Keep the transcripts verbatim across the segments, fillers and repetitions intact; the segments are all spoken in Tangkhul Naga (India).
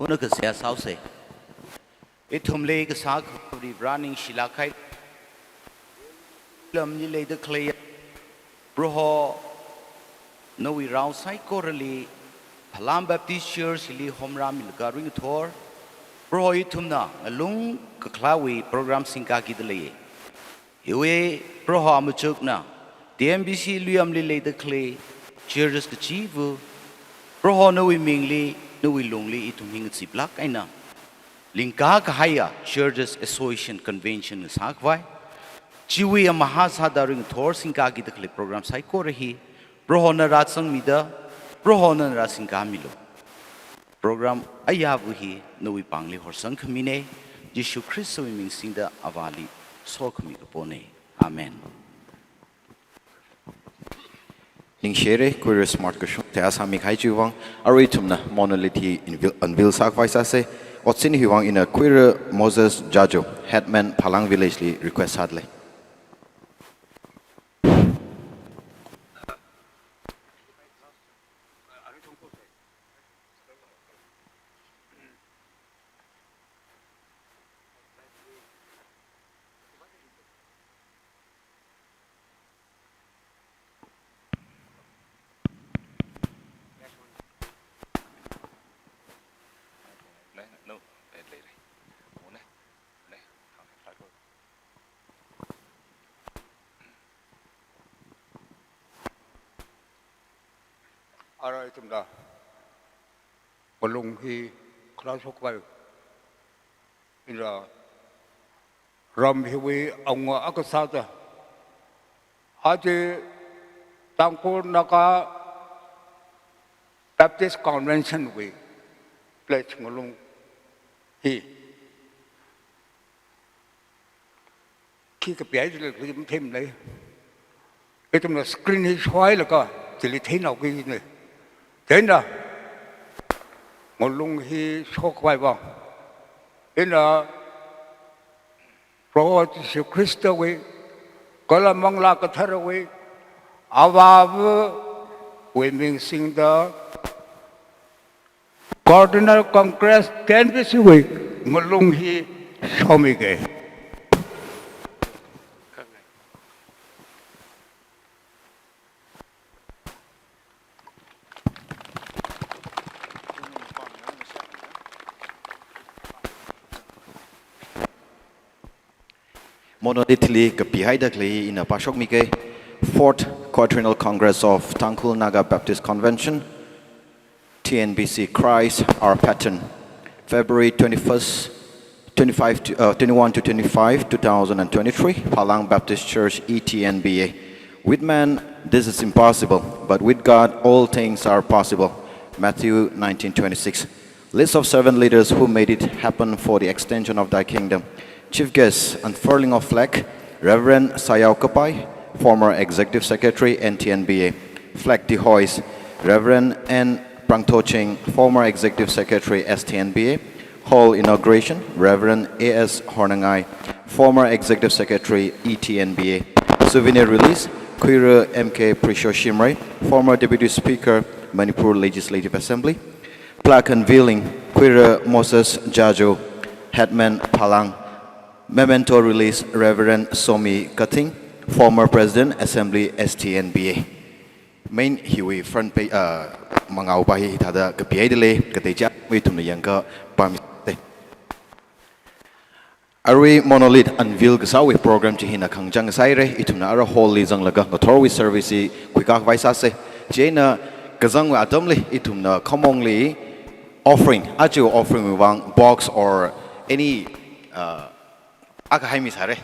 Una kasā sāsa. Ithumli kasā kharing ningshilāk kahai. Lamli leida khalei. Proho, nawui rao saikorali, Phalang Baptist Church li homrāmilaga ringthor. Proho ithumna ngalung kakhalatwui program singkakida lei. Hiwui Proho amachukna, T N B C Luiyamli leida khalei, churches kachiva̱, Proho nawui mingli, nawui lungli ithum hi ngachiplāk eina. Lingkā kahaiya Churches Association Convention ngasākhavai. Chiwui amahā sāda ringthor singkakida khalei program saikora hi, Prohona rāzangmida, Prohona rāsingkamilu. Program ayāva̱ hi nawui pāngli horsangkhamina, Jishu Khristawui ming singda Avāli sokhami kapona. Amen. Ningshire, Khuira Smart Kashung, thea sāmi kahai chiwui vang, arui ithumna monolith hi unveil, unveil sākhavai sāsa, otsin hiwui vang ina Khuira Moses Jajo, Headman Phalang Village li request sādalei. Ara ithumna ngalung hi kharā shokpai. Ina ram hiwui awunga akha sāda, aja Tangkhul Naga Baptist Convention wui pledge ngalung hi khi kapihai chili khi matheimanei. Ithumna screen hi shohailaga chili theinaokina. Chieina ngalung hi shokhavai vang, ina Proho Jishu Khristawui, kala Manglā Katharawui, Avāva̱wui ming singda, Coordinator Congress T N B C wui ngalung hi shomige. Monolith li kapihaida khalei ina pāshokmige. Fourth Quadrennial Congress of Tangkhul Naga Baptist Convention, T N B C, Christ Our Pattern, February twenty-first, twenty-five to, uh, twenty-one to twenty-five, two thousand and twenty-three, Phalang Baptist Church, E T N B A. With man, this is impossible, but with God, all things are possible. Matthew nineteen twenty-six. List of servant leaders who made it happen for the extension of thy kingdom. Chief guest, unfurling of flag, Reverend Sayao Kapai, former Executive Secretary, N T N B A. Flag dehoist, Reverend N Prangthoching, former Executive Secretary, S T N B A. Hall inauguration, Reverend A S Hornangai, former Executive Secretary, E T N B A. Souvenir release, Khuira M K Prisho Shimray, former Deputy Speaker, Manipur Legislative Assembly. Plaque unveiling, Khuira Moses Jajo, Headman Phalang. Memento release, Reverend Somi Kathing, former President, Assembly, S T N B A. Main hiwui front page, uh, mangao pa hi hithāda kapihaida lei, kateicha ithumna yangkapammi. Arui monolith unveil kasāwui program chi hina khangachang sāhaira, ithumna ara hall li zanglaga ngathorwui service hi khuikakhavai sāsa. Chieina kazangwui atamli ithumna khamongli offering, aja offering wui vang box or any, uh, akha haimi sāra.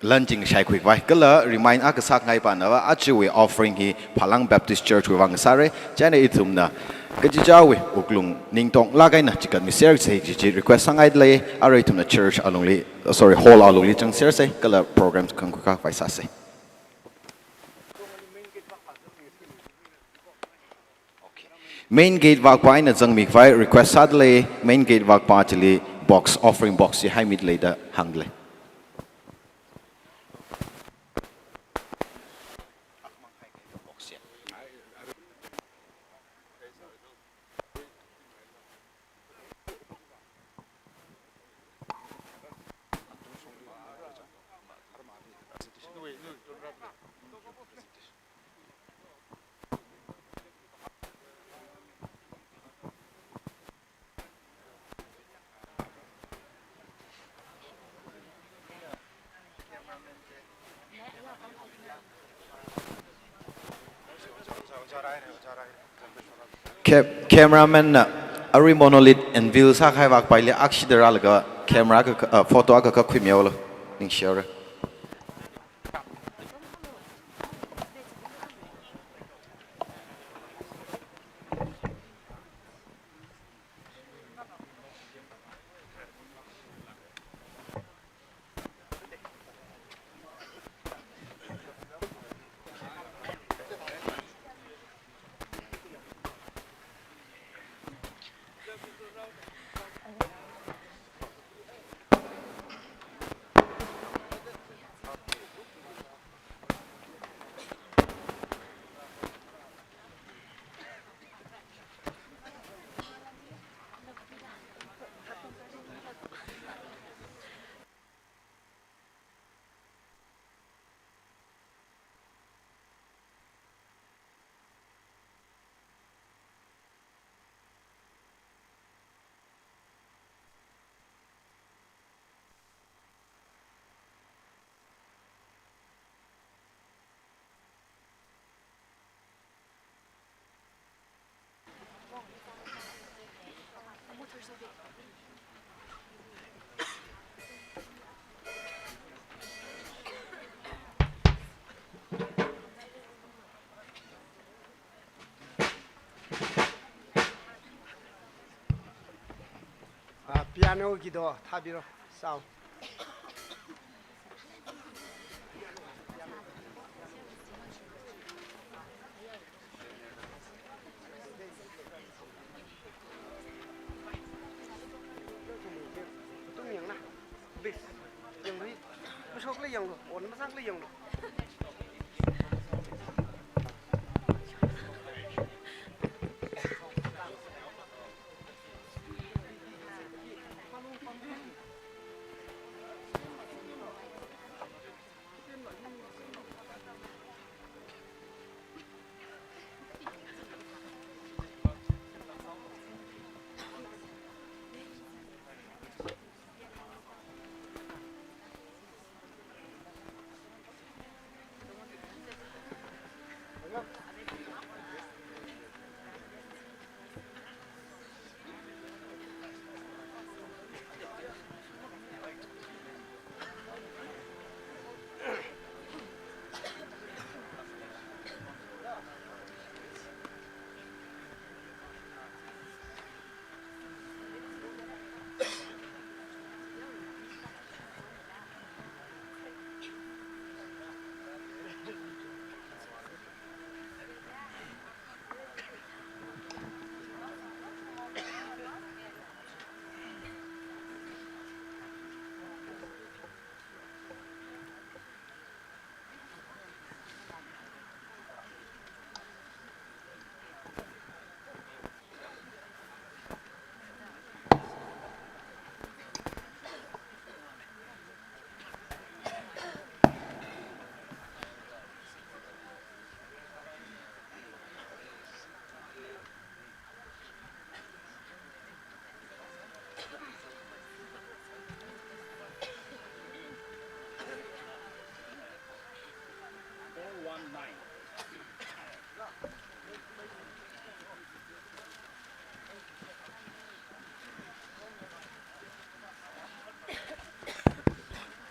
Lan ching shaikhuikhavai. Kala remind akha sāngai pana va, ajawui offering hi Phalang Baptist Church wui vang sāra. Chieina ithumna kachichāwui wuklung ningtonglāk eina chikatmisersa kaji chi request sāngaida lei. Ara ithumna church alungli, sorry, hall alungli changsersa. Kala program khangkhuikakhavai sāsa. Okay. Main gate vakpa eina zangmikhavai request sāda lei, main gate vakpa chili box, offering box chi haimida lei da hāngda lei. Ca-, cameraman na arui monolith unveil sākahai vak paili akshida rālaga camera ka, uh, photo akha khuimihaolu. Ningshihaora. Ah, piano gido thābiro, sound. Tum yangna, please. Yanglu, mashokla yanglu, on masangla yanglu.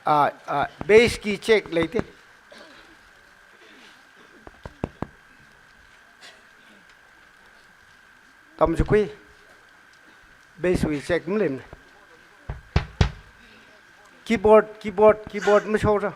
Ah, ah, bass ki check leite. Tamchukhui. Bass wui check maleimana. Keyboard, keyboard, keyboard mashokra.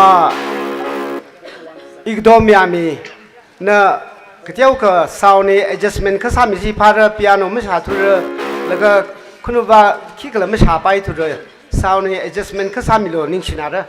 Ah, Igdomyami na kateokha sound hi adjustment kha sāmi chi phāra, piano mashāthura, laga khanuva khikhala mashāpaithura, sound hi adjustment kha sāmilu, ningshinara.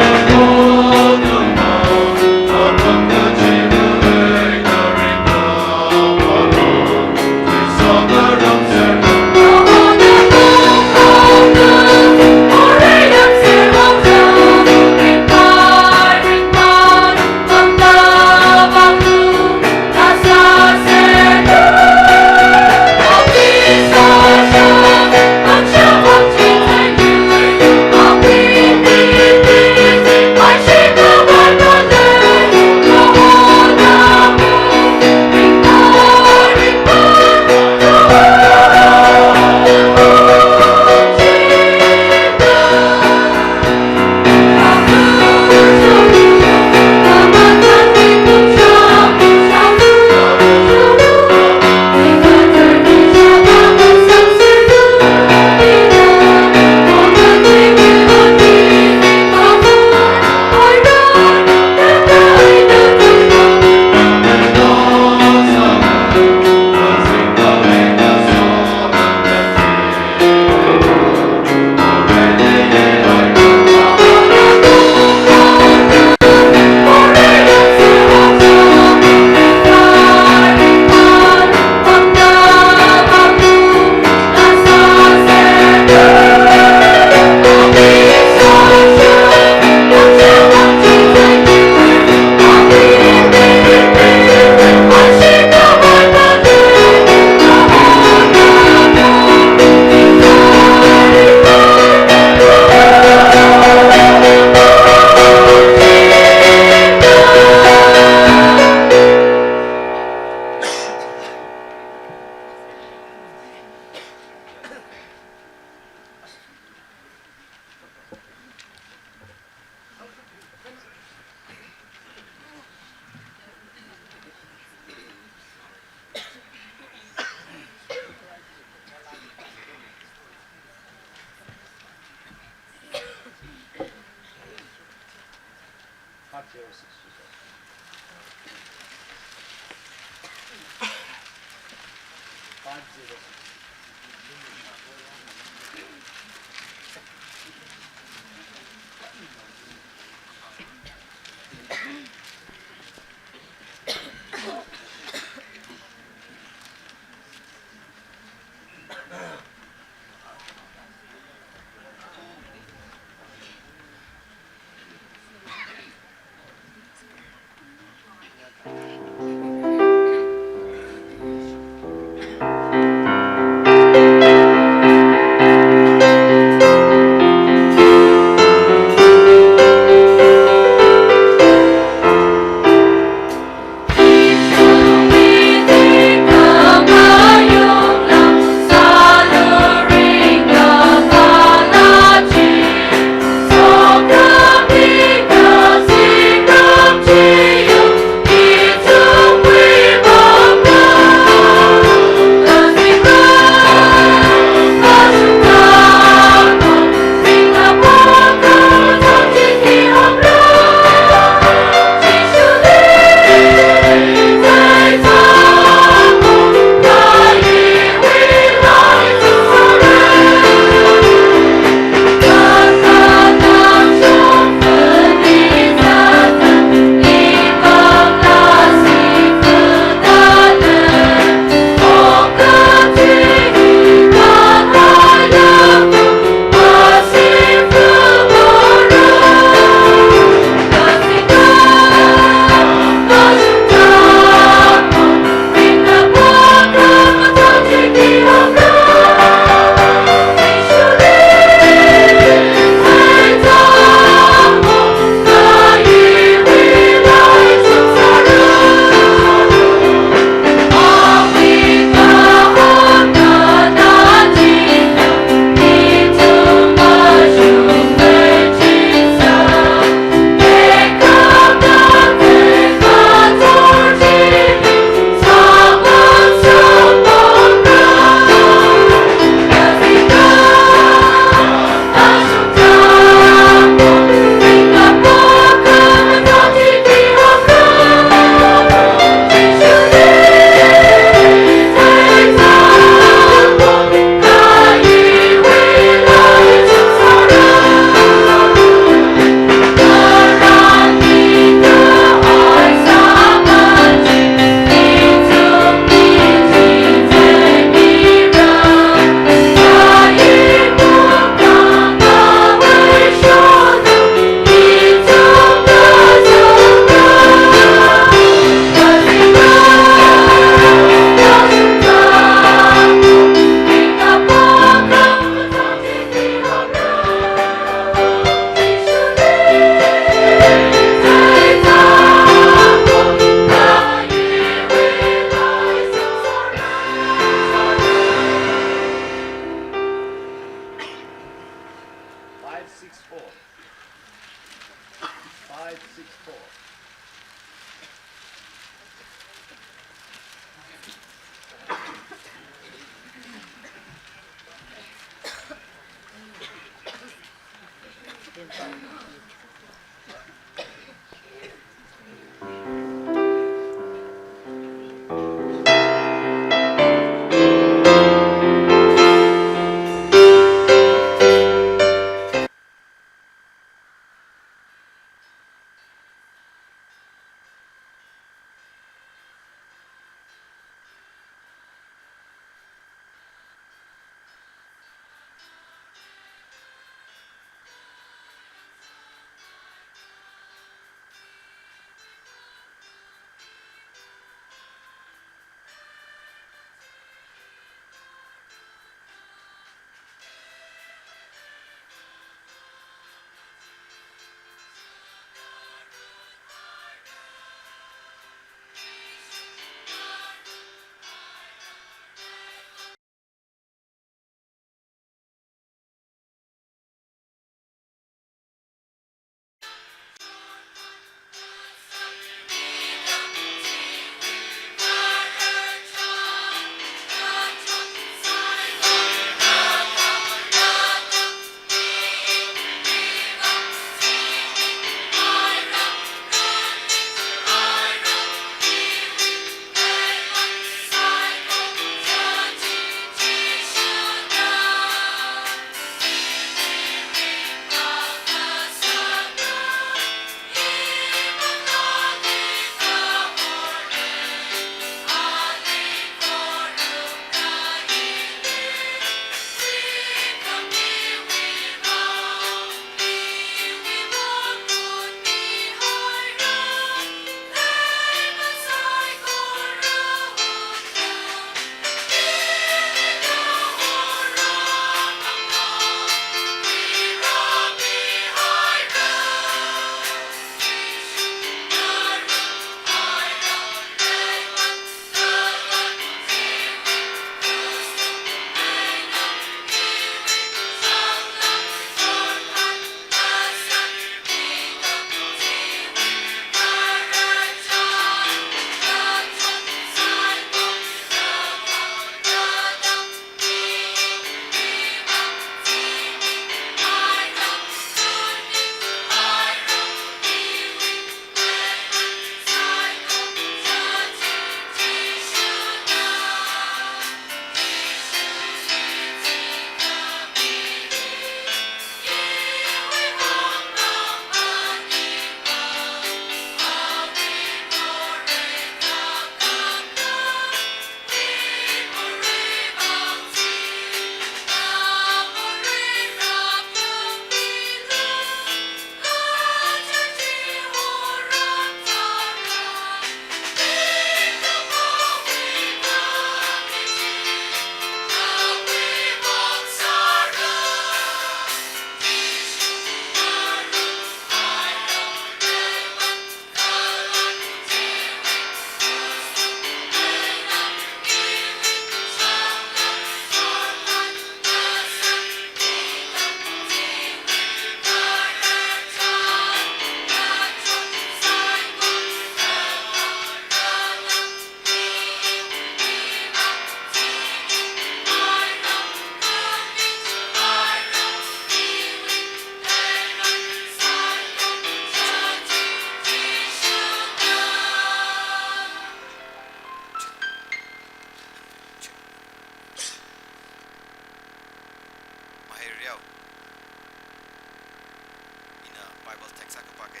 Bible text akha pāke.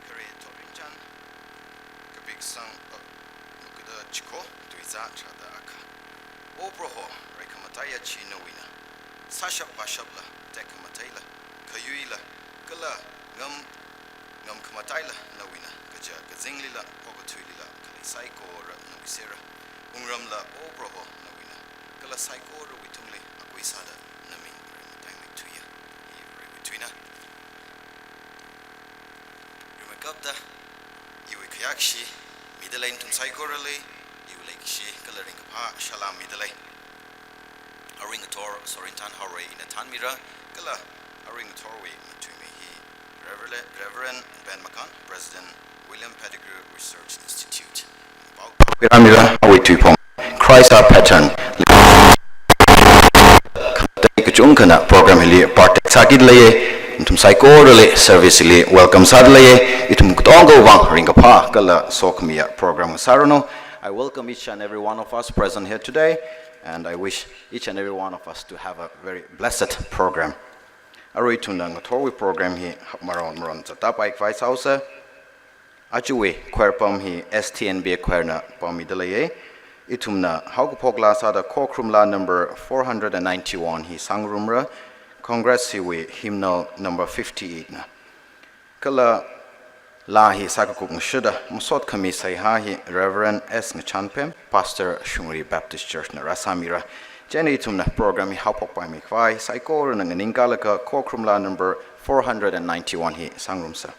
Khare thotrinchān, kapiksang, uh, makuda chiko, tuiza tharāda akha. O Proho, reikhamataiya chi nawuina. Sāshap vāshapla, tekhamataila, khayuila, kala ngam, ngamkhamataila nawuina, kaja kazinglila, okathuilila, khalei saikora nawui sera. Wungramla, O Proho, nawuina, kala saikorawui tungli, akui sāda, naming reimataimei thuiya, i reiwui thuina. Rimeikapta, iwui khayākashi midalei nathum saikorali, iwui leikashi kala ringkaphā salām midalei. Arui ngathor Sorin Thanhaorei ina thānmira, kala arui ngathorwui matuimi hi Reverend, Reverend Ben Makan, President William Pettigrew Research Institute. Pao, pao, piramira, awui tuiphong. Christ Our Pattern. Kachungkhana program hili partake sāki leiye, nathum saikorali service li welcome sāda leiye, ithum katongawui vang ringkaphā kala sokhamiya program sāranu. I welcome each and every one of us present here today, and I wish each and every one of us to have a very blessed program. Arui ithumna ngathorwui program hi hapmaron maron zatda paikhavai sāhaosa. Ajawui choir pam hi S T N B choir na pammida leiye. Ithumna haokaphok laa sāda khokharum laa number four hundred and ninety-one hi sāngarumra, Congress hiwui hymnal number fifty-eight na. Kala laa hi sākakup ngashida masot khami seihā hi Reverend S Ngachanphem, Pastor Shungri Baptist Church na rāsāmira. Chieina ithumna program hi haophok paimeikhavai saikorana nganingkalaga khokharum laa number four hundred and ninety-one hi sāngarumsa.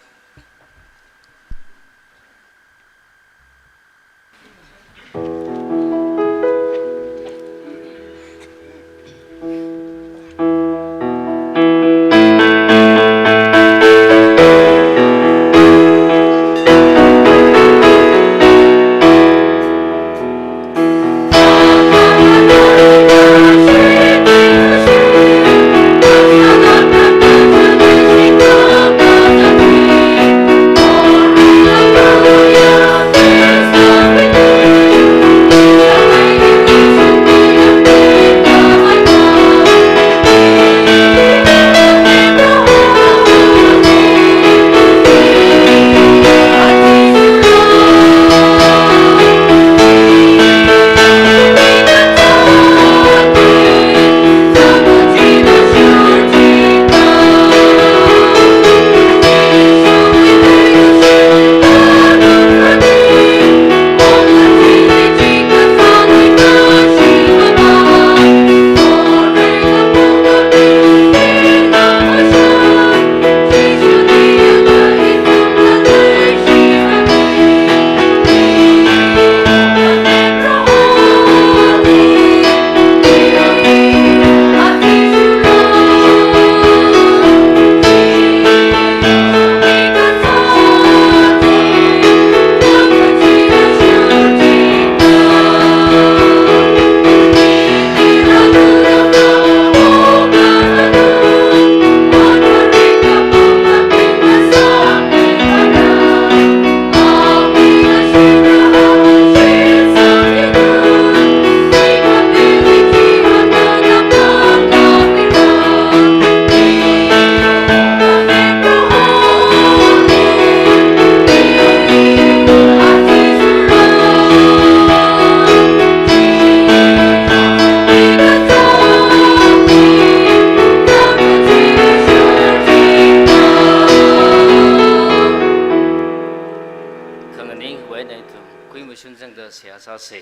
Khanganing huaina ithum kuimashun zangda seihā sāsa.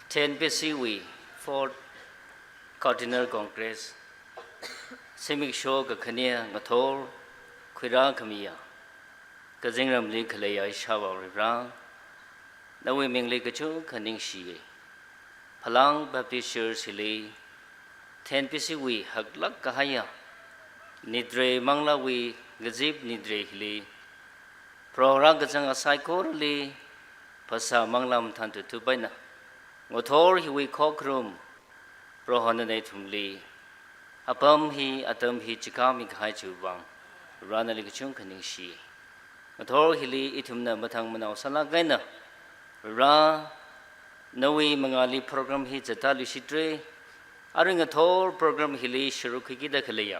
Ten B C wui Fourth Cardinal Congress, zimiksho kakhane ngathor khuirā khamiya, kazingramli khaleiya ishāvā Varivara, nawui mingli kachungkha ningshiya. Phalang Baptist Church hili, Ten B C wui haklāk kahaiya, nitre manglāwui ngazip nitre hili, Proho rākazanga saikorali, phasā manglā mathān tutup eina, ngathor hiwui khokharum, Prohona nathumli apam hi, atam hi chikāmi kahai chiwui vang, Varivara nali kachungkha ningshi. Ngathor hili ithumna mathang manao sālāk eina, Varivara nawui mangāli program hi zatda luishitra, arui ngathor program hili sharuk khuikida khaleiya,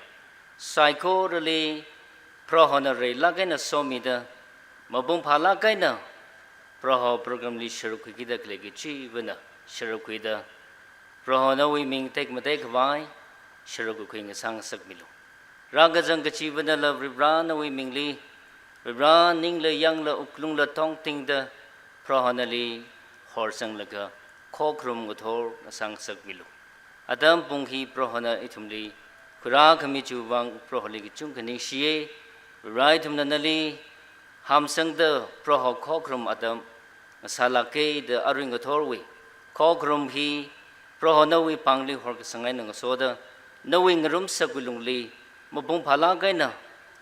Saikorali Prohona reilāk eina somida, mapung phālāk eina Proho program li sharuk khuikida khalei kachivana sharuk khuida, Proho nawui ming tekmatei khavai sharuk kakhui ngasā ngasakmilu. Rākazang kachivanala Varivara nawui mingli, Varivara ningla yangla wuklungla tongtingda Proho nali horzanglaga khokharum ngathor ngasā ngasakmilu. Atam pung hi Prohona ithumli khuirākhami chiwui vang Proholi kachungkha ningshiya. Varivara, ithumna nali hamsangda Proho khokharum atam ngasālāka da arui ngathorwui khokharum hi Proho nawui pāngli horkasang eina ngasoda, nawui ngarumsakwui lungli mapung phālāk eina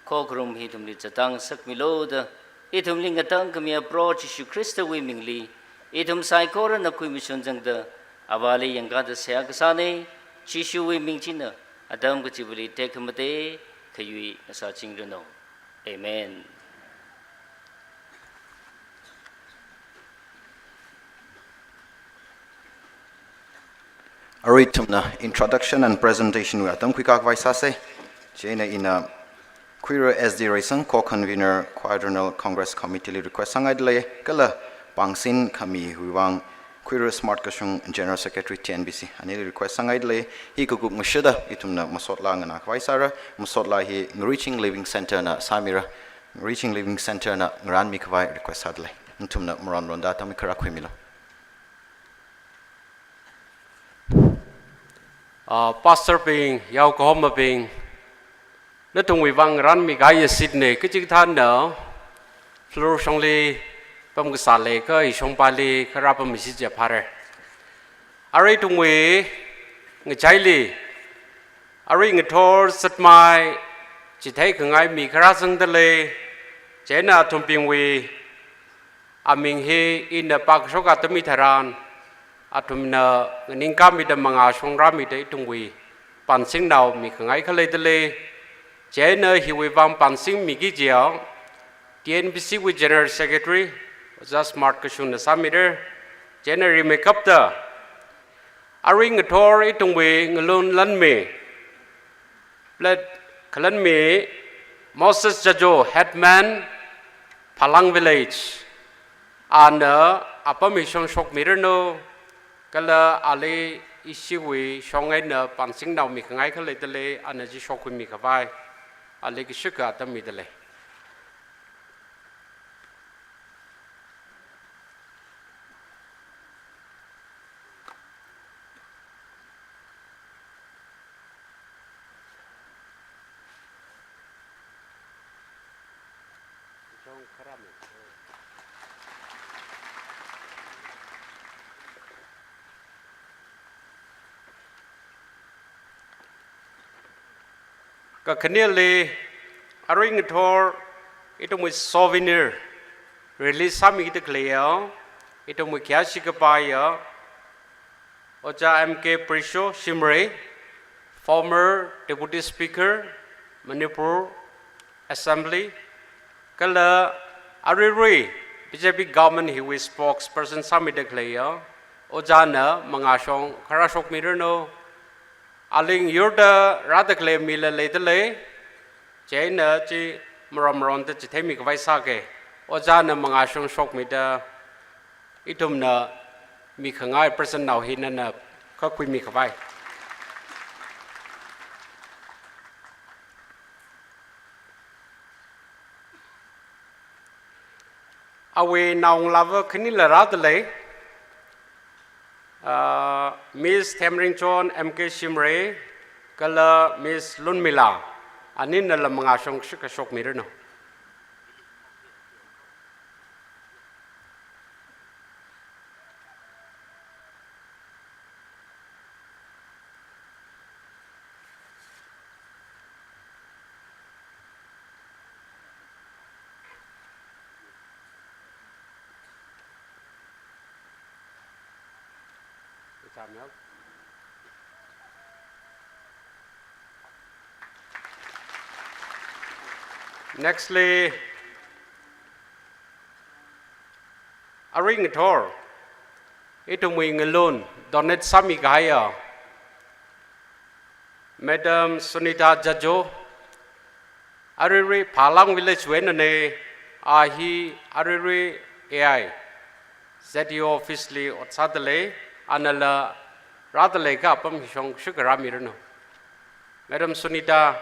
khokharum hi ithumli zattā ngasakmilu da, ithumli ngatangkhamiya Proho Jishu Khristawui mingli ithum saikorana khuimashun zangda Avāli yangkāda seihā kasāna. Jishuwui ming china atam kachivali tekhamatei kayui ngasāchingranu. Amen. Arui ithumna introduction and presentation wui atam khuikā khavai sāsa. Chieina ina khuira S D Reisang, Co-Convener, Choir General Congress Committee li request sāngaidalei, kala pāngsin khamiwui vang khuira Smart Kashung, General Secretary T N B C, anili request sāngaidalei. Hi kakup ngashida ithumna masotlā nganā khavai sāra, masotlā hi Reaching Living Centre na sāmira, Reaching Living Centre na ngarānmi khavai request sādalei. Nathumna maronronda atam hi kharā khuimilu. Ah, pastor bing, yaokahomabing, nathumwui vang ngarānmi kahai seat na kachikathāna floor shongli pamkasā leikha ishongpali kharā pammishi jiakha phāra. Arui ithumwui ngachaili, arui ngathor zatmai chitheikhangai mi kharā zangdalei, chieina athumbingwui aming hi ina pākashok atam hitharan, athumna nganingkāmida mangā shongrāmida ithumwui pānsingnao mikhangai khalei dalei. Chieina hiwui vang pānsingmiki jiakha, T N B C wui General Secretary, Ojā Smart Kashungna sāmira. Chieina rimeikapta, arui ngathor ithumwui ngalun lanmi, plate khalanmi Moses Jajo, Headman, Phalang Village, ana apam hi shong shokmiranu, kala ali ishiwui shong eina pānsingnao mikhangai khalei dalei, ana chi shokkhuimi khavai ali kashika atam midalei. Kakhaneli, arui ngathor ithumwui souvenir release sāmida khaleiya, ithumwui khayāshi kapaiya Ojā M K Prisho Shimray, former Deputy Speaker, Manipur Assembly, kala aruirui B J P government hiwui spokesperson sāmida khaleiya Ojāna mangā shong kharā shokmiranu. Aling yurda rāda khalei mila leidalei, chieina chi maron maronda chitheimi khavai sāka. Ojāna mangā shong shokmida ithumna mikhangai president nao hi nana khuimi khavai. Awui naongalāva khanila rādalei, ah, Miss Themringchon M K Shimray, kala Miss Lunmila, aninala mangā shong kashika shokmiranu. Nextly, arui ngathor ithumwui ngalun donate sāmi kahaiya Madam Sunita Jajo, Aruirui Phalang village wui einana, a hi aruirui A I Z E O office li ot sādalei, anala rādalei ka apam hishong shukara miranu. Madam Sunita.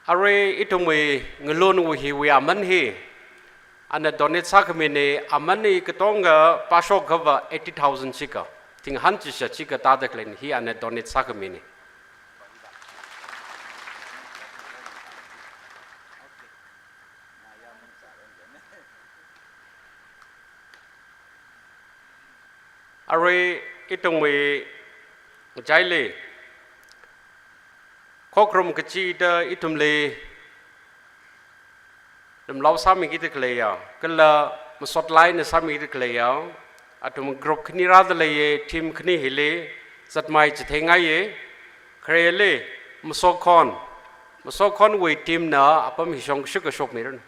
Arui ithumwui ngalunwui hiwui aman hi, ana donate sākhamina, aman hi katonga pāshok kava eighty thousand shika, thing han chisha shika tāda khaleina, hi ana donate sākhamina. Arui ithumwui ngachaili khokharum kachida ithumli lumlao sāmikida khaleiya, kala masot laina sāmikida khaleiya, athum group khani rādaleiya, team khani hili zatmei chitheingaiya, khareli Masokhon, Masokhonwui team na apam hishong kashuk kashok miranu.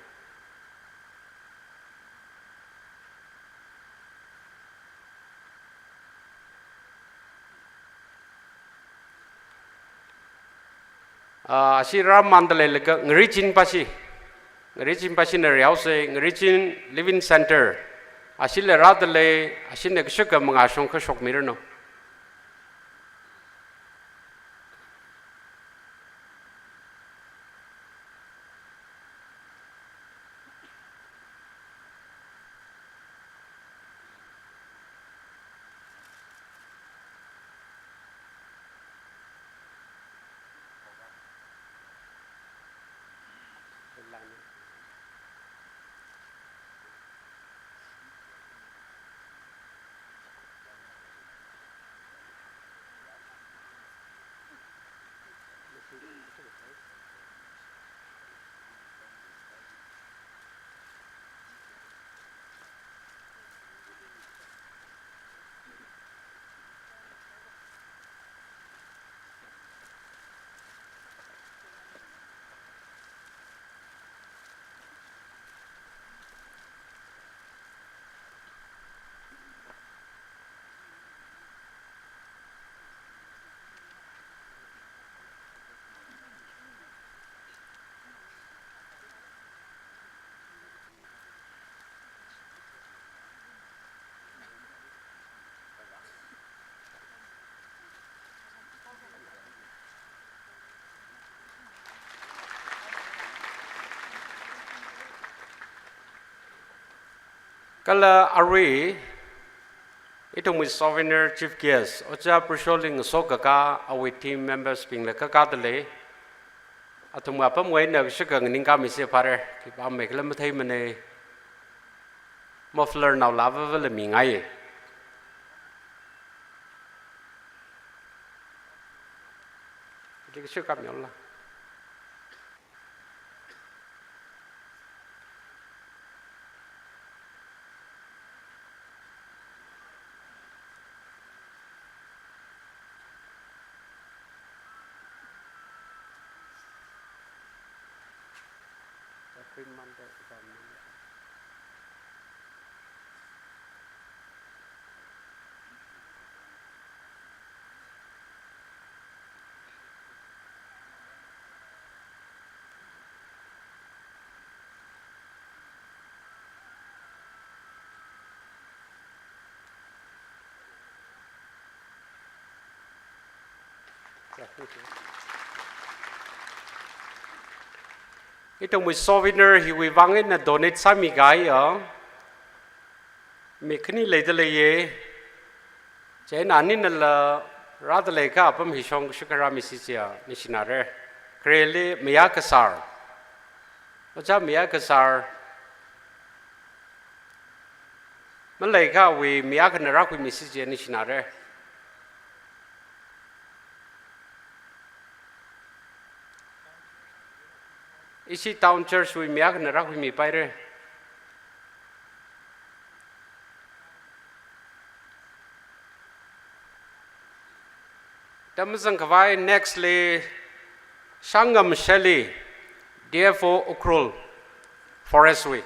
Ah, ashi rāmānda leilaga Ngarichin pashi, Ngarichin pashina rihaosa, Ngarichin Living Center, ashila rādalei, ashina kashuk ka mangā shong kashok miranu. Kala arui ithumwui souvenir chief guest, Ojā Pursholing Sokkaka, awui team members bingla kakā dalei. Athum apamwui eina kashuk ka nganingkāmisa phāra, khipā meikhala matheimana, muffler naola vāvāla mingai. Kashuk ka miola. Ithumwui souvenir hiwui vang eina donate sāmikahaiya mi khani leidaleiya. Chieina aninala rādalei ka apam hishong kashuk ka rāmisa chiya ningshinare. Khareli Mayā Kasar. Ojā Mayā Kasar. Maleikha awui mi akhana rākhuimisa chiya ningshinare. Ishi town church wui mi akhana rākhuimipaira. Tamzang khavai next li Shangam Shelley, D F O Ukhrul, Forest wui.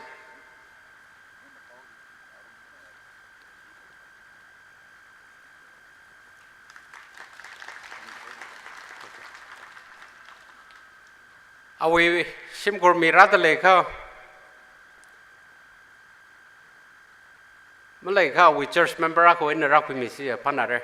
Awui shimkhur mi rāda leikha, maleikha awui church member akhawui eina rākhuimisi ya, phānāra.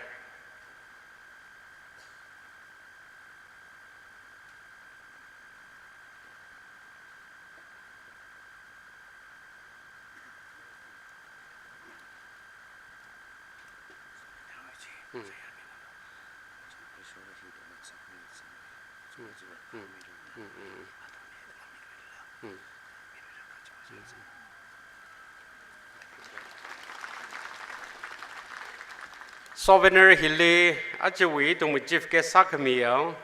Souvenir hili ajawui ithumwui chief guest sākhamiya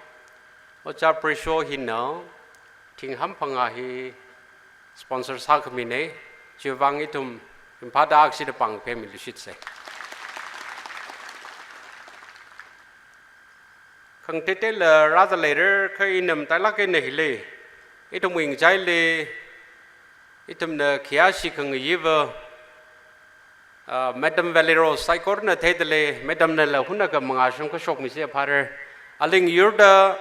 Ojā Presho hina thingham phangā hi sponsor sākhamina. Chiwuivang ithum ringphāda akshida pāng phemiluishitsa. Khangateiteila rāda leira, kha ina matailāk eina hili ithumwui ngachaili ithumna khayāshi khangayiva, ah, Madam Valero saikorana theida lei, Madam nala hunakha mangā shungkashokmisi ya phāra. Aling yurda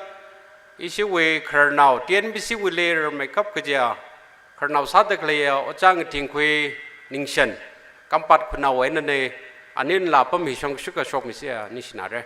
ishiwui khararnao, T N B C wuili rarmeikap kajiya khararnao sāda khaleiya Ojā Ngathingkhui Ningshen, Kampat khanao einana, anila apam hi shungkashokmisi ya, ningshinara.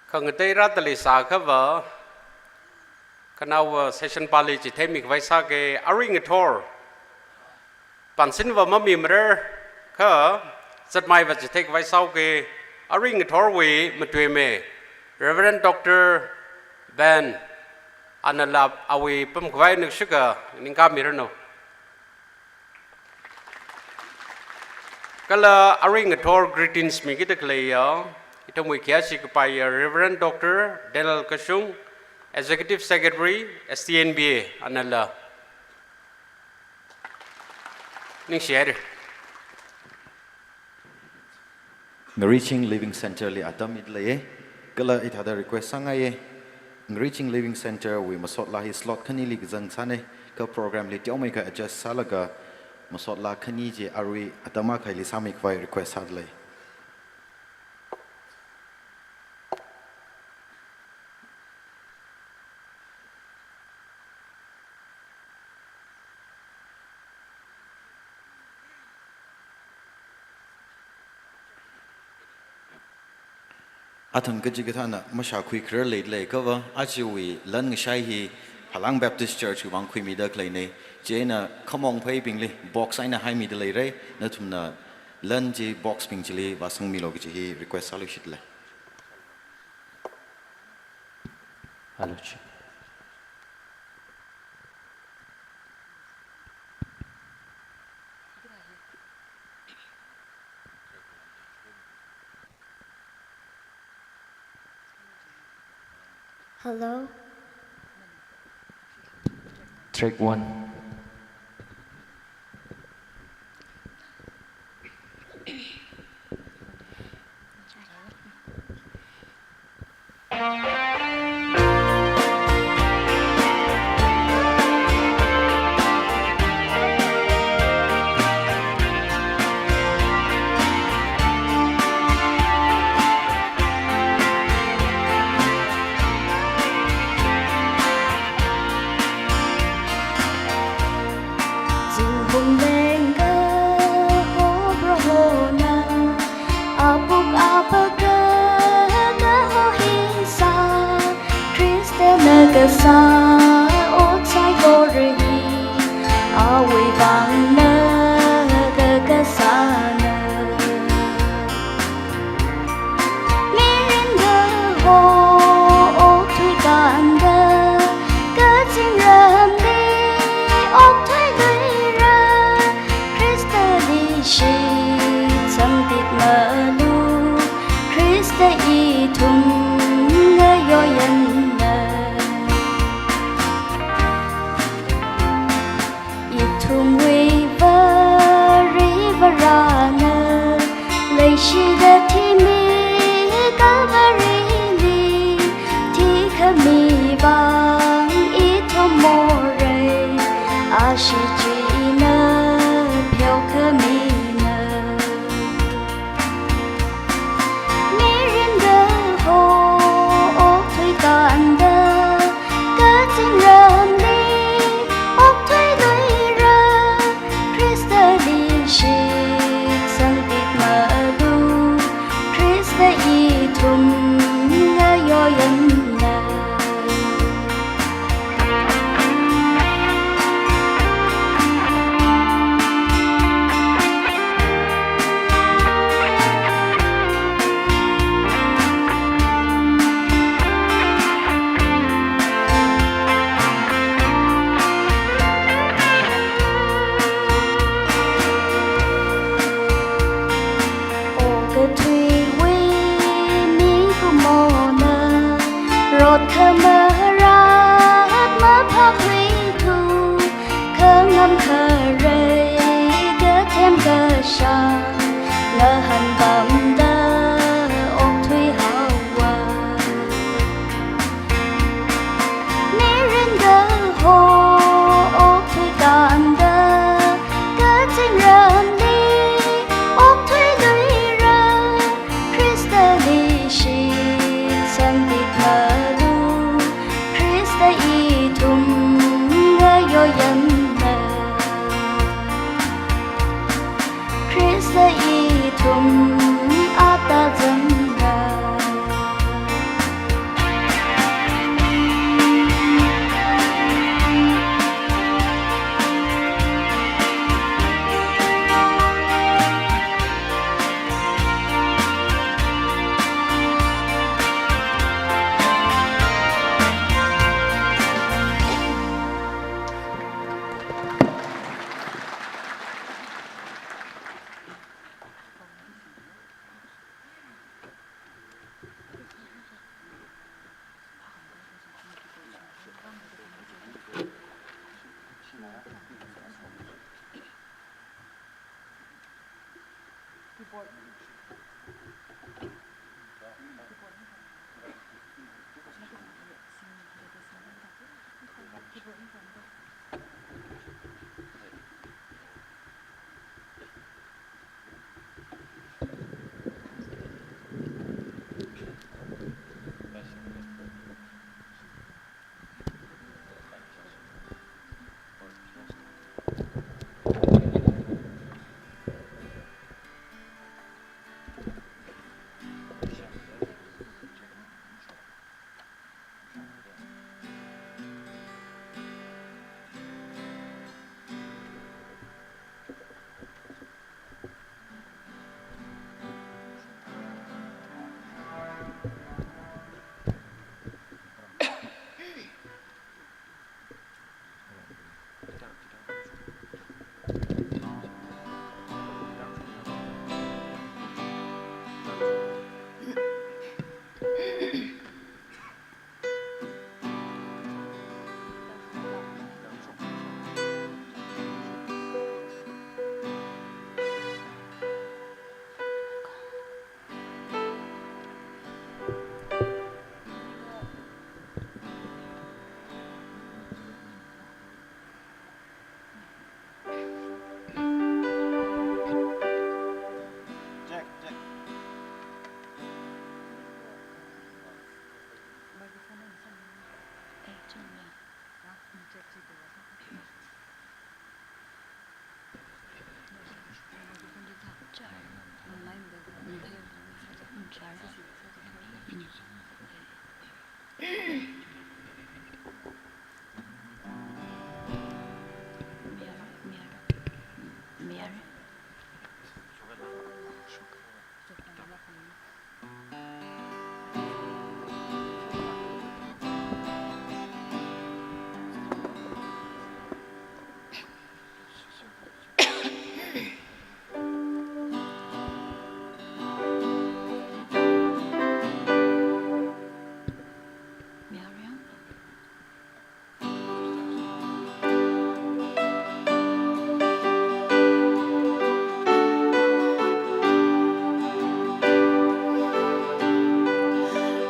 Khangatei rāda leisākhava, khanaowa session pali chitheimi khavai sāki. Arui ngathor, pansinva mamimara, kha zatmeiva chithei khavai sāuki. Arui ngathorwui matuimi, Reverend Doctor Ben, anala awui pamkhavai ningshika ningkāmiranu. Kala arui ngathor greetings mikida khaleiya ithumwui khayāshi kapaiya Reverend Doctor Daniel Kashung, Executive Secretary, S T N B A, anala. Ningshihaira. Ngariching Living Centre li atam mida leiya, kala hithāda request sāngaiya. Ngariching Living Centre wui masot laa hi slot khanili kazang sāna, kha program li teomeikha adjust sālaga masot laa khani chi arui atam akha hili sāmi khavai request sāda lei. Athang kachikathāna mashākhui kharar leida leiakhava, ajawui lan ngashai hi Phalang Baptist Church wui vang khuimida khaleina. Chieina khamong phaibingli box eina haimida leira, nathumna lan chi box bing chili vāsangmilu kaji hi request sāluishit lei. Alo chi. Hello? Track one.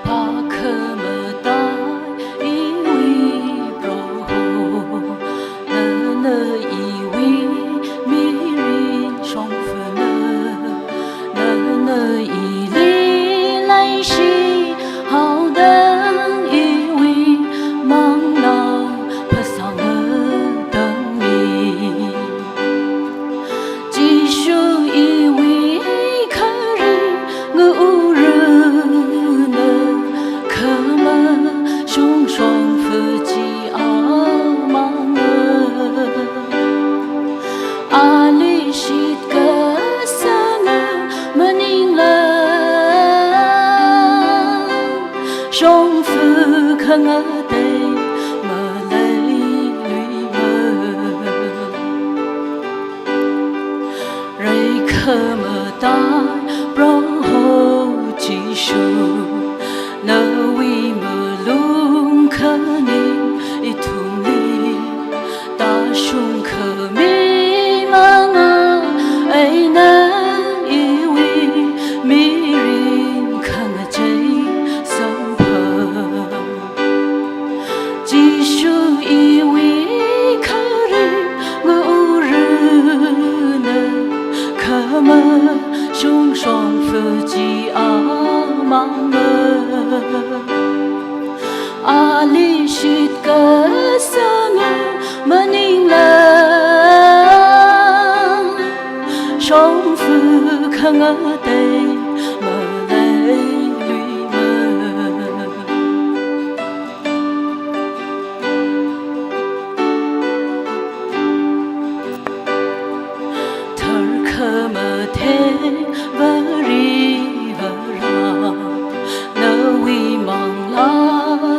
Pakhamatai iwui Proho, nana iwui mirin shongfana, nana ili leishi haoda iwui manglā phasāngatangmi. Jishu iwui kharing ngaurana, khamashung shongfa chi amangna. Ali shitkasanga maningla, shongfa khangatei maleiluiva. Reikhamatai Proho Jishu, nawui malung khaning ithumli tāshung khami manga eina iwui mirin khangachei samphang. Jishu iwui kharing ngaurana, khamashung shongfa chi amangna. Ali shitkasanga maningla, shongfa khangatei maleiluiva. Tharkhamathei Varivarā, nawui manglā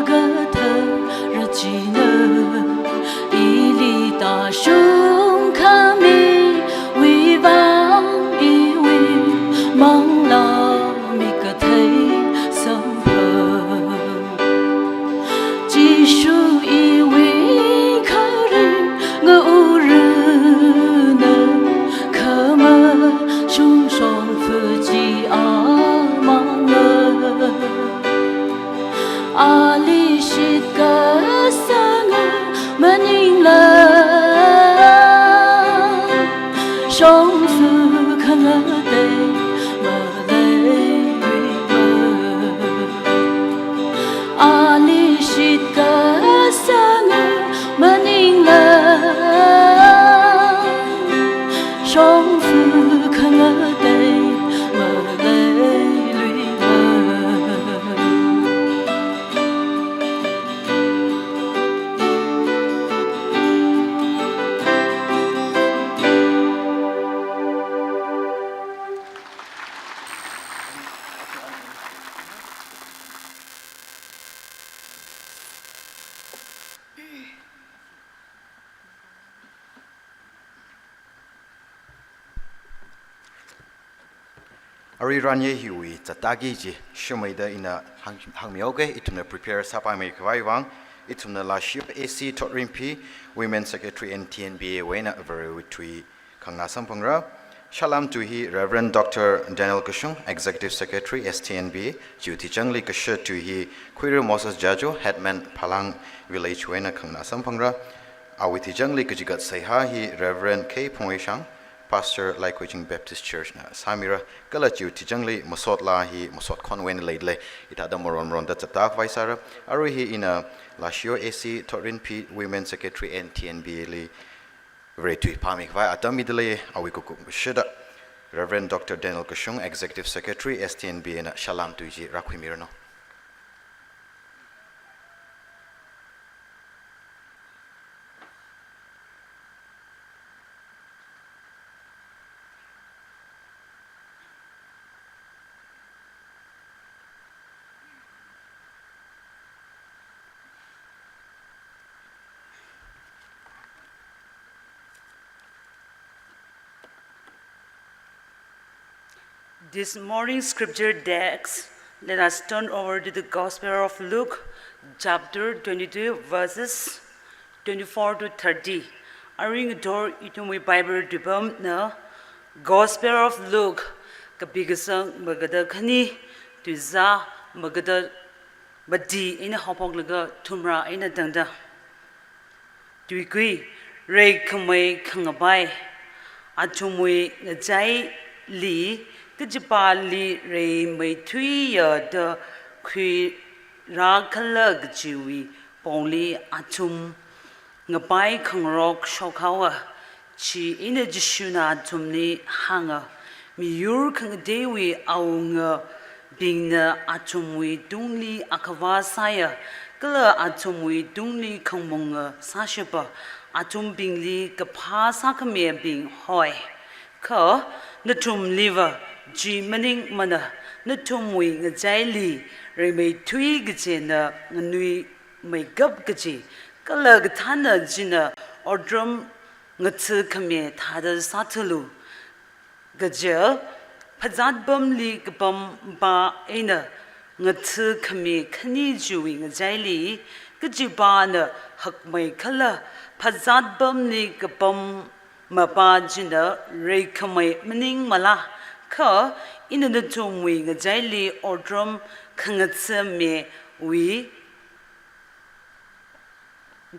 kathara china ili tāshung khamiwui vang iwui manglā Arui ranye hiwui zattaki kaji shimmeida ina hāng, hāngmihaoke, ithumna prepare sāpaimei khavai vang, ithumna Lashio A C Thotrinphi, Women Secretary N T N B A wui eina Varewui tui khanganā samphangra. Salam tui hi Reverend Doctor Daniel Kashung, Executive Secretary S T N B A, chiwui thijangli kasha tui hi Khuira Moses Jajo, Headman Phalang Village wui eina khanganā samphangra. Awui thijangli kachigat seihā hi Reverend K Phungwishang, Pastor Laikhuiching Baptist Church na sāmira, kala chiwui thijangli masot laa hi masot khon wui eina leidalei, hithāda maron maronda zatta khavai sāra. Arui hi ina Lashio A C Thotrinphi, Women Secretary N T N B A li Vare tui phāmi khavai atam midalei, awui kakup kashida Reverend Doctor Daniel Kashung, Executive Secretary S T N B A na salam tui chi rākhuimiranu. This morning's scripture text, let us turn over to the Gospel of Luke, chapter twenty-two, verses twenty-four to thirty. Arui ngathor ithumwui Bible tuipamna Gospel of Luke, kapi kasang magada khani, tuizā magada mati eina haophoklaga thumrā eina tangda. Tuikui, reikhamei khangapai. Athumwui ngachaili kachipāli reimeithuiya da khuirākhala kajiwui pongli athum ngapai khangarok shokhaowa. Chieina Jishuna athumli hānga, miyur khangateiwui awungabingna athumwui tungli akhava sāya, kala athumwui tungli khangamunga sāshapa athumbingli kaphā sākhamibing hoi. Kha nathumliva chi maningmana, nathumwui ngachaili reimeithui kachina nganuimeikap kaji, kala kathāna china otram ngatha̱khami thāda sāthalu. Kaja, phazāt pamli kapam pā eina ngatha̱khami khani chiwui ngachaili kachipāna hakmeikhala, phazāt pamli kapam mapā china reikhamei maningmala? Kha ina nathumwui ngachaili otram khangatha̱miwui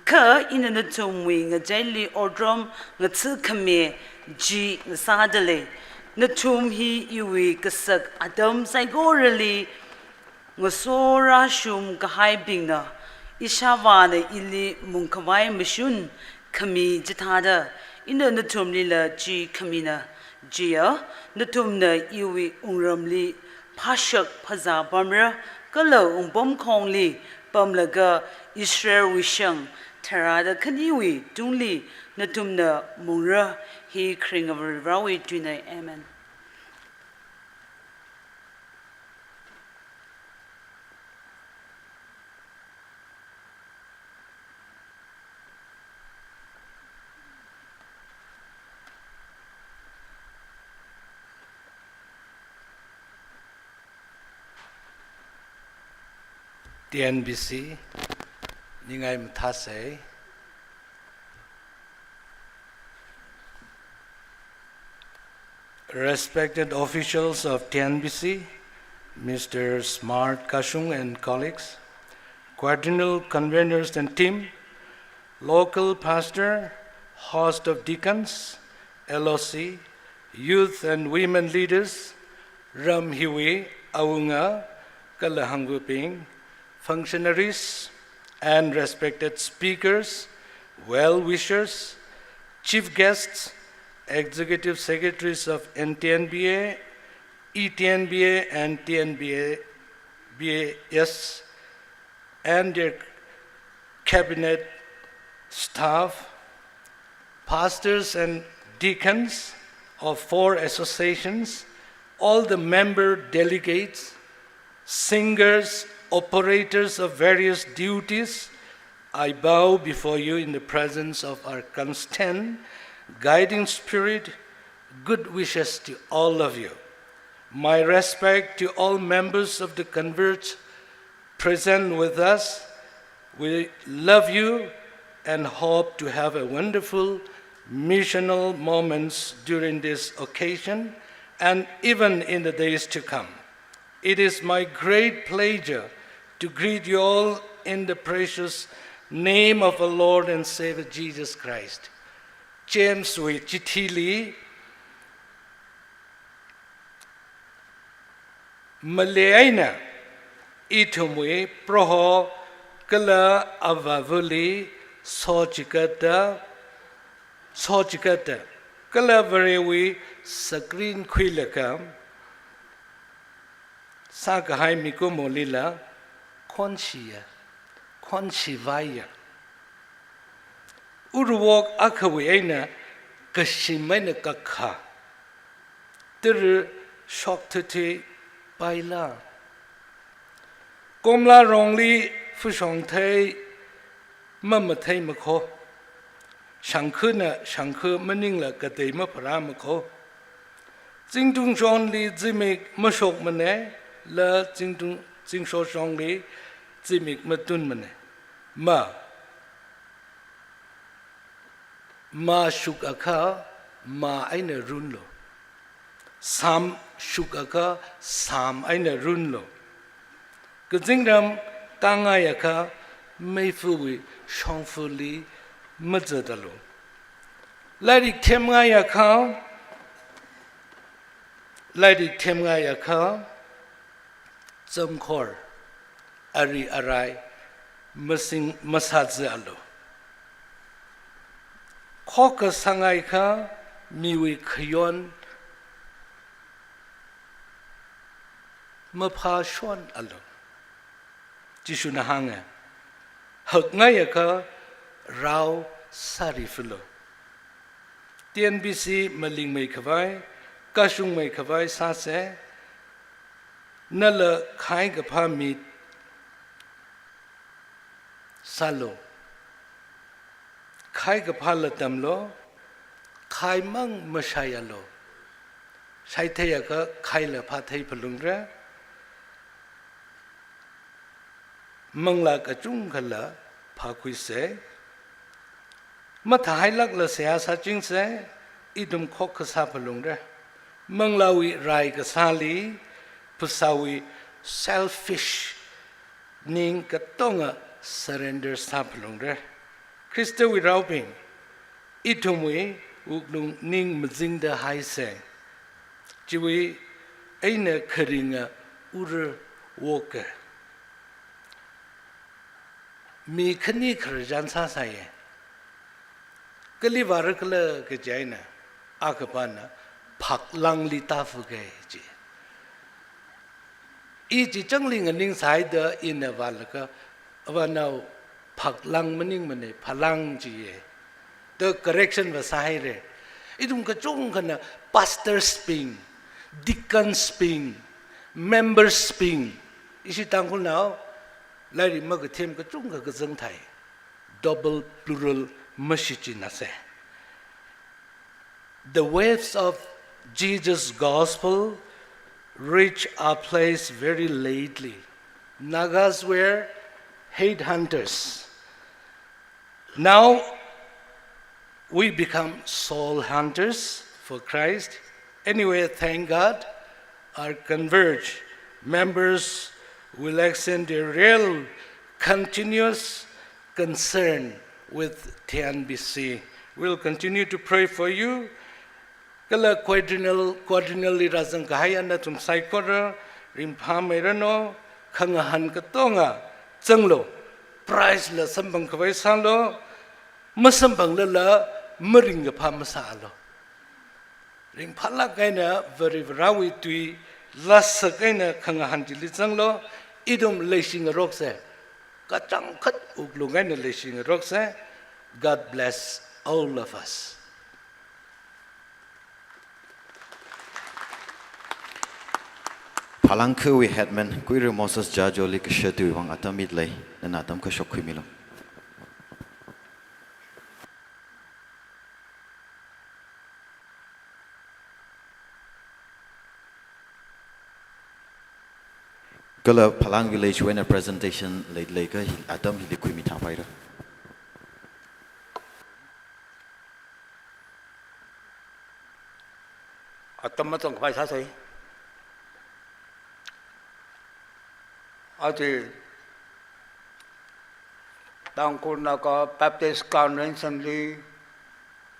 Kha ina nathumwui ngachaili otram ngatha̱khami chi ngasādalei. Nathum hi iwui kasak atam saikorali ngasorāshum kahaibingna, ishāvāna ili mungkhavai mashun khami chithāda, ina nathumlila chi khamina. Chiya, nathumna iwui wungramli phāshak phazā pamra, kala wungpamkhongli pamlaga Israelwui shang tharāda khaniwui tungli nathumna mungra. Hi kharinga Varivarāwui tuina. Amen. T N B C, ningai mathāsei. Respected officials of T N B C, Mister Smart Kashung and colleagues, quadrennial conveners and team, local pastor, host of deacons, L O C, youth and women leaders, ram hiwui awunga kala hangvabing, functionaries, and respected speakers, well-wishers, chief guests, executive secretaries of N T N B A, E T N B A, and T N B A, B A S, and their cabinet staff, pastors and deacons of four associations, all the member delegates, singers, operators of various duties, I bow before you in the presence of our constant guiding spirit. Good wishes to all of you. My respect to all members of the converts present with us. We love you and hope to have a wonderful missional moments during this occasion and even in the days to come. It is my great pleasure to greet you all in the precious name of our Lord and Savior Jesus Christ. James wui chithili, maleina ithumwui Proho kala Avāvali sochikata, sochikata, kala Varewui sakrin khuilaga, sākahai mikumolila khonshiya, khonshivaiya. Urwok akhawui eina kashim eina kakha tara shokthuthui paila. Komla rongli fushong thei mamathei makho. Shangkhana shangkha maningla katei mapharā makho. Zingtung shonli zimik mashokmane, la zingtung, zingsho shonli zimik matunmane. Ma, ma shukakha, ma eina runlu. Sam shukakha, sam eina runlu. Kazingram kāngaiakha, meifawui shongfali mazatalu. Lairik themngaiakha, lairik themngaiakha, zamkhor, ari arai, masing, masāzalu. Khokkha sāngaiakha, miwui khayon maphāshon alu. Jishuna hānga, hakngaiakha rao sārifalu. T N B C malingmeikhavai, kashungmeikhavai sāse, nala khaikaphā mi sālu. Khaikaphāla tamlu, khaimang mashaialu. Shaitheiakha khaila phāthei phalungra. Manglā kachungkhala phākhuise. Mathāhailākla seihā sāchingse, ithum khokkha sā phalungra. Manglāwui rai kasāli, phasāwui selfish ning katonga surrender sā phalungra. Khristawui raobing, ithumwui wuklung ning mazingda haise. Chiwui eina kharinga ura woka. Mi khani khararchan sāsāya. Kali vārakhala kaji eina, akhapana phaklangli tāfuka ji. I chi changli nganingsāhaida ina vālaga, avānao phaklang maningmane, phalang jiya. Da correction va sāhaira. Ithum kachungkhana pastors bing, deacons bing, members bing, ishi Tangkhulnao lairik makathem kachungkha kazang thai. Double plural mashichinase. The waves of Jesus' gospel reach our place very lately. Nagas were headhunters. Now we become soul hunters for Christ. Anyway, thank God, our Converge members will accent their real, continuous concern with T N B C. We'll continue to pray for you. Kala quadrennial, quadrennial li rāzang kahai nathum saikora ringphāmeiranu, khangahān katonga zanglu, prize la samphang khavai sālu, masamphanglala maringkaphā masālu. Ringphālāk eina Varivarāwui tui lāsak eina khangahān chili zanglu, ithum leishingaroksa. Kachangkhat wuklung eina leishingaroksa. God bless all of us. Phalangkhawui headman Kuirui Moses Jajoli kashatuiwui vang atam mitlei, nana atam kashok khuimilu. Kala Phalang village wui eina presentation lei, leikha hi, atam hili khuimithāpaira. Atam machangkhavai sāsei. Aja Tangkhul Naga Baptist Convention li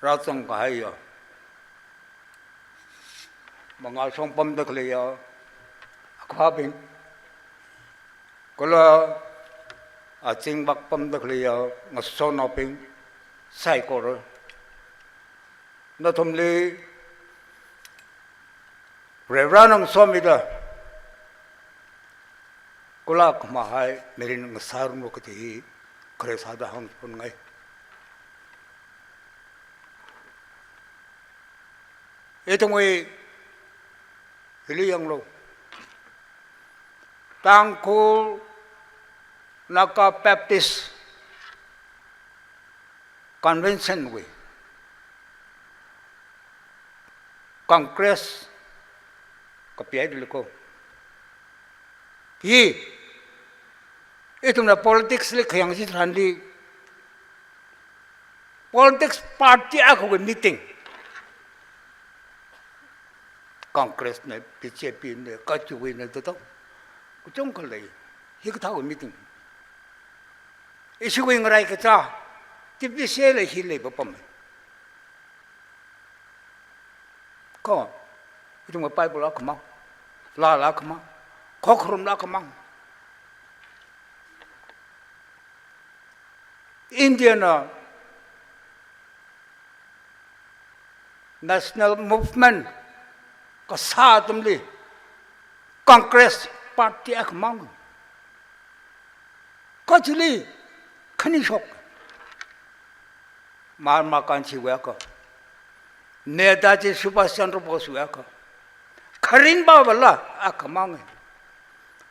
rāzangkahaiya mangāshong pamda khaleiya akhavābing, kala azingvak pamda khaleiya ngasotnaobing saikora, nathumli Varivarāna ngasomida kula khamahai mirin ngasāranu kaji hi khare sāda hāngphungai. Ithumwui hili yanglu. Tangkhul Naga Baptist Convention wui Congress kapihaida leiko. Hi, ithumna politics li khayang chitharanli, politics party akhawui meeting, Congress na, B J P na, kachiwui na, dada kachungkha lei. Hikathāwui meeting, ishiwui ngarai kachā, T B C A la hi leipapam. Kha ithumwui Bible akhamang, laala akhamang, khokharumla akhamang. India na National Movement kasā atamli Congress Party akhamang. Kha chili khanishok, Mahatma Gandhi wui akha, Netaji Subhash Chandra Bose wui akha, kharinpava la akhamang.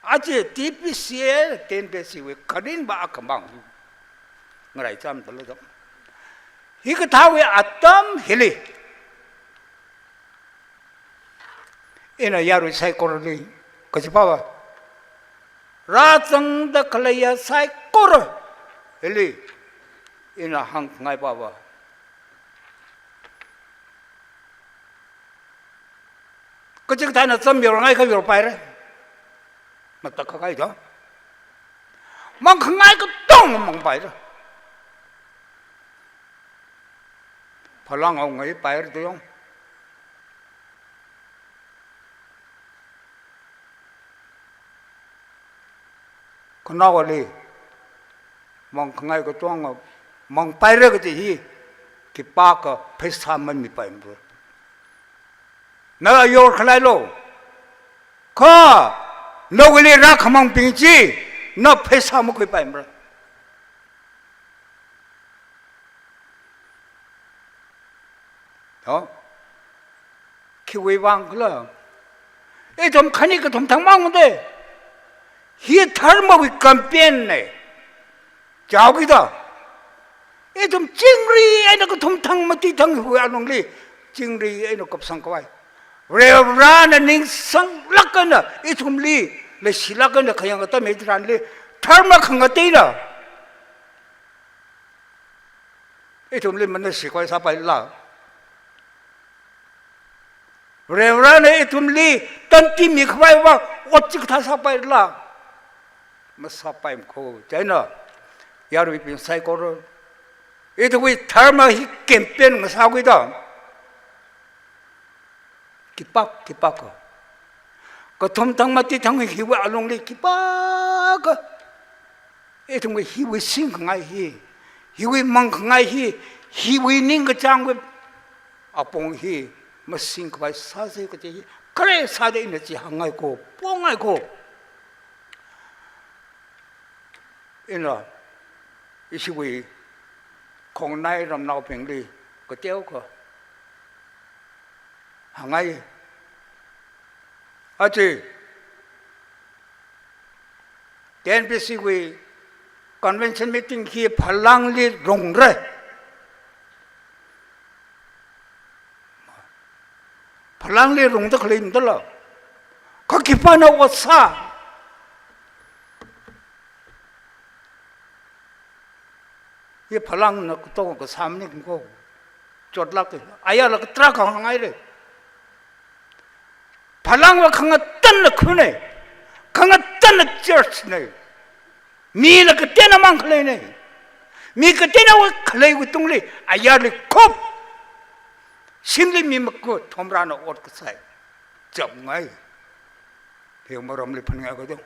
Aja T B C A ten days wui kharinpa akhamang. Ngarai chāmdala dong. Hikathāwui atam hili ina yarui saikorali, kachipāva rāzangda khaleiya saikora hili ina hāngkhangai pāva, kachikathāna cham yorngaikha yorpaira. Matakhak kahai da. Mangkhangai katong mangpaira. Phalang awungaipaira da yong. Khanaowali mangkhangai katonga mangpaira kaji hi khipākha pheisā mamipaimara. Na yorkhalailu. Kha nawuili rākhamangbing chi na pheisā makhuipaimara. To? Khiwui vang khala? Ithum khani kathum thangmang made. Hi dharmawui campaign ne. Chaokida, ithum chingri eina kathum thang mati thang hiwui alungli, chingri eina kupsangkhavai, Varivarāna ningsanglāk eina ithumli leishilāk eina khayang atam hitharanli, dharma khangateina ithumli manasi khavai sāpaila. Varivarāna ithumli tandi mikhavaiva ot chikathā sāpaila. Masāpaimana kho. Chieina yaruibing saikora, ithumwui dharma hi campaign ngasākhuida, khipākha, khipākha kathum thang mati thang hiwui alungli khipākha ithumwui hiwui singkhangai hi, hiwui mangkhangai hi, hiwui ningkachāngwui apong hi masingkhavai sāsa kaji hi, khare sāda ina chi hāngngai ko, pongai ko. Ina, ishiwui khongnai ramnaobingli kateokha hāngngai. Aja, T N P C wui convention meeting hi Phalangli rungra. Phalangli rungda khalei mdala. Kha khipāna ot sā? Hi Phalangna katonga kasā maning ko. Chotlāk, ayāla katrā kahāngngaira. Phalangva khangatanna khunna, khangatanna church na. Mila kateonamang khaleina. Mi kateonao khaleiwui tungli, ayarli khup. Shimli mi maku thomrana ot kasā hi chapngai. Hi maramli phaningai kajong.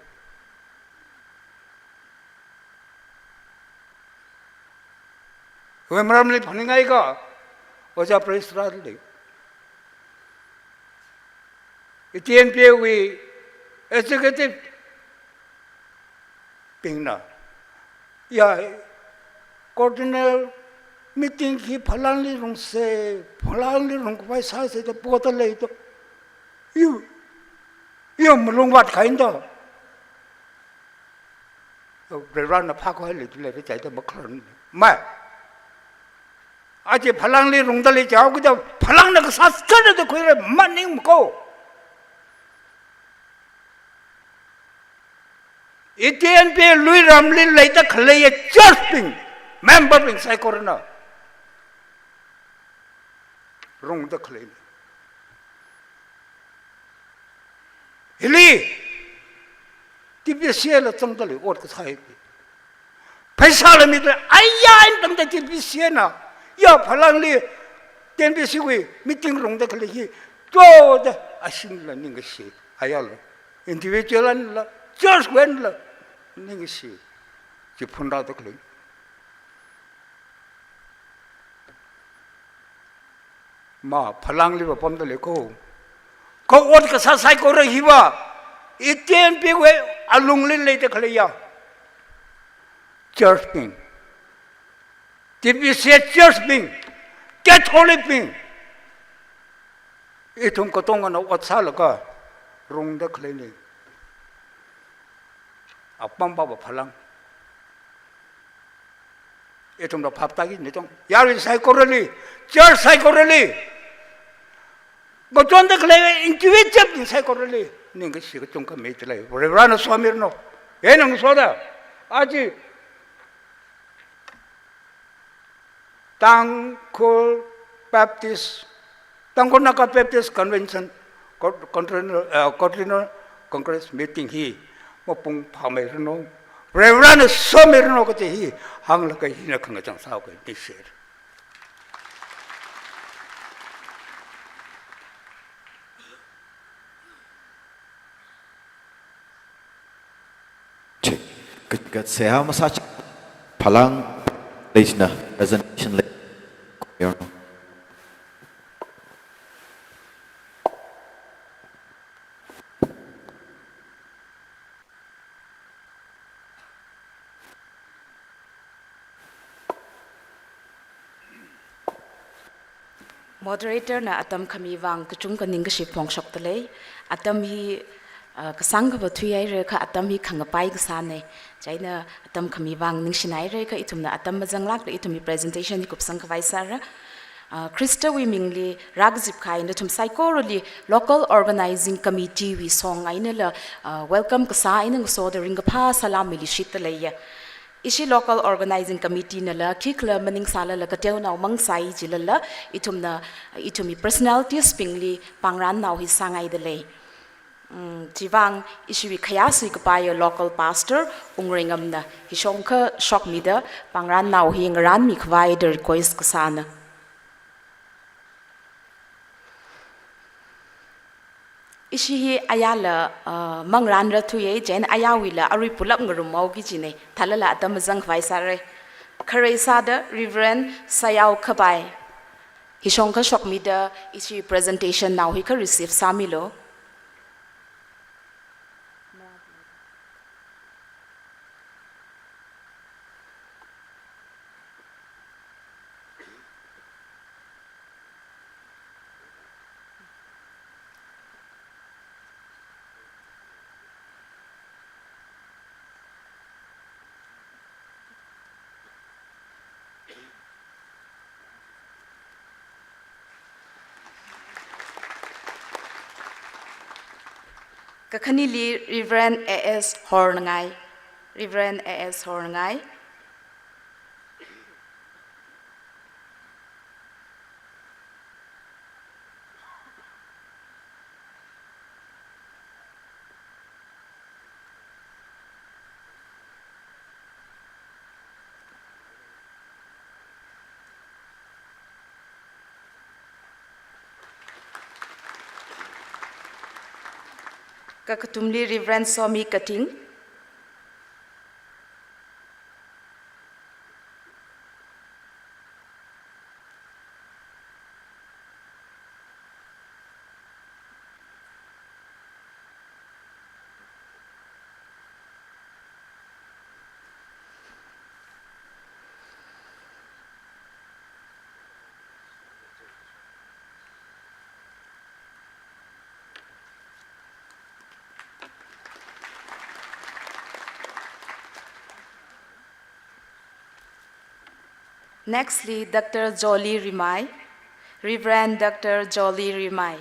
Hi maramli phaningai ka, Ojā Praise Rally. T N P A wui executive bingna, ya, coordinal meeting hi Phalangli rungsa, Phalangli rungkhavai sāsa da poda lei to. Yu, yu malung vātkahai to. Varivarana phākhavai lei, lei, lei, chai da makharan. Mai. Aja Phalangli rungda lei chao kida Phalangna kasā sāda da khuira maningmako. T N P A lui ramli leida khalei church bing, member bing saikorana rungda khalei. Hili, T P C la zangda lei ot kasā hi. Pheisāla mida, ayā eina tangda T P C na, ya Phalangli, T N P C wui meeting rungda khalei hi, choda, ashingla ningkashi, ayāla, individual einala, church wui einala, ningkashi, chi phunrāda khalei. Ma, Phalangliva pamda lei ko. Kha ot kasā saikora hiva, T N P A wui alungli leida khaleiya church bing, T P C church bing, Catholic bing, ithum katongana ot sālaga rungda khaleina. Apam pava Phalang. Ithumna phaptāki ni tong. Yarui saikorali, church saikorali, ngachonda khalei individual bing saikorali ningkashi kachungkha mida lei. Varivarana somiranu. Ina ngasoda, aja Tangkhul Baptist, Tangkhul Naga Baptist Convention, Co-, Continental, eh, Continental Congress meeting hi mapung phāmeiranu, Varivarana somiranu kaji hi hānglaga hina khangachang sāuka, ningshira. Check. Kat, kat, seihā masā chi. Phalang leishina, presentation lei. Moderator na atam khami vang kachungkha ningkashi phongshokda lei. Atam hi, ah, kasāng khavā thuihaira kha atam hi khangapai kasāna. Chieina atam khami vang ningshinaira kha ithumna atam mazanglākla ithumwui presentation hi kupsang khavai sāra. Ah, Khristawui mingli rākazip kahai nathum saikorali local organizing committee wui song einala, ah, welcome kasā eina ngasoda ringkaphā salam milishitda leiya. Ishi local organizing committee nala khikhala maningsālala kateonao mang sai jilala, ithumna, ithumwui personalities bingli pangrānnao hi sāngaida lei. Mm, chivang ishiwui khayā suikapaiya local pastor Wungreingam na hishongkha shokmida pangrānnao hi ngarānmi khavai da request kasāna. Ishi hi ayāla, ah, mangrānra thuiya, chieina ayāwuila arui pulap ngarumhaoki jina, thālala atam mazang khavai sāra. Khare sāda Reverend Sayao Khabai. Hishong kashok mida ishi presentation nao hi kha receive sāmilu. Kakhanili Reverend A S Horngai. Reverend A S Horngai. Kakathumli Reverend Somi Kating. Nextly, Doctor Jolly Rimai, Reverend Doctor Jolly Rimai.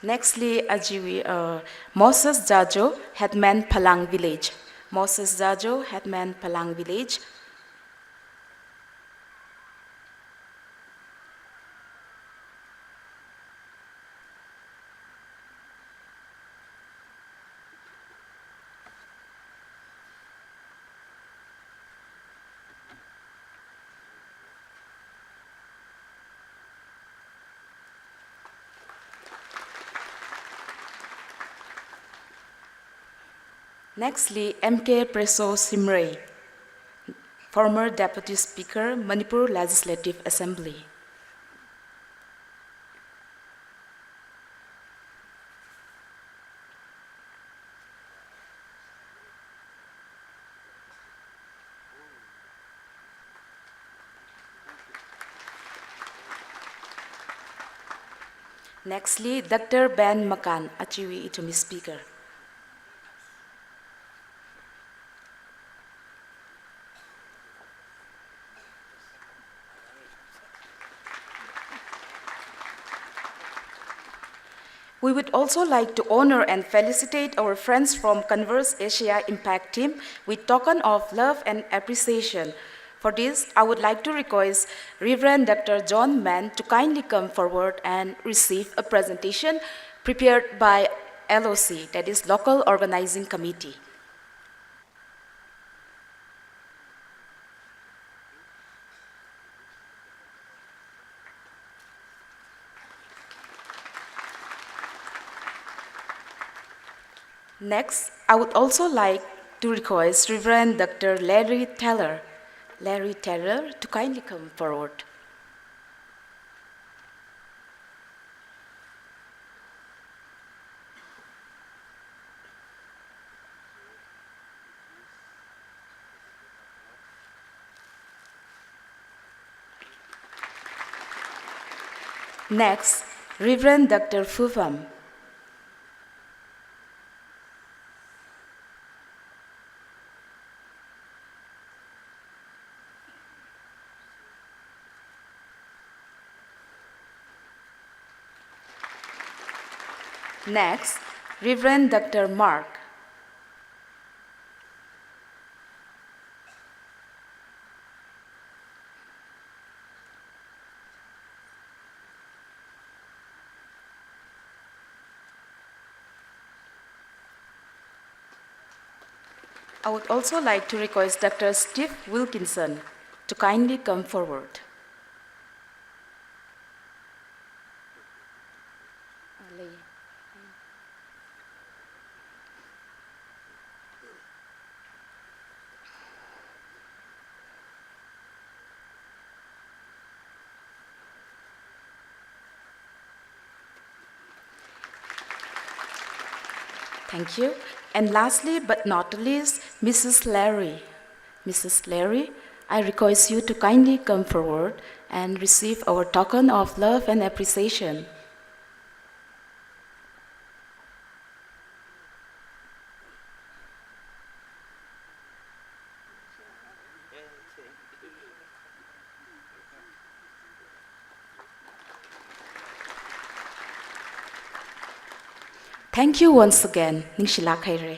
Nextly, achiwui, uh, Moses Jajo, Headman Phalang Village. Moses Jajo, Headman Phalang Village. Nextly, M K Preso Simrei, former Deputy Speaker, Manipur Legislative Assembly. Nextly, Doctor Ben Makan, achiwui ithumwui speaker. We would also like to honor and felicitate our friends from Converse Asia Impact Team with token of love and appreciation. For this, I would like to request Reverend Doctor John Mann to kindly come forward and receive a presentation prepared by L O C, that is Local Organizing Committee. Next, I would also like to request Reverend Doctor Larry Taylor, Larry Taylor to kindly come forward. Next, Reverend Doctor Fufam. Next, Reverend Doctor Mark. I would also like to request Doctor Steve Wilkinson to kindly come forward. Thank you. And lastly, but not the least, Missus Larry. Missus Larry, I request you to kindly come forward and receive our token of love and appreciation. Thank you once again. Ningshilāk haira.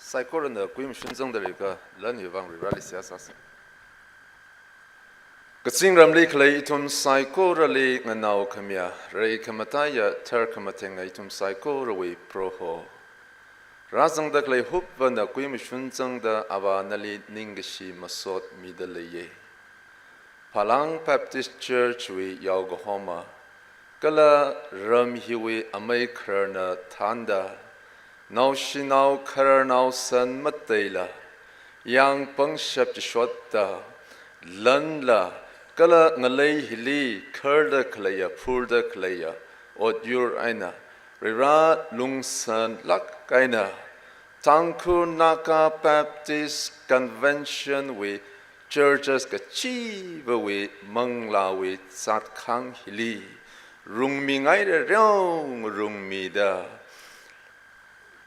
Saikorana kuimashun zangda leikha lan hiwui vang Varivarali seihā sāsa. Kazingramli khalei ithum saikorali nganao khamiya, rei khamataiya, thar khamatheng ithum saikorawui Proho. Rāzangda khalei hupvana kuimashun zangda Avā nali ningkashi masot mida leiya. Phalang Baptist Church wui yaokahoma, kala ram hiwui amei khararna thānda, naoshinao khararnao san mateila, yāng pangshap chishotta, lanla, kala ngalei hili kharda khaleiya, phurda khaleiya, ot yur eina, Varivara lungsanlāk eina, Tangkhul Naga Baptist Convention wui churches kachivawui manglāwui zatkhāng hili, rungmingaira reong rungmida,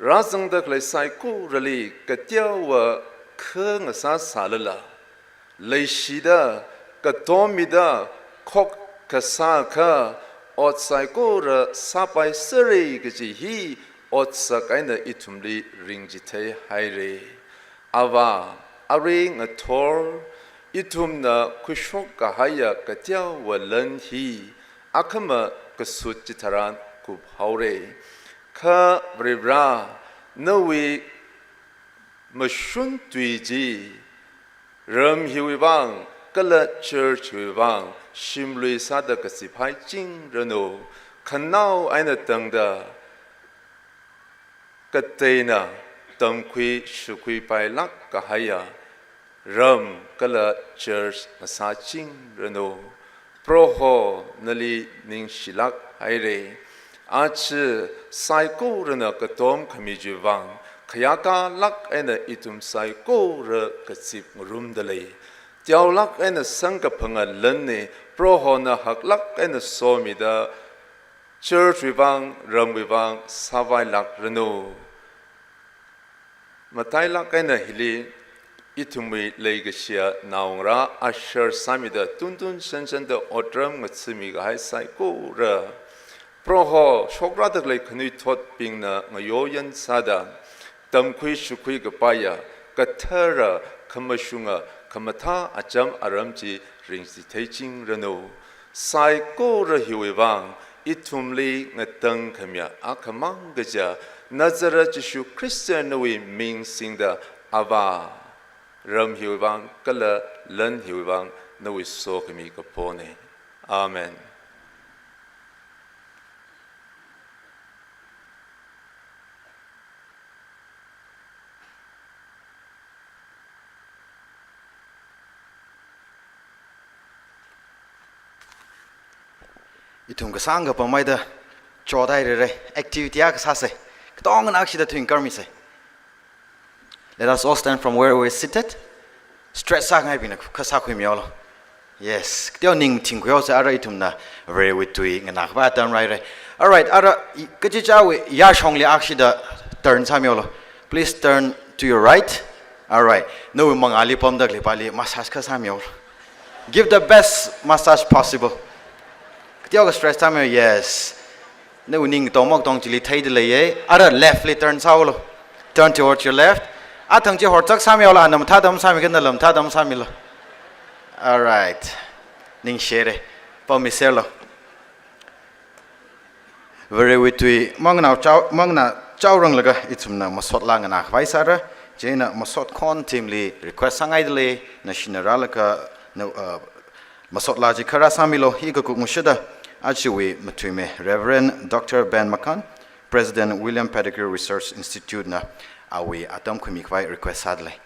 rāzangda khalei saikorali kateowa kha ngasā sālala, leishida, katom mida, khok kasā kha, ot saikora sāpai sāra kaji hi otsak eina ithumli ringchithei haira. Avā, arui ngathor, ithumna khuishok kahaiya kateowa lan hi, akhama kasut chitharan kuphaora. Kha Varivara, nawui mashun tui chi, ram hiwui vang, kala church hiwui vang, shimlui sāda kazip haichingranu, khanao eina tangda, kateina tamkhui shukhuipailāk kahaiya, ram kala church ngasāchingranu. Proho nali ningshilāk haira. Aja saikorana katom khami chiwui vang, khayākalāk eina ithum saikora kazip ngarumda lei. Teolāk eina samkaphanga lanna, Prohona haklāk eina somida, church wui vang, ramwui vang, sāvailākranu. Matailāk eina hili, ithumwui leikashiya naongarā usher sāmida tuntun shanshanda otram ngathami kahai saikora. Proho, shokrāda khalei khanuithotbingna ngayoyan sāda, tamkhui shukhui kapaiya, kathara, khamashunga, khamathā acham aram chi ringchithei chingranu. Saikora hiwui vang, ithumli ngatang khamiya akhamang kaja, Nazareth Jishu Khrista nawui ming singda Avā, ram hiwui vang, kala lan hiwui vang, nawui sokhami kapona. Amen. Ithum kasāng kapam maida, chodai rere, activity akha sāsa. Katongana akshida thuing karmisa. Let us all stand from where we're seated. Stretch sāngaibingna khukha sākhuimihaolu. Yes, kateo ning thingkhuihaosa, ara ithumna Varewui tui nganākhavai atam rāhaira. Alright, ara i-, kachichāwui yāshongli akshida turn sāmihaolu. Please turn to your right. Alright, nawui mangāli pamda khalei pali massage kha sāmihaolu. Give the best massage possible. Kateokha stretch sāmihaolu, yes. Nawui ning tongmok tong chili theida leiya. Ara left li turn sāhaolu. Turn towards your left. Athang chi horchak sāmihaolu, ana mathāda masāmi, kha nala mathāda masāmilu. Alright. Ningshire. Pammiserlu. Varewui tui manganao chao, manganao chaoranglaga ithumna masot laa nganākhavai sāra. Chieina masot khon team li request sāngaida lei, nashina rālaga, na, uh, masot laa chi kha rāsāmilu, hi kakuk ngashida, ajawui mathuime Reverend Doctor Ben Makan, President William Pettigrew Research Institute na awui atam khuimi khavai request sādalei.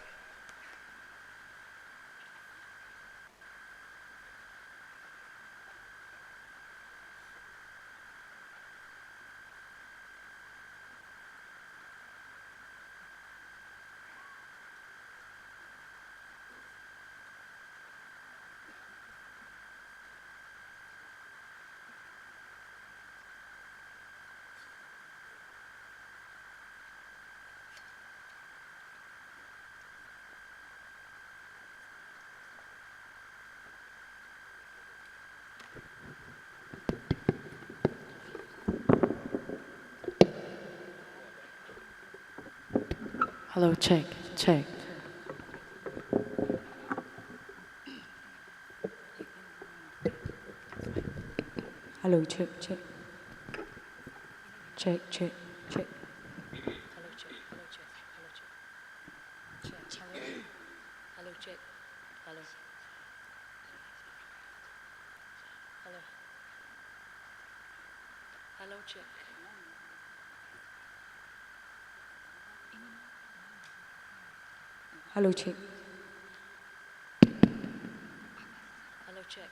Hello, check, check. Hello, check, check. Check, check, check. Hello, check, hello, check, hello, check. Check, hello. Hello, check. Hello. Hello. Hello, check. Hello, check. Hello, check.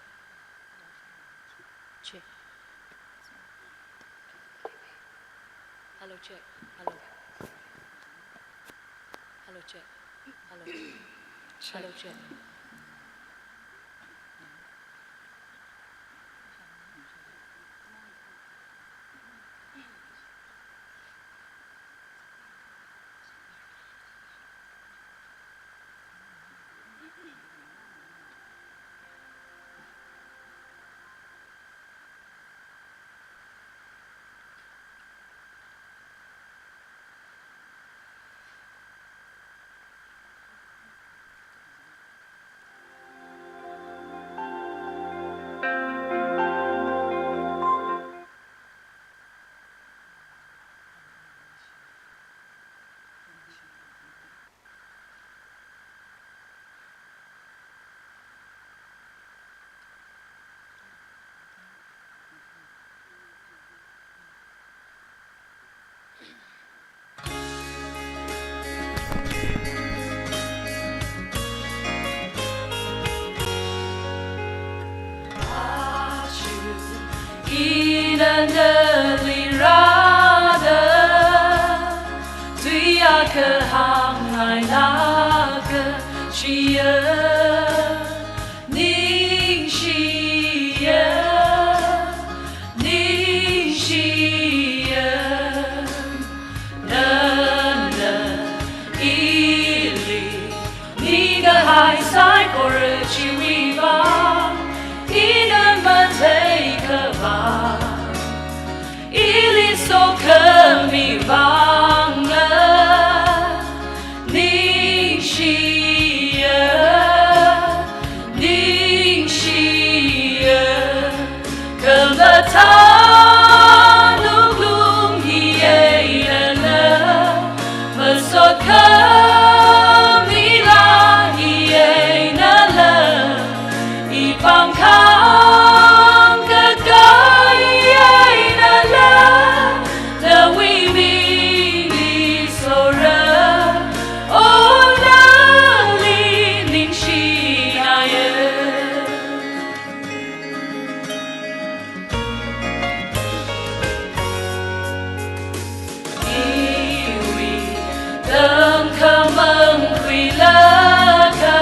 Check. Hello, check. Hello. Hello, check. Hello. Hello, check. Ina nali rāda, tui akha hāngngailāka, chiya, ningshiya, ningshiya. Nana ili mikahai saikora chiwui vang, ina matheikhavai, ili sokhami vangna, ningshiya, ningshiya. Khamathā wuklung hi einala, masot khamila hi einala, ipāng khangkakai einala, nawui mingli sora, oh, nali ningshinaya. Iwui tamkhamang khuilaga,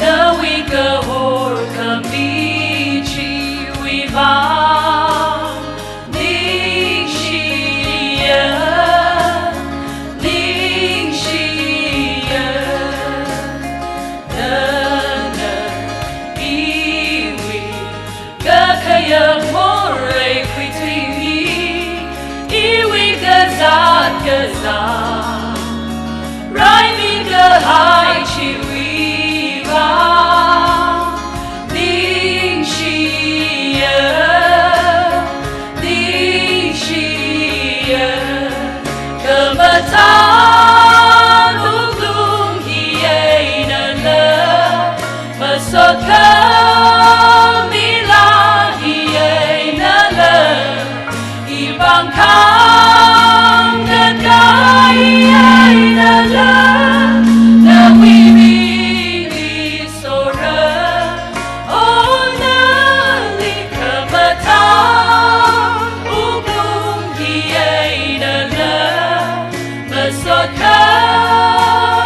nawui kahor khami chiwui vang, ningshiya, ningshiya. Nana iwui kakhayā morei khuithuimi, iwui kazāt kazā raimi kahai chiwui vang, ningshiya, ningshiya. Khamathā wuklung hi einala, masot khamila hi einala, ipāng Ang kakai eina la, nawui ming sora, o nali khamathā, wuklung hi eina la, masot khamila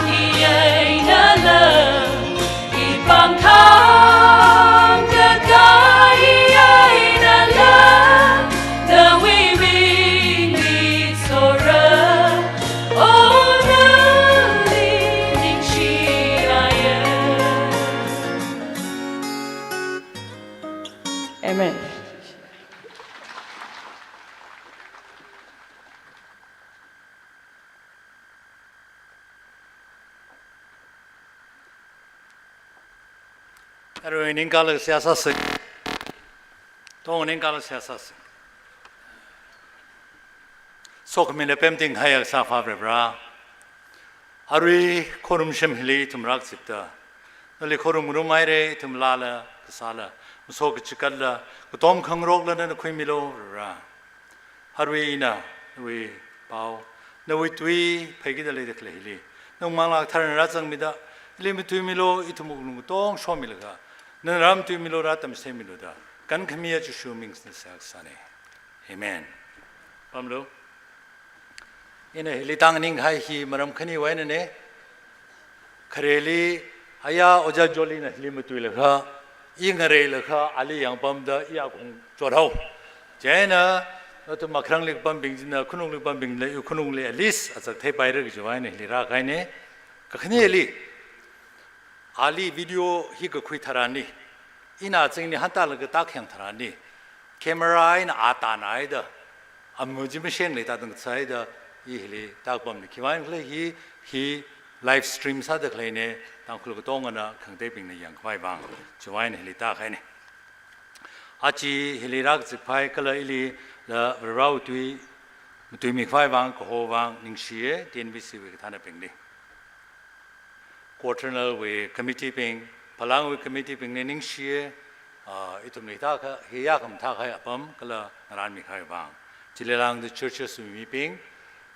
hi eina la, ipāng khangkakai eina la, nawui ming mitsora, o nali ningshiya. Amen. Arui ningkala seihā sāsa. Tong ningkala seihā sāsa. Sokhami eina pemting kahai Akha Akhavā Varivara, arui khorumshim hili ithum rākazipta, nali khorum ngarumhaira. Ithum laala, kasāla, maso kachikatla, katom khangarokla nana khuimilu Varivara. Arui ina nawui pao, nawui tui phaikida leida khalei hili, nawui Manglā Katharana rāzangmida, ili matuimilu, ithum wuklung katong shomilaga, nana rāmatuimilu, rātamsemilu da, kankhamiya Jishu mingna seihā kasāna. Amen. Pamlu. Ina hili tānganing kahai hi maram khaniwui einana. Khareli, aya Ojā Jolina hili matuilaga, i ngareilaga, ali yangpamda, i akong chothao. Chieina, nathum makharangli kapambing china, khanungli kapambingla, i khanungli at least azak theipaira kajiwui eina hili rākahaina. Kakhaneli, ali video hi kakhui tharanli, ina azingli hantālaga tākhayang tharanli, camera eina a tānaida, amu chi masheng leida tang sāhaida, i hili tākapamna. Khiwui eina khala hi, hi live stream sāda khaleina, Tangkhul katongana khangateibingna yangkhavai vang, chiwui eina hili tākahaina. Aja hili rākazip kahai kala ilila Varewui tui matuimi khavai vang, kaho vang, ningshiya, T N B C wui kathānabingli. Quaternary wui committee bing, Phalangwui committee bingli ningshiya, ah, ithumli tākha, hiyākha mathākahai apam kala ngarānmi kahai vang. Chili lāngda churches wui mibing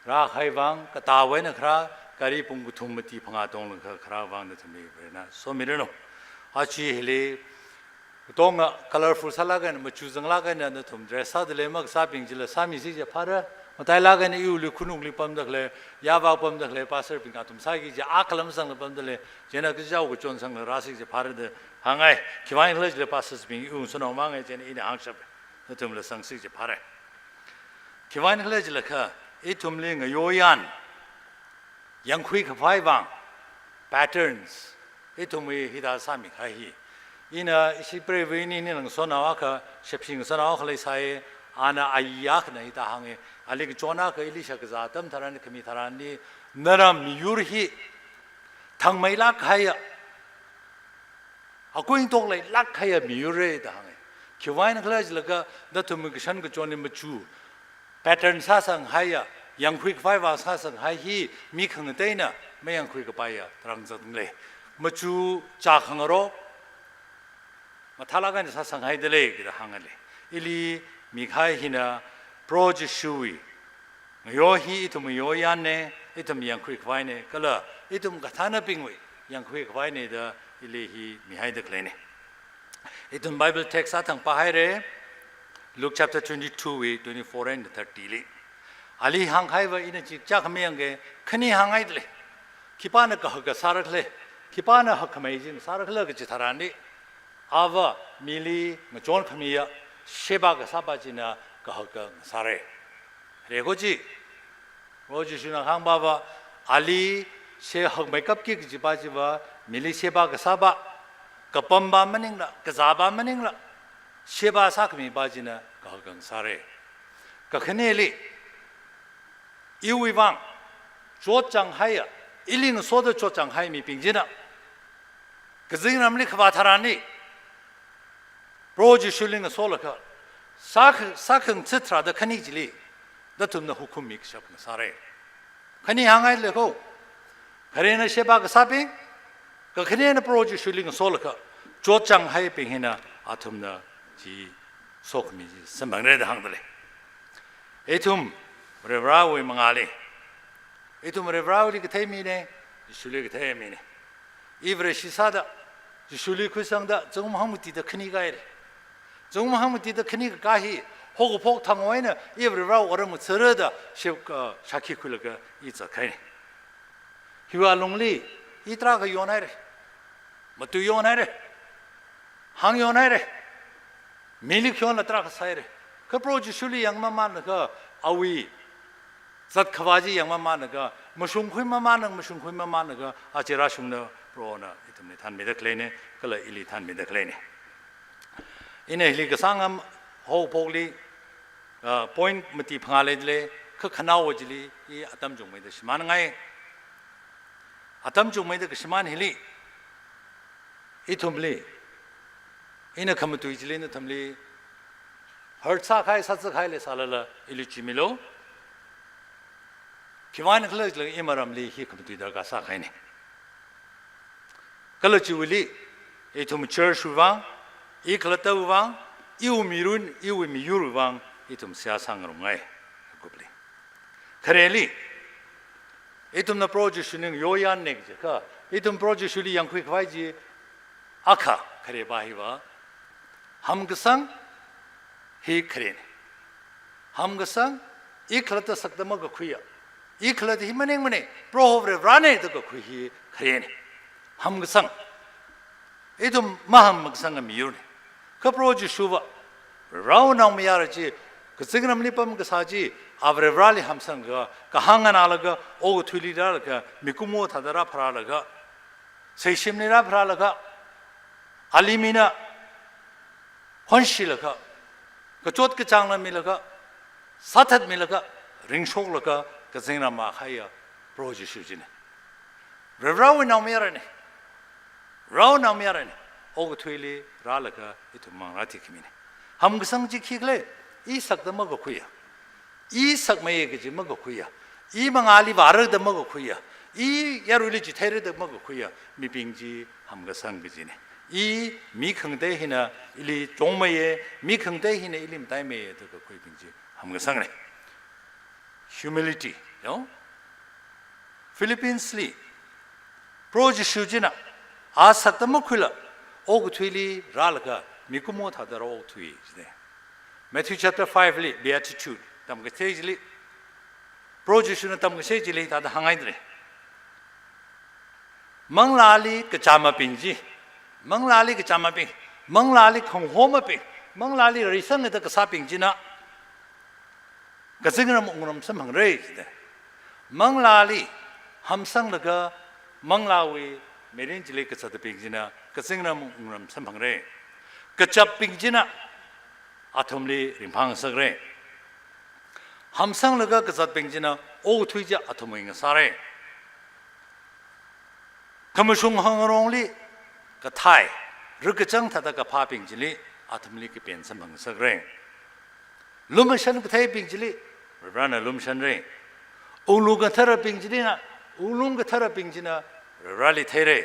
rākahai vang, katāwui eina kharā, gari pung kathum mati phangā tonglaga kharā vang nathumli Varena somiranu. Aja hili katonga colorful sālaga eina, machu zanglāk eina nathum dress sāda lei, makasābing chila sāmisi kaji phāra. Matailāk eina iwuili khanungli pamda khalei, yāvā pamda khalei, pastor bing athum sāki kaji akhalam sangla pamda lei, chieina kachao kachon sangla rāsi kaji phāra da hāngngai. Khiwui eina khala chila pastors bing iwui ngasotnao mangai, chieina ina hāngshap. Nathumla sangsi kaji phāra. Khiwui eina khala chilakha, ithumli ngayoyan yangkhui khavai vang, patterns, ithumwui hithā sāmi kahai hi. Ina ishi preiva ini, ini ngasotnao akha, shepshi ngasotnao akha leisai, ana aya akhana hithā hānga, ali kachon akha ili shakazā atam tharan, khami tharanli, nara miyur hi thangmeilāk kahaiya, akuingtok leilāk kahaiya miyurra da hānga. Khiwui eina khala chilakha, nathumwui kashan kachonli machu, pattern sāsanghaiya, yangkhui khavai vang sāsanghai hi mi khangateina mayangkhui kapaiya tharan zatnglei. Machu chā khangarok, mathālāk eina sāsanghaida lei kida hāngalei. Ili mikahai hina Proho Jishuwui ngayo hi ithum ngayoyanna, ithum yangkhui khavaina, kala ithum kathānabingwui yangkhui khavaina da ili hi mihaida khaleina. Ithum Bible text athang pāhaira, Luke chapter twenty-two wui twenty-four and thirty li. Ali hāngkahaiva ina chikcha khami yangga, khani hānghaida lei. Khipāna kahaka sāra khala, khipāna hakkhamei chi sāra khala kaji tharanli, ava mili ngachon khamiya, sheba kasāpa china kahaka ngasāra. Reko chi, Proho Jishuna hāngpava, ali shehakmeikapki kajipa chiva, mili sheba kasāpa, kapampa maningla, kazāpa maningla, sheba sākhamipa china kahaka ngasāra. Kakhaneli, iwui vang chotchanghaiya, ili ngasoda chotchanghai mibing china, kazingramli khavā tharanli, Proho Jishuli ngasolaga, sākh-, sākhangatha tharāda khani chili, nathumna hukum mikashap ngasāra. Khani hānghaida leiko, kharena sheba kasābing, kakhanena Proho Jishuli ngasolaga, chotchanghaibing hina athumna chi sokhami chi samphangra da hāngda lei. Ithum Varivarawui mangāli, ithum Varivarawuili kathei mina, Jishuli kathei mina. I Vareshi sāda, Jishuli khuisangda, zingkum hangmatida khani kahaira. Zingkum hangmatida khani kakā hi, haokaphok thang eina, i Varivarawui otram ngathara da, shep, uh, shākhi khuilaga i zatkahaina. Hiwui alungli, i tarākha yonhaira. Matui yonhaira. Hāng yonhaira. Mili khayonla tarākha sāhaira. Kha Proho Jishuli yangmamānlaga, awui zatkhavā chi yangmamānlaga, mashungkhui mamānlaga, mashungkhui mamānlaga, aja rāshungda Prohona ithumli thanmida khaleina, kala ili thanmida khaleina. Ina hili kasāngam haophokli, ah, point mati phangā leilei, kha khanaowa chili, i atam chungmeida shimānngai. Atam chungmeida kashimān hili, ithumli, ina khamatui chili nathumli hurt sākahai, sāzākahai leisālala, ili chimilu. Khiwuivang khala jilala i maramli hi khamatui darkar sākahaina. Kala chiwuili, ithum church wui vang, i khalattawui vang, iwui mirin, iwui miyurwui vang, ithum seihā sāngarumngai, kupli. Khareli, ithumna Proho Jishu ningyayāna kajiakha, ithum Proho Jishuli yangkhui khavai chi, akha, kharepā hiva, hamkasang hi kharena. Hamkasang, i khalatta sakda makakhuiya. I khalatta hi maningmana, Proho Varivarana da kakhui hi kharena. Hamkasang. Ithum mahamkasanga miyurna. Kha Proho Jishuva, Varivarawui naomayara chi, kazingramli pamkasā chi, a Varivarali hamsanglaga, kahāng nganālaga, okathuili rālaga, mikumo thāda rāpharālaga, seishimli rāpharālaga, ali mina, honshilaga, kachot kachāngla milaga, sāthatmilaga, ringshoklaga, kazingram akha hiya, Proho Jishu china. Varivarawui naomayarana. Varivarawui naomayarana. Okathuili rālaga ithum mang rāthikmina. Hamkasang chi khikhala, i sakda makakhuiya. I sakmeiya kaji makakhuiya. I mangāli vāra da makakhuiya. I yaruili chitheira da makakhuiya. Mibing chi hamkasang kajina. I mi khangatei hina ili chungmeiya, mi khangatei hina ili mataimeiya da kakhuibing chi hamkasangna. Humility, no? Philippians li, Proho Jishu china, a sakda makhuila, okathuili rālaga, mikumo thāda rāokthui, jina. Matthew chapter five li, Beatitude, tamkachithei chili, Proho Jishuna tamkachithei chili, thāda hānghaidalei. Manglāli kachāmabing chi, manglāli kachāmabing, manglāli khangahomabing, manglāli reisangda kasābing china, kazingram wungram samphangra, jida. Manglāli hamsanglaga, manglāwui mirin chili kazatbing china, kazingram wungram samphangra. Kachapbing china, athumli ringphāngasakra. Hamsanglaga kazatbing china, okathui chi athumwui ngasāra. Khamashung hangarongli kathai, rikachang thāda kaphābing chili, athumli kapen samphangasakra. Lumashan katheibing chili, Varivarana lumashanra. Wunglung katharabing chilina, wunglung katharabing china, Varivarali theira.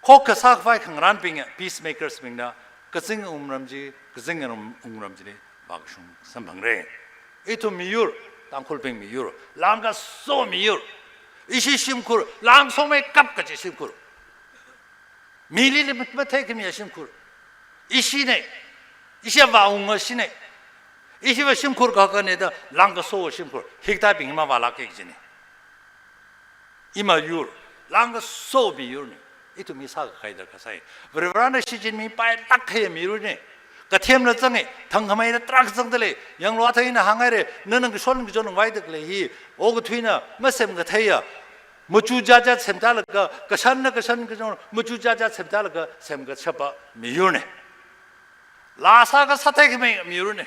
Khokkha sākhavai khangarānbing, peacemakers bingna, kazing wungram chi, kazingram wungram chili, vākashung samphangra. Ithum miyur, Tangkhulbing miyur, langkaso miyur. Ishi shimkhur, langsomeikap kaji shimkhur. Mili li mat-, matheikhamiya shimkhur. Ishina, ishi vāwunga shina. Ishiva shimkhur kakhana da langkaso shimkhur. Hikathābing mavālāka kajina. Ima yur, langkaso miyurna. Ithum mi sākakhaida kasai. Varivarana shichinmipailāk kahaiya miyurna. Kathemla zanga, thangkhameila tarākha zangdalei. Yanglu athang ina hānghaira, nana kashon kachon ngavaida khalei hi, okathuina masemkatheiya. Machuchacha semtālaga, kashanna kashan kachon, machuchacha semtālaga, semkashapa miyurna. Laa sākasā theikhamei miyurna.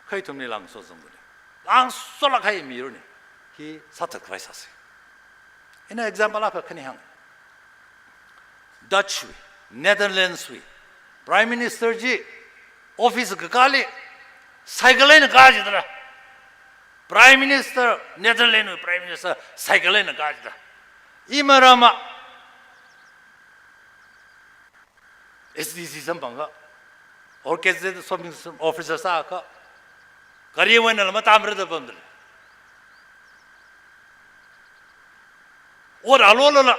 Kha ithumli langso zangdalei. Langsolāk kahai miyurna. Hi sāthatkhavai sāsa. Ina example akha khani hāng. Dutch wui, Netherlands wui Prime Minister chi office kakāli cycle eina kā jidala. Prime Minister, Netherlands wui Prime Minister cycle eina kā jidala. Imarama S D C samphanga. or gazetted officer sākha, gari wui eina lama tamra da pamdalei. Ot alolala,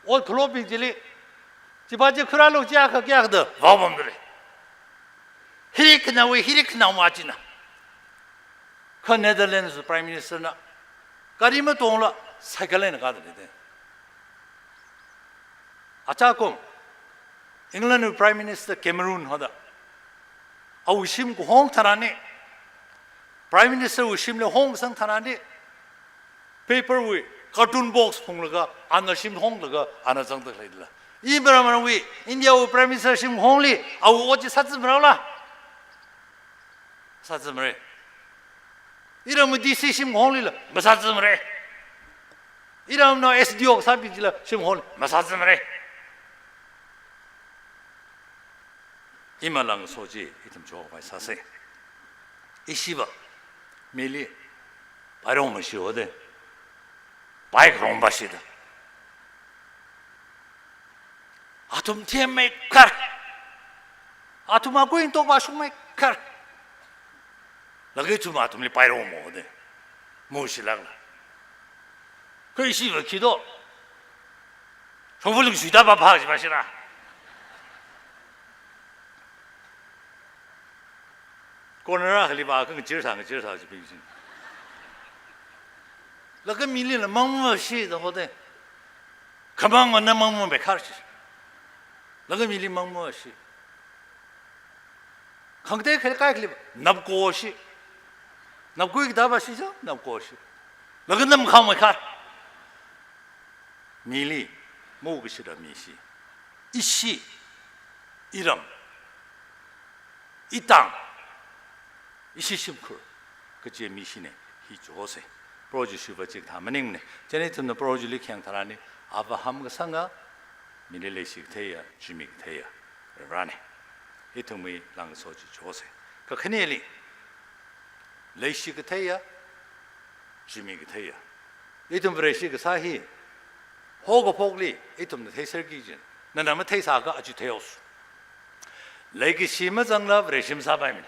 ot khalobing chili, chipa chi khuralo chiakha kayākha da vao pamdalei. Hili khanāwui, hili khanāma china. Kha Netherlands Prime Minister na gari matongla cycle eina kadalei de. Achakum, England Prime Minister Cameron hoda, awui shim kahong tharanli, Prime Minister wui shimli hongsang tharanli, paper wui carton box phunglaga, ana shim honglaga, ana zangda khaleila. I mara marawui, India wui Prime Minister shim kahongli, awui ot chi sāzamrala. Sāzamra. Iramwui D C shim honglila masāzamra. Iramna S D O kasābing chila shim hongli masāzamra. Ima langkaso chi ithum chokpai sāsa. Ishiva mili pairong mashi hoda, pai karong ba shida. Athum themmei khar. Athum akui tokpa shungmei khar. Laga ithum athumli pairong mo de. Mo shilakla. Kha ishiva khi do. Shongfa lungshuida ba phak jiba shira. Corner akhali va kha ngachir sā, ngachir sā jibing jin. Laga milila mangma shida hoda. Khamang mana mangmamei khar shi. Laga mili mangma shi. Khangatei khali kaikhali napko shi. Napkui kida ba shi ja, napko shi. Laga namkhamei khar. Mili, mo kashira mi shi. Ishi, iram, itang, ishi shimkhur kaje mi shina, hi chosa. Proho Jishuva chikathā maningmana. Chieina ithumna Proho Jishuli khayang tharanli, Ava hamkasanga, mili leishi katheiya, zimi katheiya Varivarana. Ithumwui langkaso chi chosa. Kakhaneli, leishi katheiya, zimi katheiya. Ithum Vareshi kasā hi, haokaphokli ithumna theiserki jin, nana matheisākha aja theihaosa. Leikashi mazangla Vareshi masāpaimana.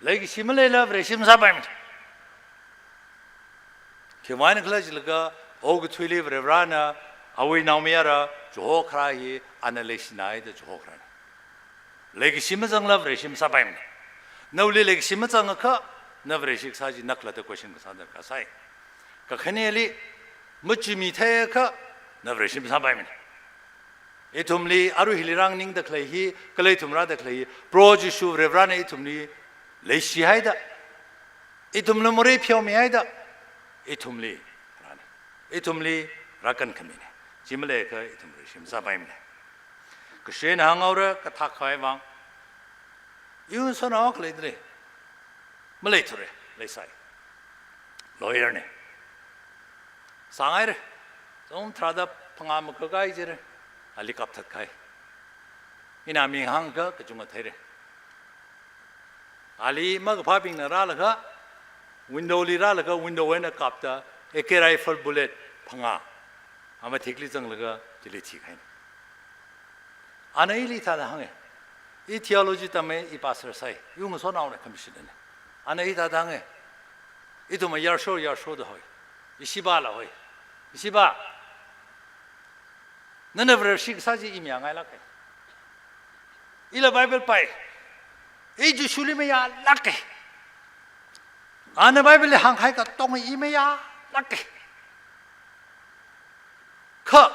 Leikashi maleila Vareshi masāpaimana. Khiwuivang khala jilaga, okathuili Varivarana awui naomayara chihokhara hi, ana leishinaida chihokharana. Leikashi mazangla Vareshi masāpaimana. Nawuili leikashi mazangakha, na Vareshi kasā chi na khalatta question kasā darkar sai. Kakhaneli, mazimi theiakha, na Vareshi masāpaimana. Ithumli, arui hili rānganingda khalei hi, kala ithum rāda khalei hi, Proho Jishu Varivarana ithumli leishihaida, ithumli morei pheomihaida, ithumli rāni. Ithumli rākankhamina. Chi maleiakha ithum Vareshi masāpaimana. Kashena hānghaora, kathak khavai vang. Iwui ngasotnao akha leidalei. Maleithura, leisai. Lawyer na. Sāngaira. Zingkum tharāda phangā makakai jira. Ali kapthat kahai. Ina ming hāngakha kachungkha theira. Ali makaphābingna rālaga, window li rālaga, window eina kapta, A K rifle bullet phangā. Amathikli zanglaga, chili thikahaina. Ana ili thāda hānga. I theology tama, i pastor sai. Iwui ngasotnaona, commissioner na. Ana i thāda hānga. Ithum mayarshao, yarshaoda hoi. Ishivāla hoi. Ishivā. Nana Vareshi kasā chi i mayāngailāka. Ila Bible pai. I Jishuli mayālāka. Ana Bible li hāngkahai katonga i mayālāka. Kha,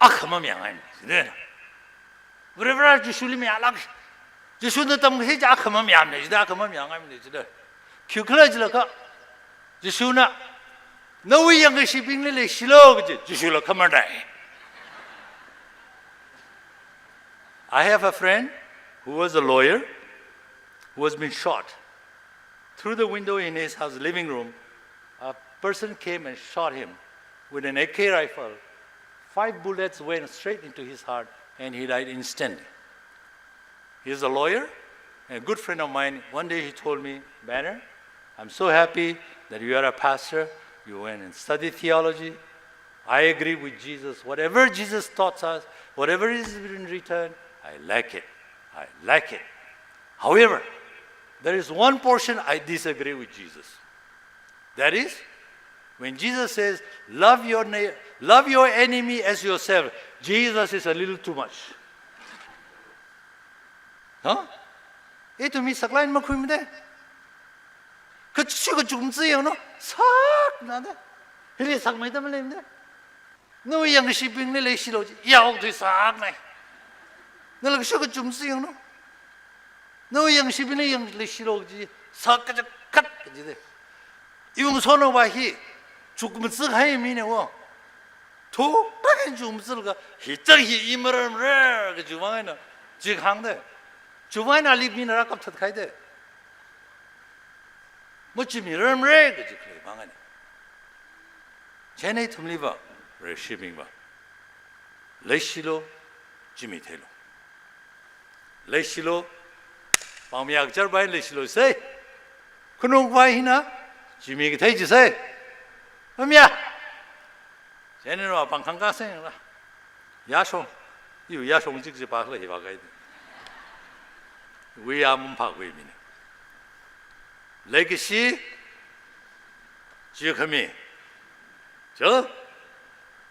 akha mamayāngaimana, jida. Varivara Jishuli mayālāka. Jishuna tamkahai chi akha mamayāmana, jida, akha mamayāngaimana, jida. Khiwuikhala jilakha, Jishuna, nawui yangkashibingli leishilu kaji, Jishula khamardai. I have a friend who was a lawyer who has been shot. Through the window in his house living room, a person came and shot him with an A K rifle. Five bullets went straight into his heart and he died instantly. He is a lawyer and a good friend of mine. One day he told me, "Banner, I'm so happy that you are a pastor. You went and studied theology. I agree with Jesus. Whatever Jesus taught us, whatever is written, written, I like it. I like it. However, there is one portion I disagree with Jesus. That is, when Jesus says, "Love your neigh-, love your enemy as yourself," Jesus is a little too much. Huh? Ithum mi saklāk eina makhuimade. Kachi kachungchi yanglu, saknade. Hili sakmeida maleimade. Nawui yangkashibingli leishilu ji, yaothui saknai. Nala kachi kachungchi yanglu. Nawui yangkashibingli yang leishilu ji, sak kachakhat kajide. Iwui ngasotnaova hi, chukmajā kahai mine wo. Thuktāk eina chukmajālaga, hi chang hi i mararmara kajiwui vang eina, chi kahāngde. Chiwui vang eina ali mina rākapthat kahaide. Machimi rarmara kaji khalei vang eina. Chieina ithumliva, Vareshibingva, leishilu, chimi theilu. Leishilu, pāngmiya kacharvai leishilu sai. Khanungvai hina, chimi kathei chi sai. Pāngmiya. Chieina nawui pāng khangkā sāngra. Yāshong. Iwui yāshong chik chi pākhala hi vākai. Wui yā mum phākhui mine. Leikashi, chikhami. Cho?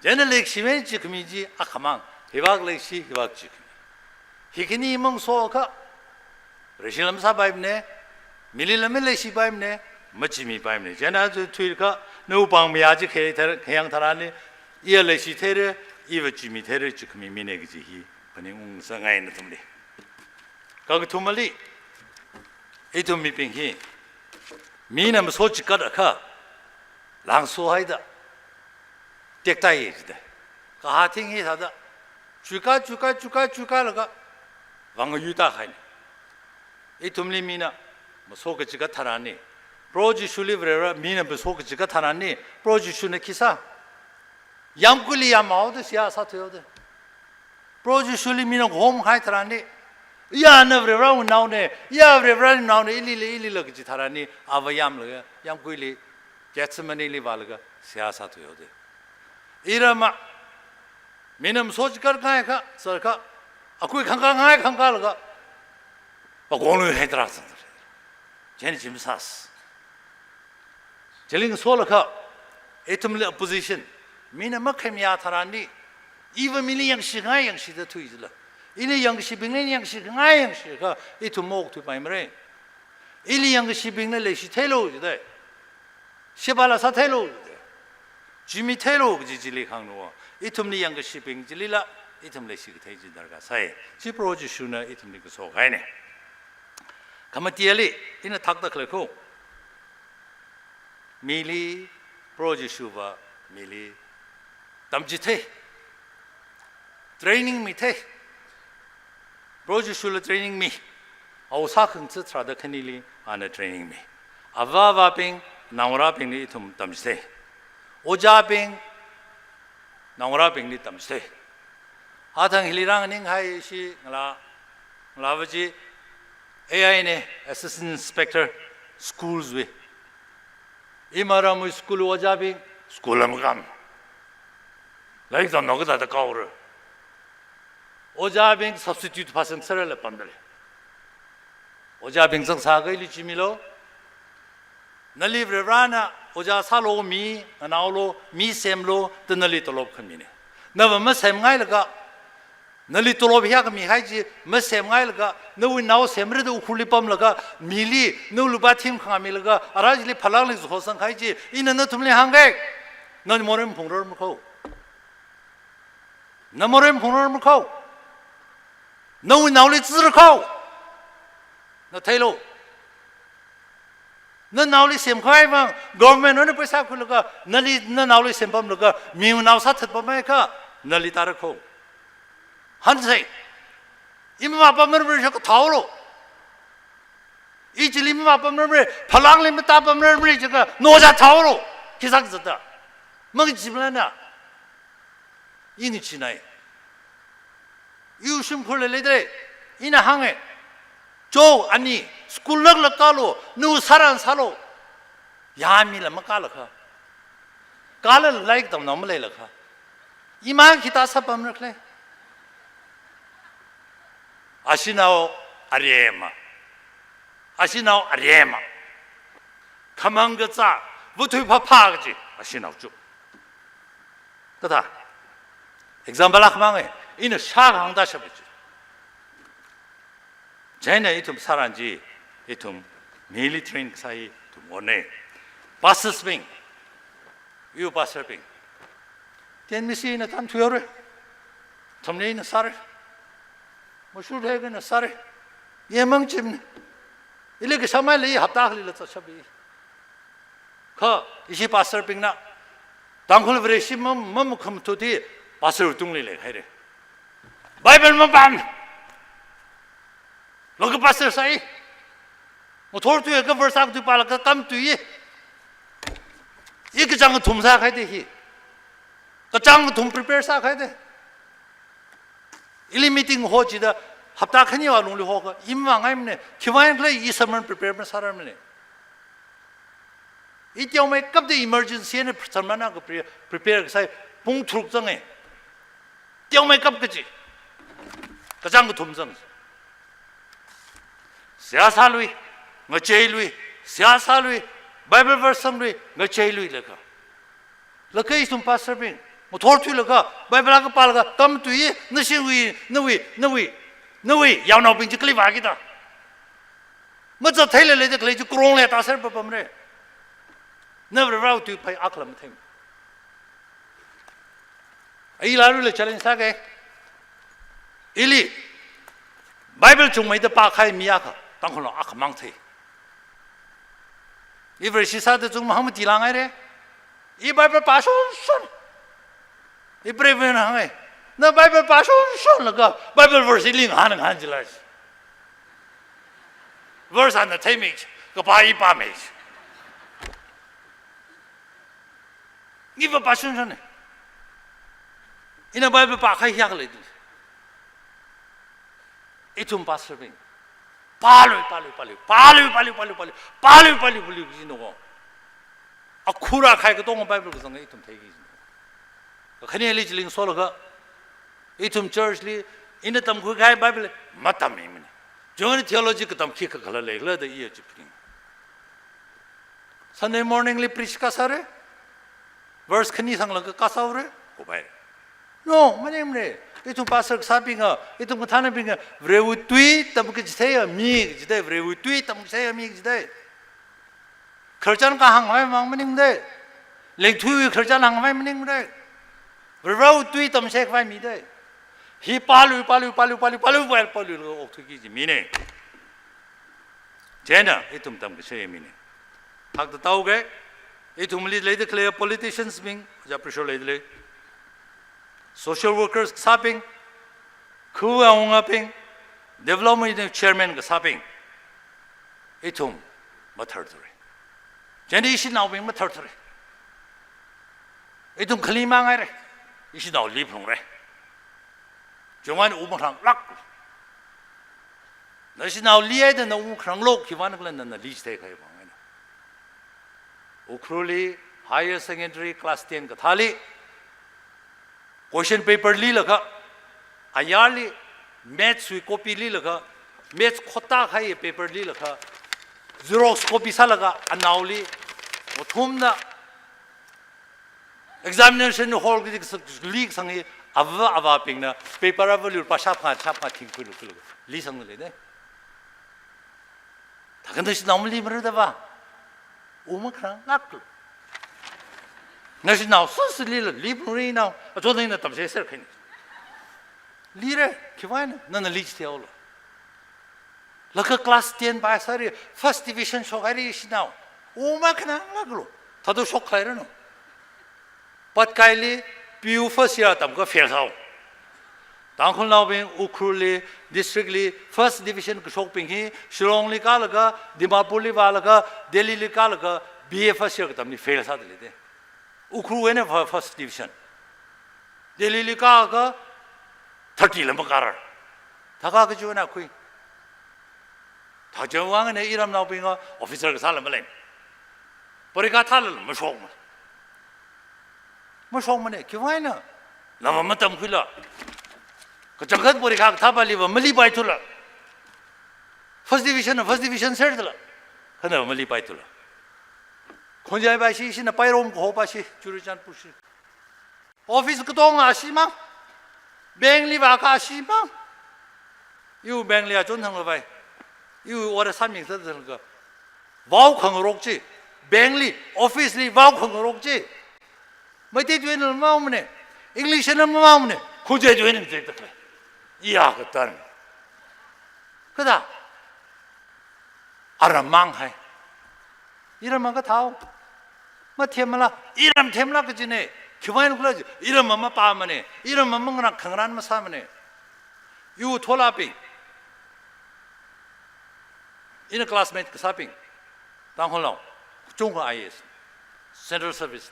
Chieina leikashi eina chikhami chi akhamang. Hivāk leikashi, hivāk chikhami. Hi khani mangasokha, Vareshi lam sāpaimane, mili lam leishipaimane, machimipaimane. Chieina aja thuiakha, nawui pāngmiya chi khayang thar-, khayang tharanli, iya leishi theira, iva chimi theira, chikhami mine kaji hi phaningung sāngai nathumli. Kakathumali, ithum mibing hi, mina maso chikatakha, langso haida, tektāya jide. Kahā thing hi thāda, chuka, chuka, chuka, chukalaga, vang yuta haine. Ithumli mina maso kachikat tharanli, Proho Jishuli Varewui mina maso kachikat tharanli, Proho Jishuna khi sā? Yāmguili yāmhaoda seihā sāthuihaode. Proho Jishuli mina homhai tharanli, iya na Varewui naone, iya Varewui naone, ilila, ilila kaji tharanli, ava yāmlaga, yāmguili, Gethsemaneli vālaga, seihā sāthuihaode. Iramā, mina maso chikat ngaiakha, sākha, akui khangkā ngai khangkālaga, pakonglui haida rāzang. Chieina chi masāsa. Chili ngasolaga, ithumli opposition, mina makhaimiya tharanli, iva mili yangshi ngai yangshida thuijila. Ili yangkashibingli yangshi ngai yangshikha, ithum maokthuipaimara. Ili yangkashibingli leishi theilu jide. Sheba la sātheilu jide. Chimi theilu kaji chili kahāngna. Ithumli yangkashibing chilila, ithum leishi kathei chi darkar sai. Chi Proho Jishuna ithumli kaso kahaine. Khamatili, ina thakda khalei kho. Mili, Proho Jishuva, mili, tamchithei. Training mithei. Proho Jishula training mi. Awui sākhangatha tharāda khanili, ana training mi. Avāvabing, naongarābingli ithum tamchithei. Ojābing, naongarābingli tamchithei. Athang hili rānganinghai ishi ngalā, ngalāva chi A I ne, Assistant Inspector, Schools wui. Iramwui school ojābing, school lam kam. Lairik tamnao kathāda kaora. Ojābing substitute phāsang sārala pamdalei. Ojābing zangsākha ili chimilu. Nali Varena, ojā sālu mi, nganaolu, mi semlu, da nali tolop khamine. Nava masemngailaga, nali tolop hiya khamihai chi, masemngailaga, nawui nao semrida Ukhrulli pamlaga, mili, nawui lupā thim khangamilaga, ara chili phalangli zahosang kahai chi, ina nathumli hāngke. Nana morei maphungrarmara kho. Na morei maphungrarmara kho. Nawui naoli zara kho. Na theilu. Nanaoli semkhavai vang, government na pheisā khuilaga, nali nanaoli sempamlaga, miwui nao sāthatpamhaiakha, nali tāra kho. Hāngsei. I mavāpamrarmara jiakha thāhaolu. I chili mavāpamrarmara, phalangli matāpamrarmara jiakha, na ojā thāhaolu. Khi sākazata. Mangacheemalana. I ngacheeinai. Iwui shimkhurli leidalei. Ina hānge. Cho, ani, school laklak kālu, nawui sāran sālu. Ya mila makālakha. Kālala lairik tamnao maleilakha. Imang khi tāsāpamra khala. Ashinao arema. Ashinao arema. Khamang kazā, vuthui phapha kaji, ashinao chu. Kathā. Example akhamang e, ina shākahāng tāshap chi. Chieina ithum sāran chi, ithum mili train kasā hi ithum one. Pastors bing, iwui pastor bing. Tianmisi ina tamthuihaora. Thumli ina sāra. Mashur thei ina sāra. Yemang chimna. Ili kasā maili hapta khalila zatshap i. Kha, ishi pastor bingna, Tangkhul Vareshi mam, mamakhamathuda pastor tungli leihaira. Bible mapam. Laga pastor sāi. Ngathor thuiakha verse akha tui pālaga kam tui. I kachāng kathum sākahai da hi. Kachāng kathum prepare sākahai da. Ili meeting ho chida hapta khani alungli hoakha, i mavāngaimana, khiwuivang khala i sermon prepare masārarmana. I teomeikapta emergency eina sermon akha pre-, prepare kasā pung tharuk zanga. Teomeikap kaji. Kachāng kathum zang. Seihā sālui, ngacheilui, seihā sālui, Bible verse sanglui, ngacheilui laga. Laga ithum pastor bing, ngathor thuilaga, Bible akha pālaga, kam tui, nashiwui, nawui, nawui, nawui, yaonaobing chi kali vāki da. Mazat theilala da khalei chi kurong le tāser papamra. Na Varewui tui phai akhala mathei. Ai laruila challenge sāga. Ili, Bible chungmeida pākahai mi akha, Tangkhulnao akhamang thei. I Vareshi sāda chungmei hāngmati langaira. I Bible pāshunshun. I preivana hānga. Na Bible pāshunshunlaga Bible verse ili ngahān ngahān jila. Verse ana theimi, kapā i pāmi. Iva pāshunshun ne. Ina Bible pākahai hiyak lei di. Ithum pastor bing. Pālui, pālui, pālui, pālui, pālui, pālui, pālui, pālui, pālui, pālui, pālui, jino. Akhura khai katonga Bible kazang ithum theiki jino. Kakhaneli chiling solaga, ithum church li, ina tamkhuikahai Bible matammi mani. Chungani theology katam khikha khala leikhala da iya chipring. Sunday morning li preach kasāra, verse khani sanglaga kasāura, kupai. No, maningmara. Ithum pastor kasābinga, ithum kathānabinga, Varewui tui tamkachitheiya mi kachithei, Varewui tui tamkachitheiya mi kachithei. Khararchan kahāngkhavai mang maningmara. Lengthuiwui khararchan hāngkhavai maningmara. Varewui tui tamchitheikhavai mi da. Hi pālui, pālui, pālui, pālui, pālui, pālui, pālui, laga okthuiki kaji mina. Chieina, ithum tamkachithei mina. Thakta taoga, ithumli leida khalei politicians bing, ja pressure leida lei. Social workers kasābing, khu awungabing, development chairman kasābing. Ithum matharthura. Chieina ishinaobing matharthura. Ithum khali mangaira. Ishinaoli phungra. Chungwui u makharanglāk. Nashinaoli haida na u makharanglu khiwuivang khala nana li chitheikahai vang eina. Ukhrulli higher secondary class ten kathāli question paper lilaga, ayarli maths wui copy lilaga, maths khotā kahai paper lilaga, xerox copy sālaga, anaoli, ngathumna, examination hall kali kasang hi, ava avābingna, paper ava lur pa shap nga, shap nga thingkhuilu, khuilu, li sangda lei ne. Thakhan nashinao mali mara da va. U makharanglāklu. Nashinao susu lila, li phungri nao, achon ina tamchiser khaini. Lira, khiwuivang eina, nana li chitheihaolu. Laga class ten bai sāri, first division shokhaira shinao. U makharanglāklu. Thāda shokhaira no. Patkaili P U first year tamkha fail sāhao. Tangkhulnaobing Ukhrulli, district li first division kashokbing hi, Shillongli kālaga, Dimapurli vālaga, Delhili kālaga, B A first year katamli fail sāda lei de. Ukhrul eina fir-, first division. Delhili kālaga, thirty la makārar. Thākha kachiwui eina khui. Thāchiwui vang eina iramnaobing officer kasāla malei. Porikha thālala mashokma. Mashokmana, khiwuivang eina. Lava matamkhuila. Kachangkhat porikha kathā pali va malipaithula. First division, first division serdala. Khana malipaithula. Khonjai pashi, ishina pairom kaho pashi, Churachandpur shi. Office katonga ashimang. Bank li vākha ashimang. Iwui bank li achon thangla vai. Iwui ora saming sa thangla. Vao khangarok chi. Bank li, office li vao khangarok chi. Meitei tuina mamaone. English na mamaone. Khonjai tuina mzei takle. Iya katan. Kada. Aram mang hai. Iram makathao. Mathemla, iram themla kajine. Khiwuivang khala ji, iram mapamane. Iram mangarak khangaran masāmane. Iwui tholabing. Ina classmate kasābing. Tangkhul Lao. Chungkha I A S. Central Service.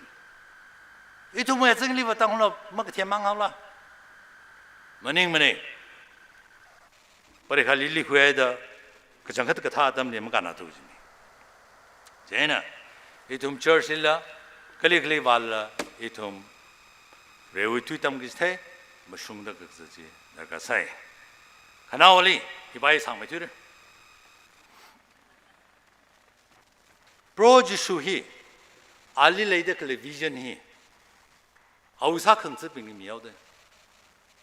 Ithum mai zingli va Tangkhul Lao makathem mang haola. Maningmane. Parikha lili khuida kachangkhat kathā atamli makānna tu jini. Chieina, ithum church lila, kali kali vālala, ithum rewui tui tamkachithei, mashungda kakaza chi darkar sai. Khanaowali, hipai sangmeithuire. Proho Jishu hi, ali leida khalei vision hi, awui sākhangatha̱bingli mihaode.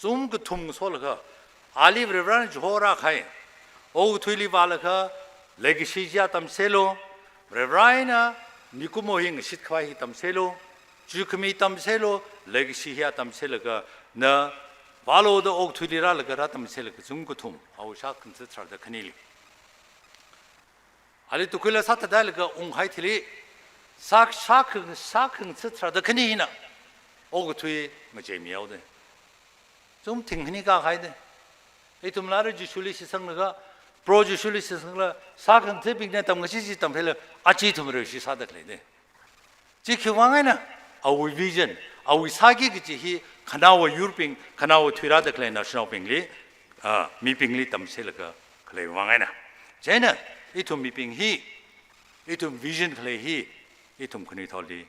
Zung kathum solaga, ali Varivarana chihorākahai, okathuili vālaga, leikashi chiya tamseilu, Varivarana mikumo hi ngashitkhavai hi tamseilu, chukhami tamseilu, leikashi hiya tamseilaga, na vālu da okathuili rālaga rātamseilaga zung kathum, awui sākhangatha̱ tharāda khanili. Ali tukkhuila sāthādailaga ungkahai thili, sā, sākhang, sākhangatha̱ tharāda khani hina, okathui ngacheimihaode. Zung thing khani kākahaide. Ithumla ara Jishuli shitsanglaga, Proho Jishuli shitsanglaga, sākhangatha̱bingna tamkashi chi tamtheila, aja ithum reshi sāda khaleide. Chi khiwuivang eina, awui vision, awui sāki kaji hi, khanaowa yurbing, khanaowa thuirāda khalei naoshinaobingli, ah, mibingli tamseilaga khaleiwui vang eina. Chieina, ithum mibing hi, ithum vision khalei hi, ithum khanuithotli,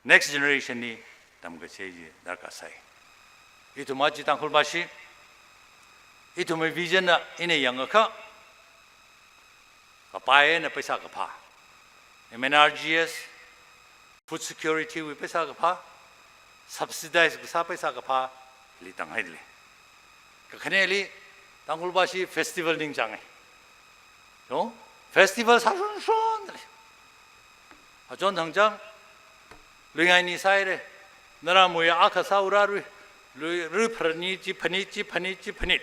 next generation li tamkachithei chi darkar sai. Ithum aja Tangkhul pashi, ithumwui vision na ina yangakha, kapai eina paisa kaphā. M N R G S, food security wui paisa kaphā, subsidize kasā paisa kaphā, li tanghaile. Kakhaneli, Tangkhul pashi festival ningchānge. No? Festival sāshonshonle. Achon thangchang, luingai ni sāhaire. Naramwui akha sāurarui. Lui, rui pharani, chi phani, chi phani, chi phani.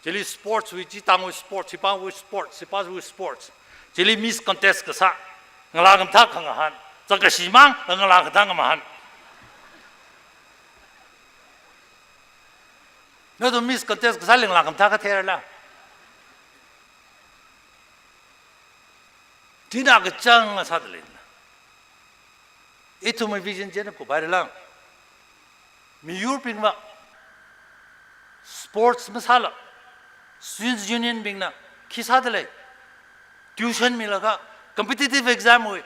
Chili sports wui, chi tangwui sports, chi pangwui sports, chi pangwui sports. Chili Miss Contest kasā. Ngalā khamathā khangahān. Zakkashi mang, ngalā khamathā ngamahān. Nathum Miss Contest kasāli ngalā khamathā kathei rala. China kachāng sādalei. Ithumwui vision china kupai rala. Miyurbingva sports masāla, students union bingna khi sādalei. Tuition milaga, competitive exam wui,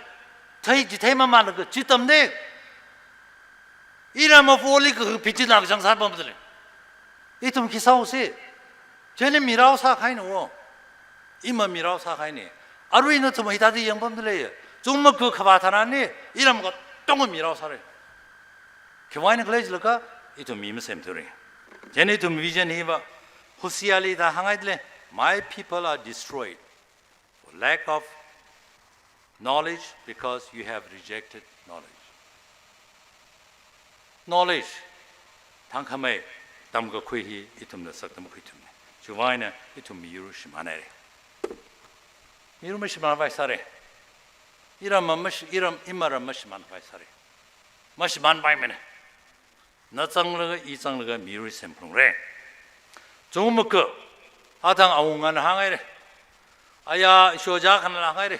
thei, chithei mamānlaga, chi tamde. Iramva folly ka phi china kachāng sāpamdalei. Ithum khi sāhaosi. Chieina mirao sākahaina wo. Ima mirao sākahaine. Arui nathum hithāda yangpamdalei. Zungmaka khavā tharanli, iram katonga mirao sāre. Khiwuivang khala jilaga, ithum mi masemthura. Chieina ithum vision hiva, Hoseali da hānghaidalei, "My people are destroyed for lack of knowledge because you have rejected knowledge." Knowledge, thangkhamei, tamkakhui hi ithumna sakta makhuithumne. Chiwuivang eina ithum miyur shimānhaire. Miyur mashimānvai sāre. Iramva mashi-, iram, imaram mashimānvai sāre. Mashimānvaimane. Na zanglaga, i zanglaga, miyur semphungre. Zungmaka, athang awungana hānghaire. Aya, ishoja khanala hānghaire.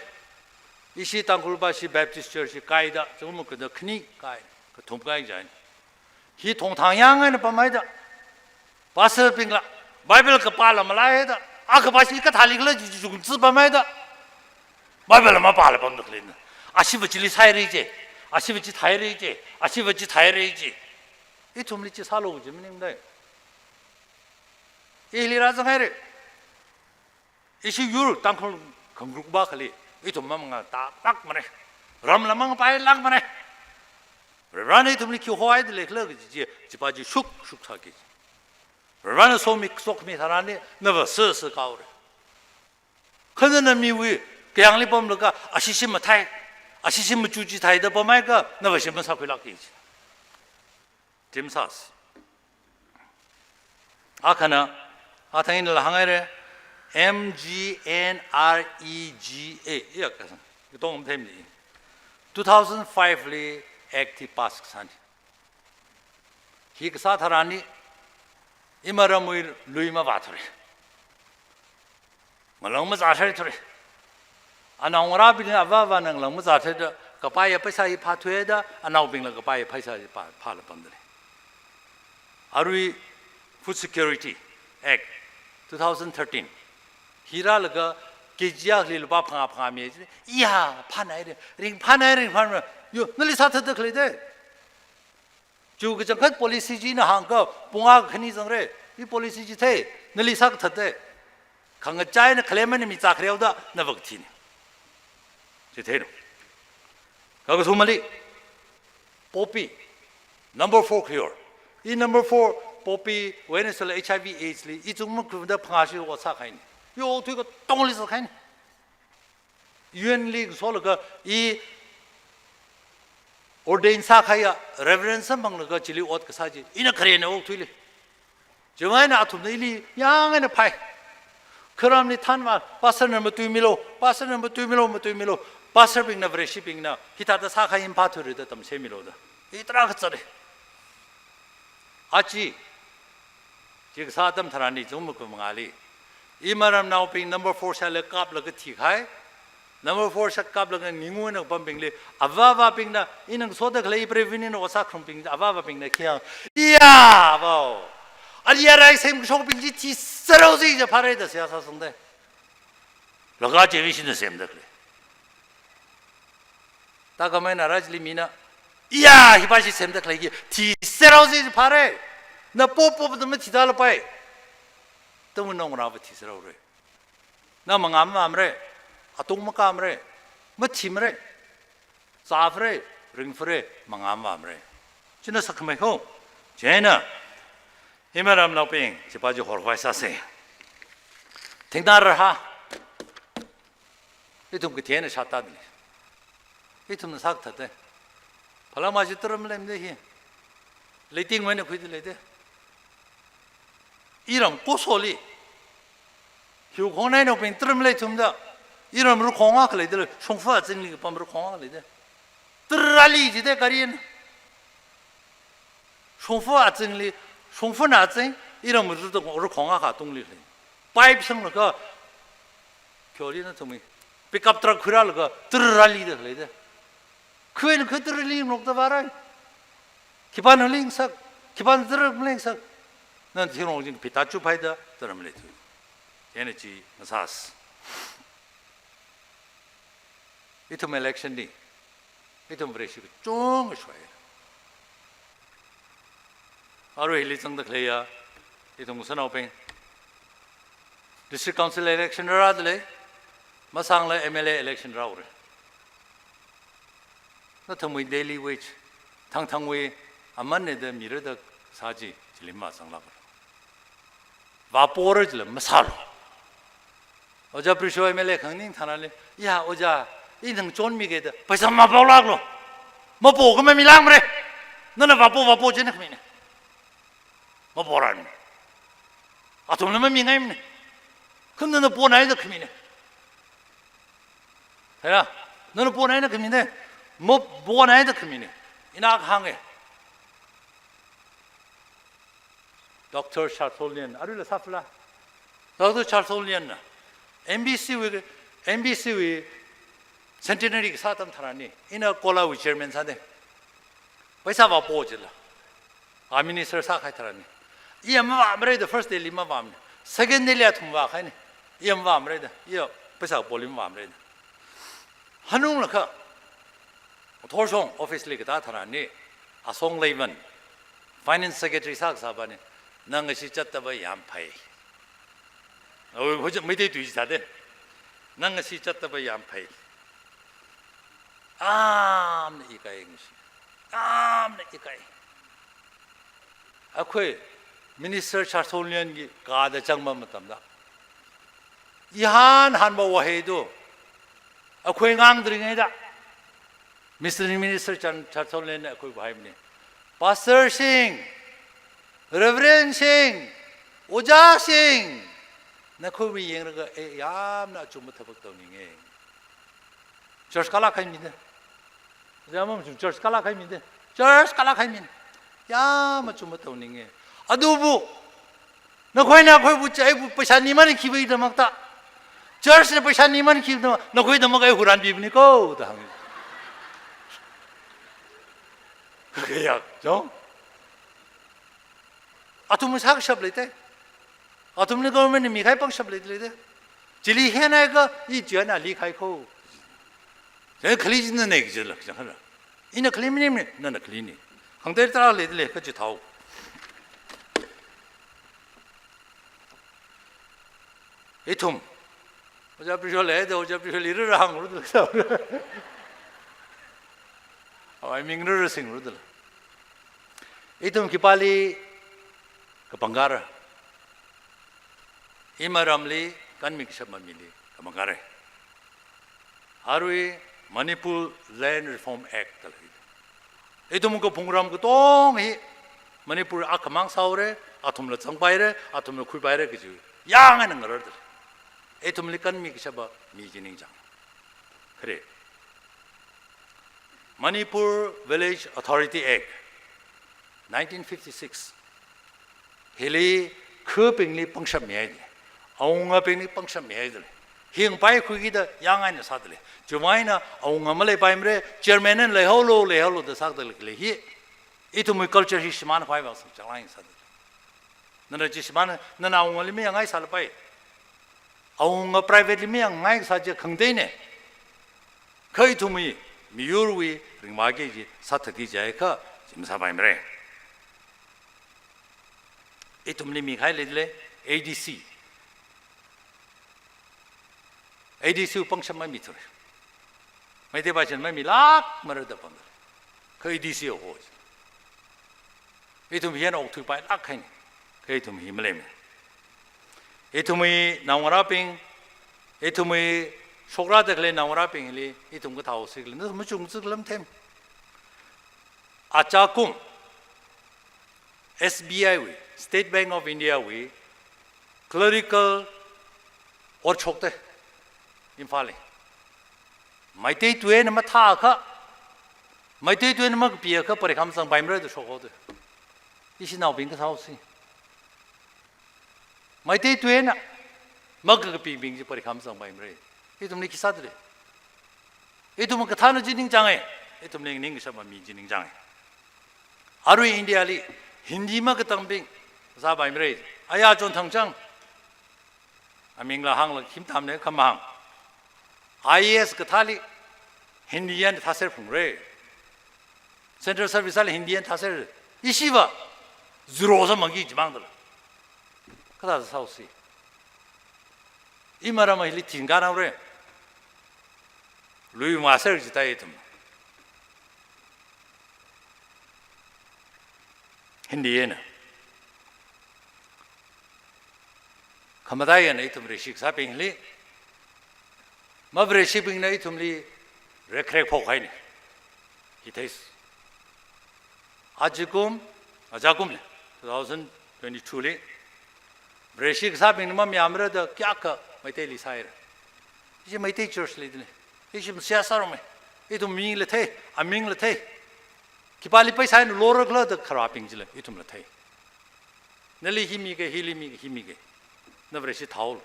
Ishi Tangkhul pashi Baptist Church hi kaida, zungmaka da khani kai, kathum kai jain. Hi thongthang yang eina pamhaida. Pastor bingla, Bible kapāla malaihaida. Akha pashi kathālikhala ji, ji, jung tsi pamhaida. Bible mapāla pamda khaleina. Ashiva chili sāhaire je. Ashiva chi thāhaire je. Ashiva chi thāhaire je. Ithumli chi sālu ji maningdai. Ili rāzanghaire. Ishi yur Tangkhul khangaruk ba khali, ithum mamangā tālākmana. Ramla mangapailākmana. Varena ithumli khi hohaida leikhala kaji chi, chipa chi shuk, shuk sāki. Varena somi, sokhami tharanli, nava sāsā kahaora. Kha nana miwui kayāngli pamlaga, ashishi mathei, ashishi machu chi theida pamhaiakha, nava shim masākhuilāki. Tim sas. Akhana, athang inala hānghaira, M G N R E G A. Iya kasang. Katong matheimana. Two thousand five li Act hi pass kasāna. Hi kasā tharanli, iramwui lui mavāthura. Ngalang mazāsai thura. Anaongarābingna avāvana ngalang mazāsai da, kapaiya paisa hi phāthuida, anaobingla kapaiya paisa hi phā, phāla pamdalei. Arui Food Security Act two thousand thirteen. Hi rālaga K G akhali lupā phangā phangā mi chi. Iya, phānai re, ringphānai, ringphānai. Yo, nali sāthatda khalei da. Chiwui kachangkhat policy chi ina hāngakha pung akha khani zangra, i policy chi thei, nali sākathat da. Khangachā eina khalem eina mi zākhareo da, nava kathina. Chi theina. Kakathumali, poppy, number four cure. I number four, poppy, awareness la H I V AIDS li, i zung makhuda phangāshi ot sākahaina. Yo, tui katongli sākahaina. U N li solaga i ordain sākahaiya Reverend samphanglaga chili ot kasā chi, ina kharena okathuili. Chiwui vang eina athumna ili yāng eina phai. Kharamli thanvā, pastor na matuimilu, pastor na matuimilu, matuimilu. Pastor bingna, Vareshibingna, hithāda sākahai hi phāthuira da tamsemilu da. Hi tarākha zata. Aja, chi kasā atam tharanli zung makhum mangāli, iramnaobing number four shāla kaplaga thikahai, number four shā kaplaga ningu eina pambingli, avāvābingna, ina ngasoda khalei prevenient ot sākharumbing, avāvābingna khi hāng, iya, vao. Ali arai semkashokbing chi thiserao chi jiakha phāra da seihā sāsangda. Laga chi ishi na semda khalei. Thākhamei na rajli mina, iya, hipa chi semda khalei hi thiserao chi phāra. Na pop pop da mathida lapai. Tangkhul naongarāva thiseraora. Na mangā mavāmara, atung makāmara, mathimara, zāvara, ringvara, mangā mavāmara. China sakmei ho. Chieina, iramnaobing, chipa chi horvai sāsa. Thingna raha. Ithum kathei eina shātā dalei. Ithumna sākathat da. Phalama chi tara maleimada hi. Leiting wui eina khuida lei da. Iram Kosoli. Hiwui khongnainaobing tara maleithumda. Iram rakhong akha leida lei. Shongfa azingli kapam rakhong akha leida. Tara rāli jida gari eina. Shongfa azingli, shongfana azing, iram rakhong, rakhong akha tungli lei. Pipe sanglaga, kyoli na tumi. Pickup truck khuirālaga, tara rālida lei da. Khuina khuitara li nokta vārai. Khipāna lingsak, khipāna tara malingsak. Nana thingrong jing pita chuphaida, tara maleithu. Energy masas. Ithum election li, ithum Vareshi kachungkha shoi. Arui hili zangda khaleiya, ithum sanaobing. District Council election rāda lei, masāngla M L A election rāhaora. Nathumwui daily wage, thangthangwui aman eina da mira da sā chi, chili mazanglākra. Vāpora jila masālu. Ojā Prisho M L A khanganing tharanli, ya, ojā, i nang chonmige da, paisa mapaolāklu. Mapoakha mamilākmara. Nana vāpo, vāpo jina khamina. Maporān. Athumna mamingaimana. Kha nana ponai da khamina. Theira? Nana ponai da khamina. Maponai da khamina. Ina kahānga. Doctor Charles Olian, aruila sāfala. Doctor Charles Olian na M B C wui, M B C wui centenary kasā atam tharanli, ina KOLA wui chairman sāda. Paisa vāpo jila. A minister sākahai tharanli. Iya mavāmara da first day li mavāmana. Second day li athum vākahaina. Iya mavāmara da. Iya paisa vāpoli mavāmara da. Hanunglakha, Thorshong office li katā tharanli, Asong Leivan, Finance Secretary sākasāpana, nang ashi zatdava yāmphai. Awui hojam Meitei tui chi thāda. Nang ngasi chattapa yāmphai. Yāmna ikai ngasi. Yāmna ikai. Akhui Minister Chatsholianwui kāda zangma matamda, ihān hānva wahei tu, akhui ngangdringhaida, Mister Minister Chan-, Chatsholianna akhuiva hāngmana. Pastor sing, Reverend sing, Ojā sing, nakhuiwui yanglaga, eh, yāmna achuma thapkahai tongninge. Church kalak kahai mina. Yāmam church kalak kahai mina. Church kalak kahai mina. Yāmam achuma tongninge. Adubu, nakhuina akhuiva chi, iva paisa niman khiwui damakta, church na paisa niman khiwui damak, nakhuidamāng ai huranbimana ko, da hānga. Kayā, chong. Athum sākashap leite. Athumli government na mikahai pangshap leite. Chili hieina ka, i chiana likahai ko. Chieina khali china ne kajila, chang khala. Ina khali maningmana, nana khalina. Khangatei tarākha leidalei, kachithāo. Ithum. Ojā Prishol leida, Ojā Prishol li rāra hāngrudala. Awui ming rāra singrudala. Ithum khipāli kapangkara. Ima ramli kanmi kashap mamili kapangkara. Arui Manipur Land Reform Act da lei. Ithum kaphung ram katonga hi Manipur akhamang sāhaora, athumla zangpaira, athumla khuipaira kaji yāngai ngararda lei. Ithumli kanmi kashapa mi chi ningchāng. Khare. Manipur Village Authority Act, nineteen fifty-six. Hili khabingli pangshap mihaida lei. Awungabingli pangshap mihaida lei. Hi ngapaikhuikida yāngai eina sāda lei. Chumai eina awunga maleipaimara, chairman na leihaolu, leihaolu da sāda lei hi. Ithumwui culture hi shimānkhavai vang sāchang lāng sāda lei. Nana chi shimān, nana awungali mayāngngai sālapai. Awunga private li mayāngngai sā chi khangateina. Kha ithumwui miyurwui ringvāki kaji sāthaki jiakha, chi masāpaimara. Ithumli mikahai leidalei, A D C. A D C wui pangshap mamithura. Meitei pāchin mamilākmara da pamda lei. Kha A D C ho. Ithum hina okthuipailāk kahaina. Kha ithum hi maleimana. Ithumwui naongarābing, ithumwui shokrāda khalei naongarābingli, ithum kathāhaosi khala, na machung chiklam them. Achakum, S B I wui, State Bank of India wui, clerical ot shokta, Imphal li. Meitei tui eina mathākha, Meitei tui eina makapiakha, parikham zangpaimara da shokhaoda. Ishinaobing kathāhaosi. Meitei tui eina makakapibing chi parikham zangpaimara. Ithumli khi sāda lei. Ithum kathāna chi ningchānga. Ithumli nganingkashap mi chi ningchānga. Arui India li Hindi makatangbing sāpaimara. Aya chon thangchang. Amingla hāngla khim tamne khamahāng. I A S kathāli Hindi eina thāser phungra. Central Service li Hindi eina thāser. Ishiva zero sāmangki jimangdala. Kathā sāhaosi. Ima ram hili thingkanaora. Lui maser jitai ithum. Hindi eina. Khamataiya eina ithum Vareshi kasābingli, mavareshibingna ithumli rekrek phokhaina. Hi theis. Ajakum, ajakum lei, two thousand twenty-two li. Vareshi kasābingna mamayāmara da kayākha Meiteili sāhaira. Ishi Meitei church leidalei. Ishi masiya sārumai. Ithum mingla thei, amingla thei. Khipāli paisa eina lorakhala da kharābing chila, ithumla thei. Nali hi mika, hili mika, hi mika. Na Vareshi thāhaolu.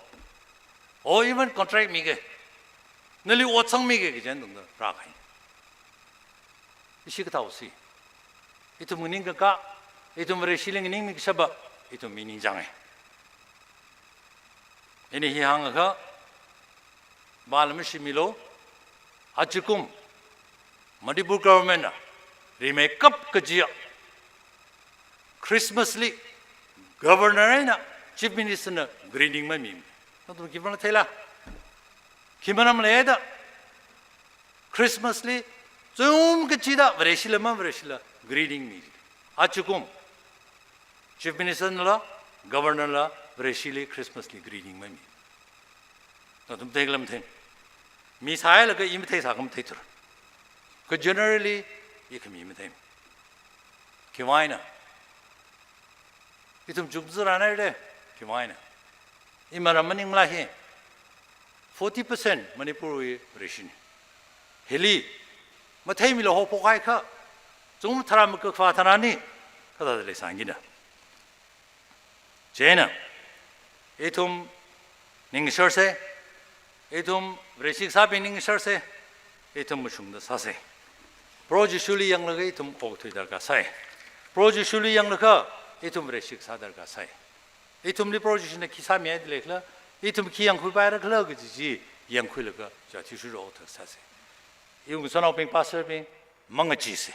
O even contract mika. Nali ot sangmika kaji eina tangda rākahai. Ishi kathāhaosi. Ithum nganingkaka, ithum Vareshili nganingmi kashapa, ithum mi ningchānga. Ina hi hāngakha, vāla mashimilu, ajakum, Manipur government na, rimeikap kajiya, Christmas li, governor eina, chief minister na, greeting mami. Nathum khipāna theila? Khi maram leida Christmas li zung kachida Vareshila ma Vareshila greeting mi. Achukum Chief Minister nala, Governor la Vareshili Christmas li greeting mami. Nathum theikhala mathei. Mi sāhailaga i matheisā kha matheithura. Kha generally i khami mathei. Khiwuivāngna? Ithum chungzarānhaira, khiwuivāngna? I maram maningla hi forty percent Manipurwui Vareshina. Hili matheimila haophok haikha, zung tharan makakhava tharanli kathāda leisāngina? Chieina ithum ningsharsa, ithum Vareshi kasābing ningsharsa, ithum mashungda sāsa. Proho Jishuli yanglaga ithum okathui darkar sai. Proho Jishuli yanglaga ithum Vareshi kasā darkar sai. Ithumli Proho Jishuna khi sāmihaida leikhala, ithum khi yangkhuipaira khala kaji chi yangkhuilaga chi athishurda okathui sāsa. Iwui ngasotnaobing, pastor bing, mangachisa.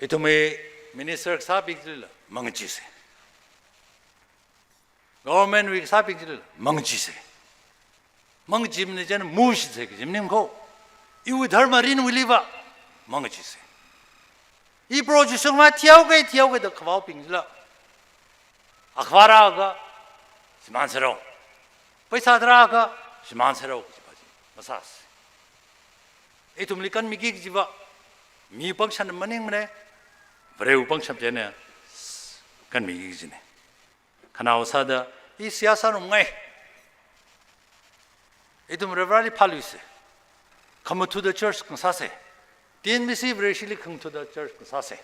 Ithumwui minister kasābing chilila mangachisa. Government wui kasābing chilila mangachisa. Mangachimana chieina mushitsa kaji maning kho. Iwui dharma rinwuiliva mangachisa. I Proho Jishu mangā thihaoga, thihaoga da khavābing chila, akhava rālaga shimān sārao, paisa tarālaga shimān sārao kaji pa chi masāsa. Ithumli kanmiki kajiva mi pangshap maningmana, Varewui pangshap chieina kanmiki kajina. Khanaowa sāda i seihā sāngarumngai. Ithum Varivarāli phāluisa. Khamathuda church ngasāsa. T N B C Vareshili khamathuda church ngasāsa.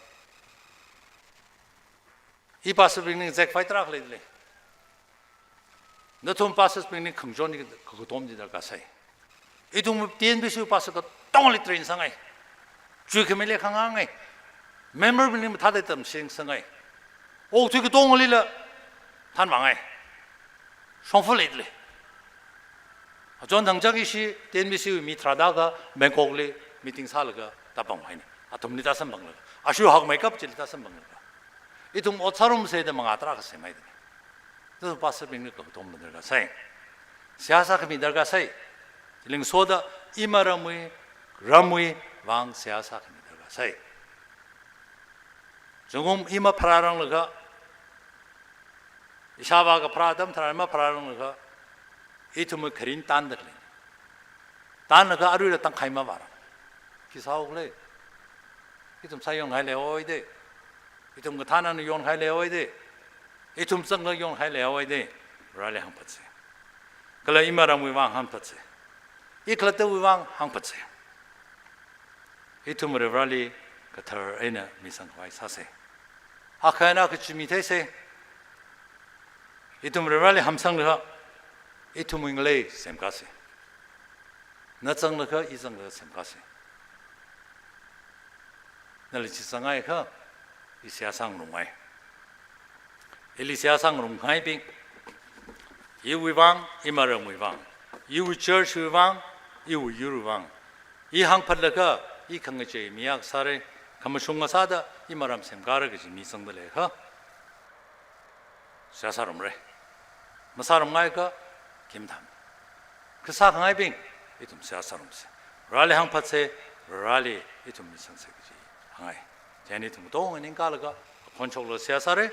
I pastor bingli ngazek phai tarākha leidalei. Nathum pastors bingli khangachon hi kakatom chi darkar sai. Ithum T N B C pastor katongali train sāngai. Chuikhamili khangāngai. Member bingli mathāda tamsing sāngai. Okathui katongalila thanvāngai. Shongfa leidalei. Achon thangchak ishi T N B C wui mi tharāda akha Bangkok li meeting sālaga tāpamhaina. Athumli tāsamphanglaga, ashi hakmeikap chili tāsamphanglaga, ithum ot sārumsa da mangā tarākha semhaida. Thāda pastor bingli kakatom darkar sai. Seihā sākhami darkar sai. Chili ngasoda i maramwui, ramwui vang seihā sākhami darkar sai. Zingkum i mapharāranglaga, ishāvā kapharā atam tharan mapharāranglaga, ithumwui kharing tānda khalei. Tānlaga aruila tangkhai mavāra. Khi sāhaokhala? Ithum sāyonhai leihaowa da. Ithum kathānana yonhai leihaowa da. Ithum zanglaga yonhai leihaowa da. Vareli hāngphatsa. Kala i maramwui vang hāngphatsa. I khalattawui vang hāngphatsa. Ithum Varivarāli kathar eina misangkhavai sāsa. Akha eina akha chimi theisa. Ithum Varivarāli hamsanglaga, ithumwui ngalei semkasa. Na zanglaga, i zanglaga semkasa. Nali chi zanghaiakha, i seihā sāngarumngai. Ili seihā sāngarumngaibing, iwui vang, i maramwui vang, iwui church wui vang, iwui yurwui vang, i hāngphatlaga, i khangachei mi akha sāra, khamashunga sāda i maram semkara kaji mi zangda leiakha, seihā sārumra. Masārumngaikha, khim tham. Kha sākhangaibing, ithum seihā sārumsa. Vareli hāngphatsa, Vareli ithum misangsa kaji hāngngai. Chieina ithum katonga ningkalaga, akhon shoklaga seihā sāra,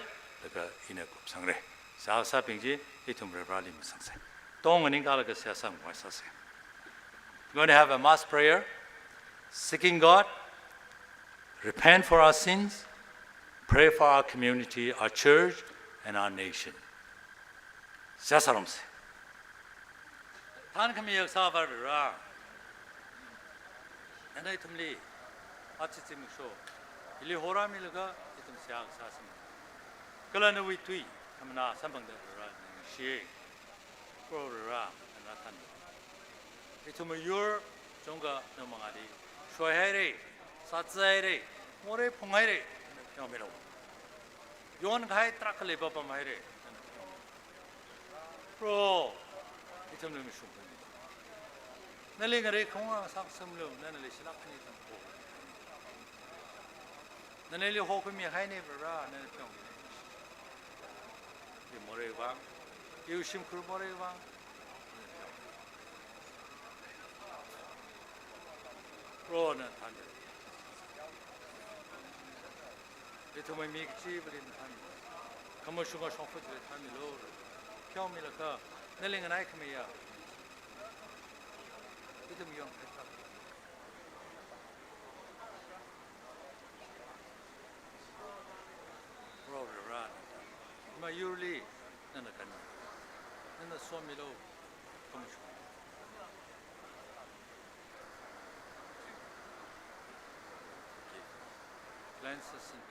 laga ina kupsangra. Seihā sābing chi, ithum Varivarāli misangsa. Katonga ningkalaga seihā sāngarumngai sāsa. We're going to have a mass prayer, seeking God, repent for our sins, pray for our community, our church, and our nation. Seihā sārumsa. Thankhami akha sāvā Vare. Nana ithumli achichim sho, ili horāmilaga ithum seihā kasā samphang. Kala nawui tui khamana samphangda Vare, ningshi. Proho Vare, nana thanlu. Ithumwui yur chungkha nawui mangāli shoihaira, sāzāhaira, morei phunghaira, nana pheomilu. Yonkahai tarākha leipapamhaira, nana pheomilu. Proho, ithumli mashung phungmilu. Nali ngarei khaung sākasanglu, nana leishilāk eina ithum pho. Nanali hokhuimihaina Vare, nana pheomilu. Morei vang, iwui shimkhur morei vang. Proho nana thanmi. Ithumwui mi kachivali nana thanmi. Khamashunga shongfa chili thanmilu. Pheomilaga, nali nganai khamayā ithum yongkhaisa. Proho Varivara, mayurli nana kan, nana somilu, khamashung. Glenn Sisson.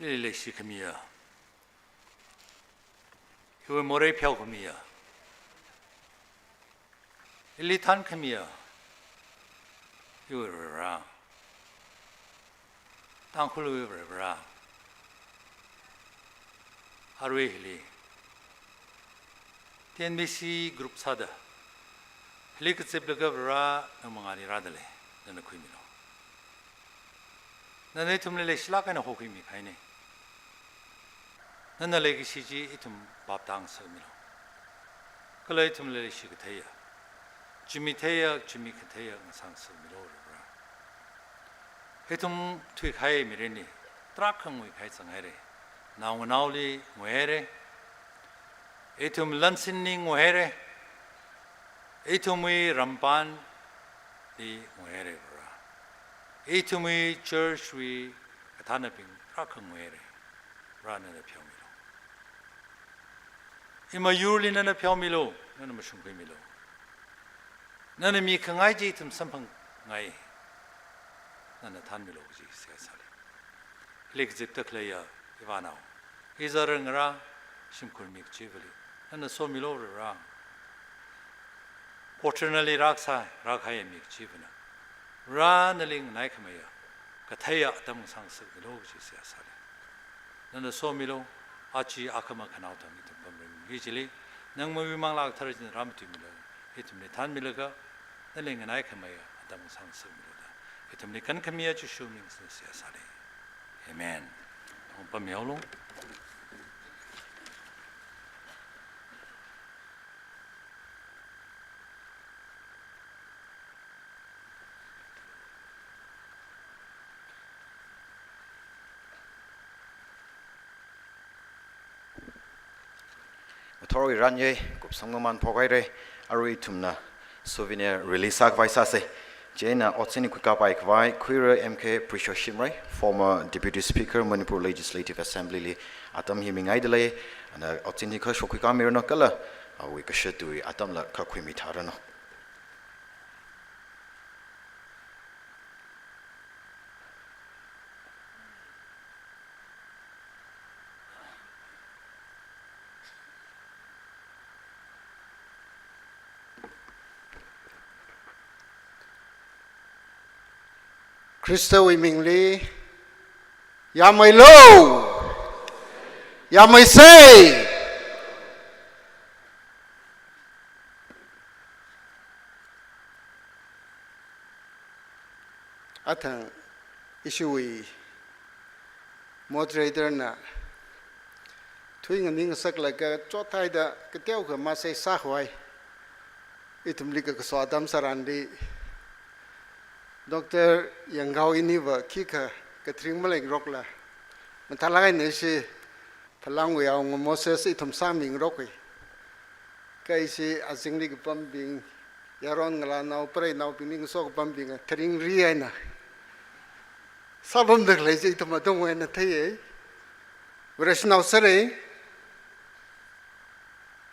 Ili leishi khamayā, iwui morei pheokhamiya, ili thankhamiya, iwui Varivara, Tangkhulwui Varivara, arui hili T N B C group sāda hili kaziplaga Varivara nang mangāli rādalei, nana khuimilu. Nana ithumli leishilāk eina hokhuimi kahaina. Nana leikashi chi ithum bhap tāngasakmilu. Kala ithumli leishi katheiya, chimi theiya, chimi katheiya ngasāngasakmilu Varivara. Ithum thuikahai mirinli tarākha nguikahai zanghaira. Naonganaoli nguihaira. Ithum lansinli nguihaira. Ithumwui rampānli nguihaira Varivara. Ithumwui church wui kathānabing tarākha nguihaira. Varivara nana pheomilu. Imayurli nana pheomilu, nana mashungkhuimilu. Nana mikhangai chi ithum samphangngai. Nana thanmilu kaji seihā sāli. Hili kazipda khaleiya ivānao, izāra ngarā, shimkhur mi kachivali nana somilu Varivara. Porter nali rākasā, rākahaiya mi kachivana, Varivara nali nganai khamayā katheiya atam ngasāngasakmilu kaji seihā sāli. Nana somilu, aja akhama khanao thang ithum pamringwui chili, nang mawui Manglā Kathara china rāmatuimilu, ithumli thanmilaga, nali nganai khamayā atam ngasāngasakmilu da ithumli kankhamiya Jishu ming singda seihā sāli. Amen. Thong pamyaolu. Ngathorwui ranye, kupsang mamān phokhaira, arui ithumna souvenir release sākhavai sāsa. Chieina otsinli khuikāpai khavai, Khuira M K Prisho Shimray, former Deputy Speaker, Manipur Legislative Assembly li atam hi mingaidalei, ana otsin hi kha shokhuikāmiranu kala, awui kashatui atamla kha khuimitharanu. Khristawui mingli, yāmeilu! Yāmeisa! Athang ishiwui moderator na thui nganing saklaga chothaida kateokha masei sākhavai, ithumli kakaso atam tharanli, Doctor Yangkao iniva khikha kathring maleingarokla, mathālāk eina ishi Phalangwui Awunga Moses ithum sāmingaroka. Kha ishi azingli kapambing, yaron ngalānao, preinaobingli ngaso kapambing, tharingri eina sāpamda khalei chi ithum athumwui eina theiya. Vareshinao sāra,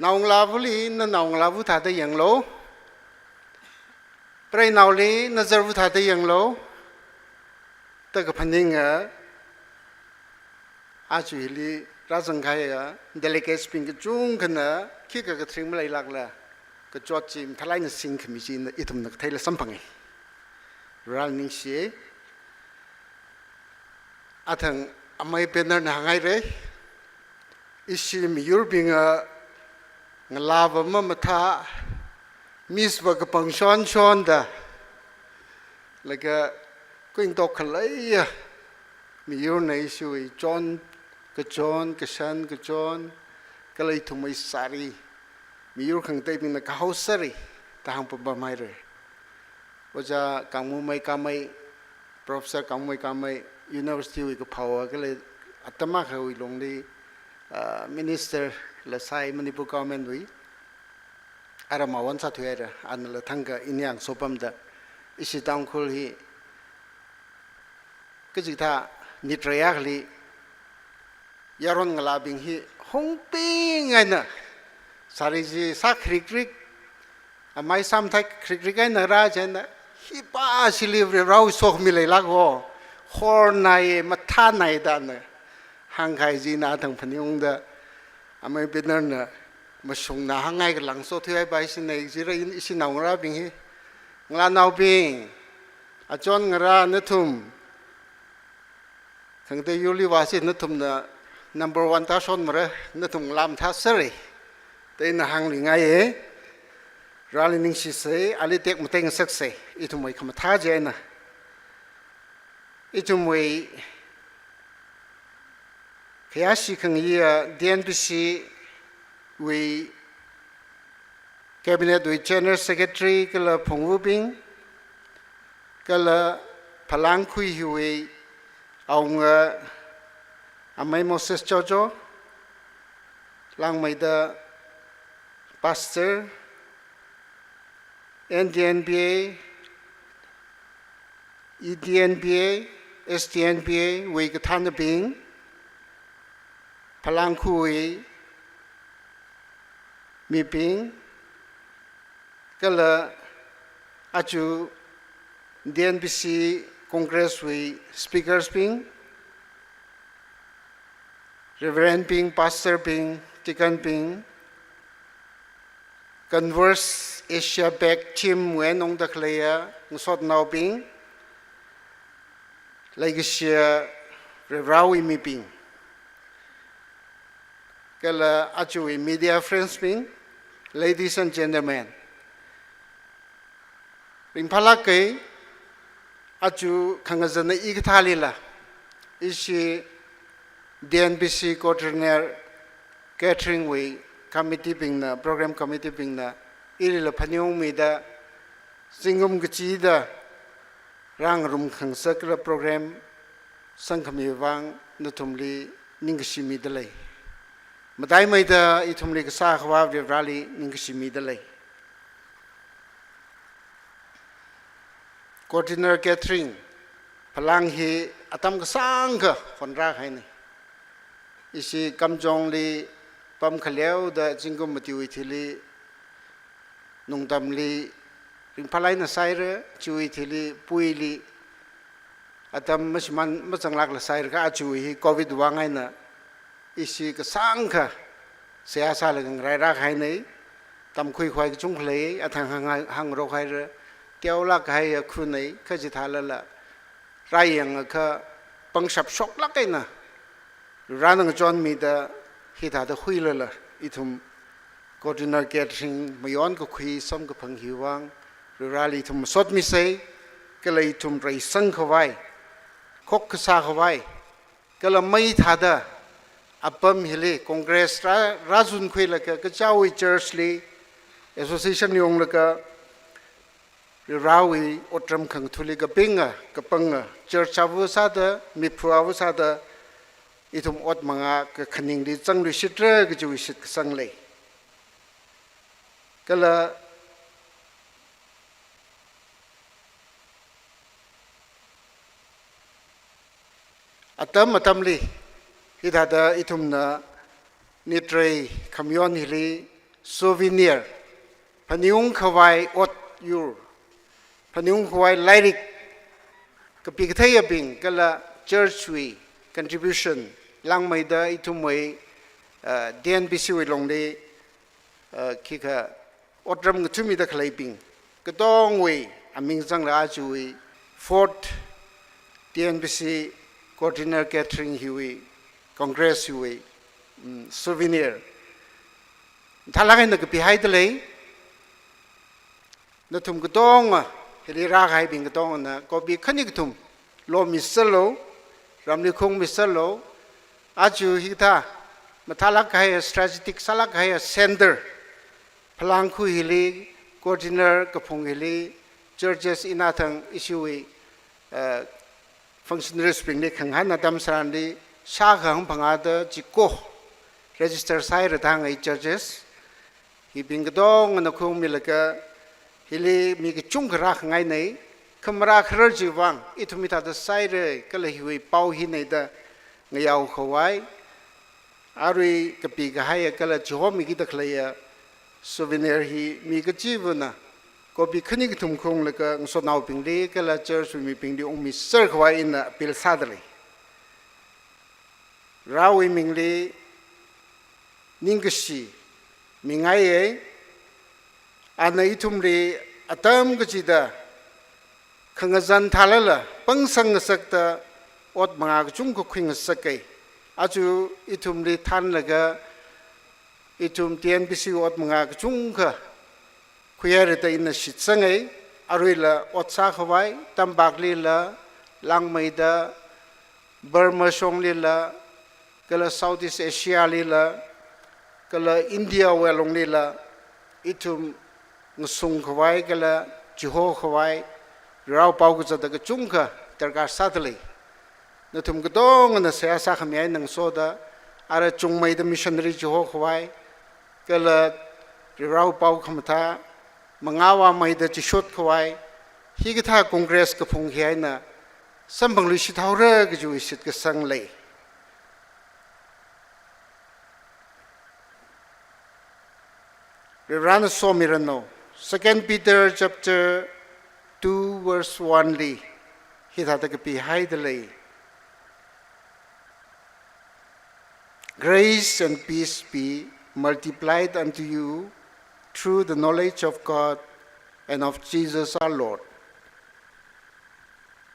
naongalāvali nanaongalāva thāda yanglu. Preinaoli nazarva thāda yanglu. Da kaphaninga, aja hili rāzangkahaiya delegates bing kachungkhana khikha kathring maleilākla, kachot chi mathālāk eina singkhami chi ithumna katheila samphanga. Vareli ningshi. Athang amei banner na hānghaira. Ishi miyurbinga ngalāva mamathā, miss va kapang shonshonda, laga kuintok khaleiya miyurna ishiwui chon, kachon, kashan, kachon, kala ithumwui sari, miyur khangateibingna kahao sari da hāngpam pamhaira. Ojā Kangmumei Kamei, Professor Kangmumei Kamei, University wui kaphāva kala atam akhawui longli, ah, Minister la sai Manipur Government wui, ara mawon sāthuihaira, anala thangkha ini yang sopamda, ishi Tangkhul hi kachikathā nitrei akhali yaron ngalābing hi hungping eina sari chi sā khrik khrik, amei sāmathei khrik khrik eina rā chieina, hi pa shili Varewui sokhami leilāka, hornai, mathānai da ana hāngkahai china athang phaningungda, amei banner na mashungna hāngngai kalang sothuihai pa ishi nei jira, ishi naongarābing hi. Ngalānaobing, achon ngarā nathum khangatei yurli vāsi, nathumna number one tāshonmara, nathum ngalā mathā sāra da ina hāngluingaiya. Vareli ningshisa, ali tekmatei ngasaksa, ithumwui khamathā chieina. Ithumwui khayāshi khangayiya D N B C wui Cabinet wui General Secretary kala phungvubing, kala Phalangkhui hiwui awunga amei Moses Chocho, langmeida Pastor, N D N B A, E D N B A, S D N B A wui kathānabing, Phalangkhuiwui mibing, kala aja D N B C Congress wui speakers bing, Reverend bing, Pastor bing, Deacon bing, Converse Asia Pac team wui eina ungda khaleiya ngasotnaobing, leikashiya Varewui mibing, kala ajawui media friends bing, ladies and gentlemen. Ringphālāka, aja khangazana hikathālila, ishi D N B C Coordinator Catering wui committee bingna, program committee bingna, ilila phaningungmida, zingkum kachida rāngarum khangasak kala program sangkhami vang nathumli ningkashi midalei. Mataimeida ithumli kasā Akhava Vareli ningkashi midalei. Coordinator Catering, Phalang hi atam kasāngkha honrākahaina. Ishi Kamjongli pamkhaleoda zingkum matiwui thili, nungtamli ringphālāk eina sāhaira, chiwui thili puili atam mashimān mazanglākla sāhaira, kha ajawui hi Covid vang eina ishi kasāngkha seihā sālaga ngarairākahaina, tamkhui khavai kachungkha lei, athang hāng, hāngrok haira, teolāk kahaiya khuna, kha chithālala rāyangakha pangshap shoklāk eina Varena ngachonmida hithāda huilala ithum Coordinator Catering mayon kakhui samkaphang hi vang Vareli ithum masotmisa, kala ithum reisang khavai, khokkha sā khavai, kala mai thāda apam hili Congress rā, rāzunkhuilaga kachāwui church li, association li unglaga, Varewui otram khangathali kapinga, kapanga, church ava sāda, miphu ava sāda, ithum ot manga kakhaningli zangluishitra kajiwui shitkasang lei. Kala atam atamli, hithāda ithumna nitrei khamayon hili souvenir, phaningung khavai ot yur, phaningung khavai lairik, kapi katheiyabing kala church wui contribution langmeida ithumwui, uh, T N B C wui longli, uh, khikha otram ngathumida khaleibing katongwui aming zangla ajawui fourth T N B C Coordinator Gathering hiwui, Congress hiwui, mm, souvenir. Thalak eina kapihaida lei. Nathum katonga, hili rākahaibing katongana, copy khani kathum lomi sālu, ramli khungmi sālu, aja hithā mathālak kahaiya, strategic sālak kahaiya center, Phalangkhu hili, Coordinator kaphung hili, churches ina thang ishiwui, eh, functionaries bingli khangahān atam tharanli, shākha hangphangāda chiko register sāhaira da hāngai churches. Hibing katongana khungmilaga, hili mi kachungkha rākhangainei, khamarā kharar chiwui vang, ithum hithāda sāhaira, kala hiwui pao hinei da ngayao khavai, arui kapikahaiya kala chihomikida khaleiya souvenir hi mi kachivana copy khani kathum khunglaga ngasotnaobingli kala church wui mibingli ungmi serkhavai ina appeal sāda lei. Varewui mingli ningkashi mingaiye, ana ithumli atam kachida khangazan thālala pangsang ngasakta ot mangā kachungkha khuingasakai. Aja ithumli thanlaga ithum T N B C ot mangā kachungkha khuihaira da ina shitsangai, aruila ot sākhavai, Tambaklila, langmeida, Burma shonglila, kala Southeast Asia lila, kala India wui alunglila, ithum ngasungkhavai kala chihokhavai, rao pao kazata kachungkha darkar sāda lei. Nathum katongana seihā sākhami eina ngasoda, ara chungmeida missionary chihokhavai, kala rao pao khamathā, mangā vāmeida chishotkhavai, hikathā Congress kaphung hi eina samphangluishithaora kajiwui shitkasang lei. Varivarana somiranu. Second Peter chapter two verse one li hithāda kapihaida lei. Grace and peace be multiplied unto you through the knowledge of God and of Jesus our Lord.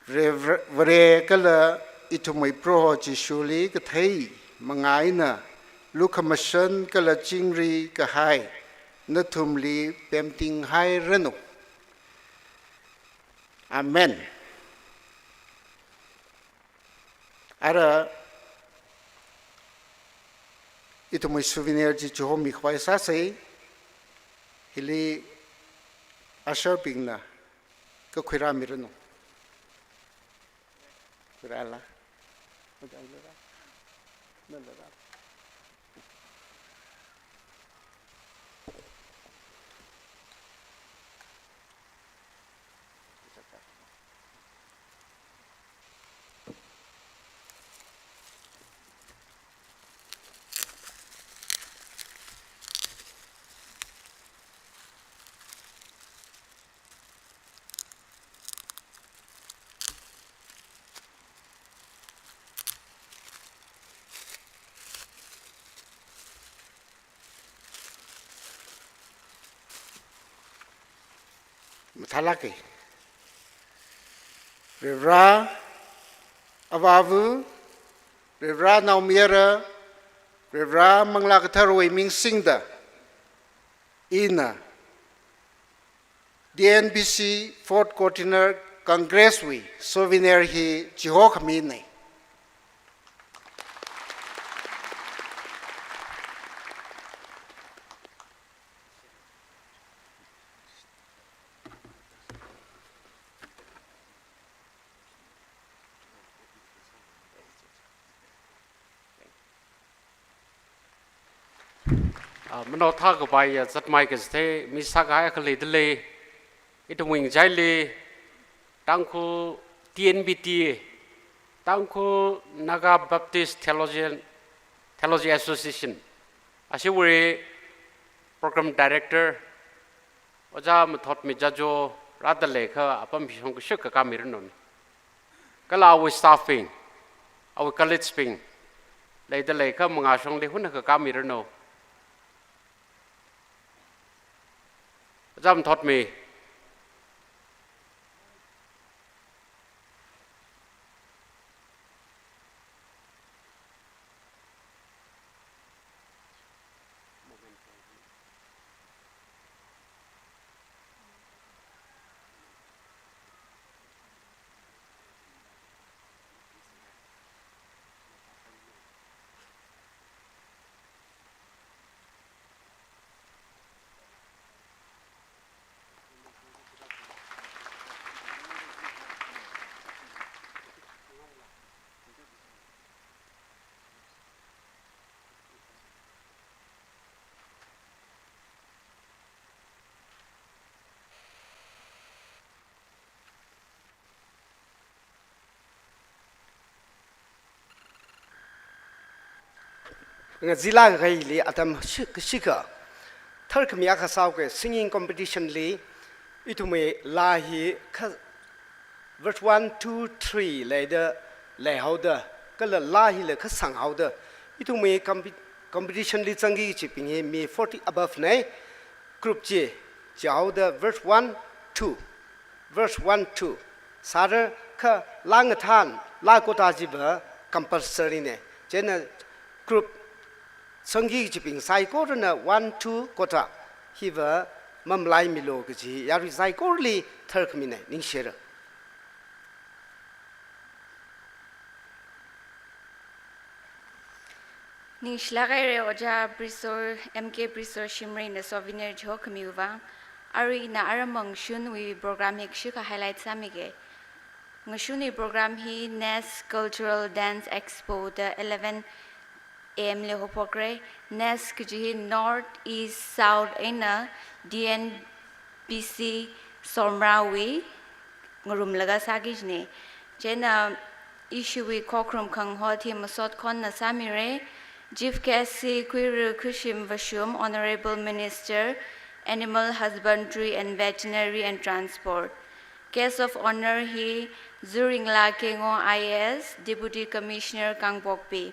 Vare, Vare kala ithumwui Proho Jishuli kathei mangā eina lukhamashan kala chingri kahai nathumli pemtinghairanu. Amen. Ara ithumwui souvenir chi chihomikhavai sāsei, hili usher bingna kakhui rāmiranu. Khuirāla. Mathālāke. Varivara Avāva, Varivara Naomayara, Varivara Manglā Katharawui ming singda, ina T N B C Fourth Coordinator Congress wui souvenir hi chihokhaminei. Ah, manaothā kapai ya zatmei kachithei, mi sākahai khalei dalei, ithumwui ngachaili, Tangkhul T N B T, Tangkhul Naga Baptist Theologian, Theology Association, ashiwui Program Director, Ojā Mathotmi Jajo rāda leikha apam hishong kashuk kakāmiranu. Kala awui staff bing, awui colleagues bing, leida leikha mangāshongli hunakha kāmiranu. Zam thotmi. Ngazila kahaili atam shi-, kashikha tharkhami akha sāuke, singing competition li ithumwui laa hi kha verse one, two, three leida leihaoda, kala laa hila kha sanghaoda, ithumwui compe-, competition li zangki kachibing hi mi forty above nei. Group chi, chihaoda verse one, two, verse one, two sāra, kha laa ngathān, laa quota chiva compulsory nei. Chieina group zangki kachibing saikorana one, two quota hiva mamalaimilu kaji yarui saikorali tharkhami nei, ningshira. Ningshilāk haira Ojā Brisor, M K Brisor Shimrayna souvenir chihokhamiwui vang. Arui ina aram ngashunwui program hi kashikha highlight sāmige. Ngashunwui program hi Nest Cultural Dance Expo da eleven A M li haophokra. Nest kaji hi North East South eina D N B C Somrawui ngarumlaga sāki kajina. Chieina ishiwui khokharum khangahot hi masot khonna sāmira. Chief guest hi Khuira Khuishim Vashum, Honourable Minister, Animal Husbandry and Veterinary and Transport. Guest of Honour hi Zuringla Kengo I A S, Deputy Commissioner Kangpokpi.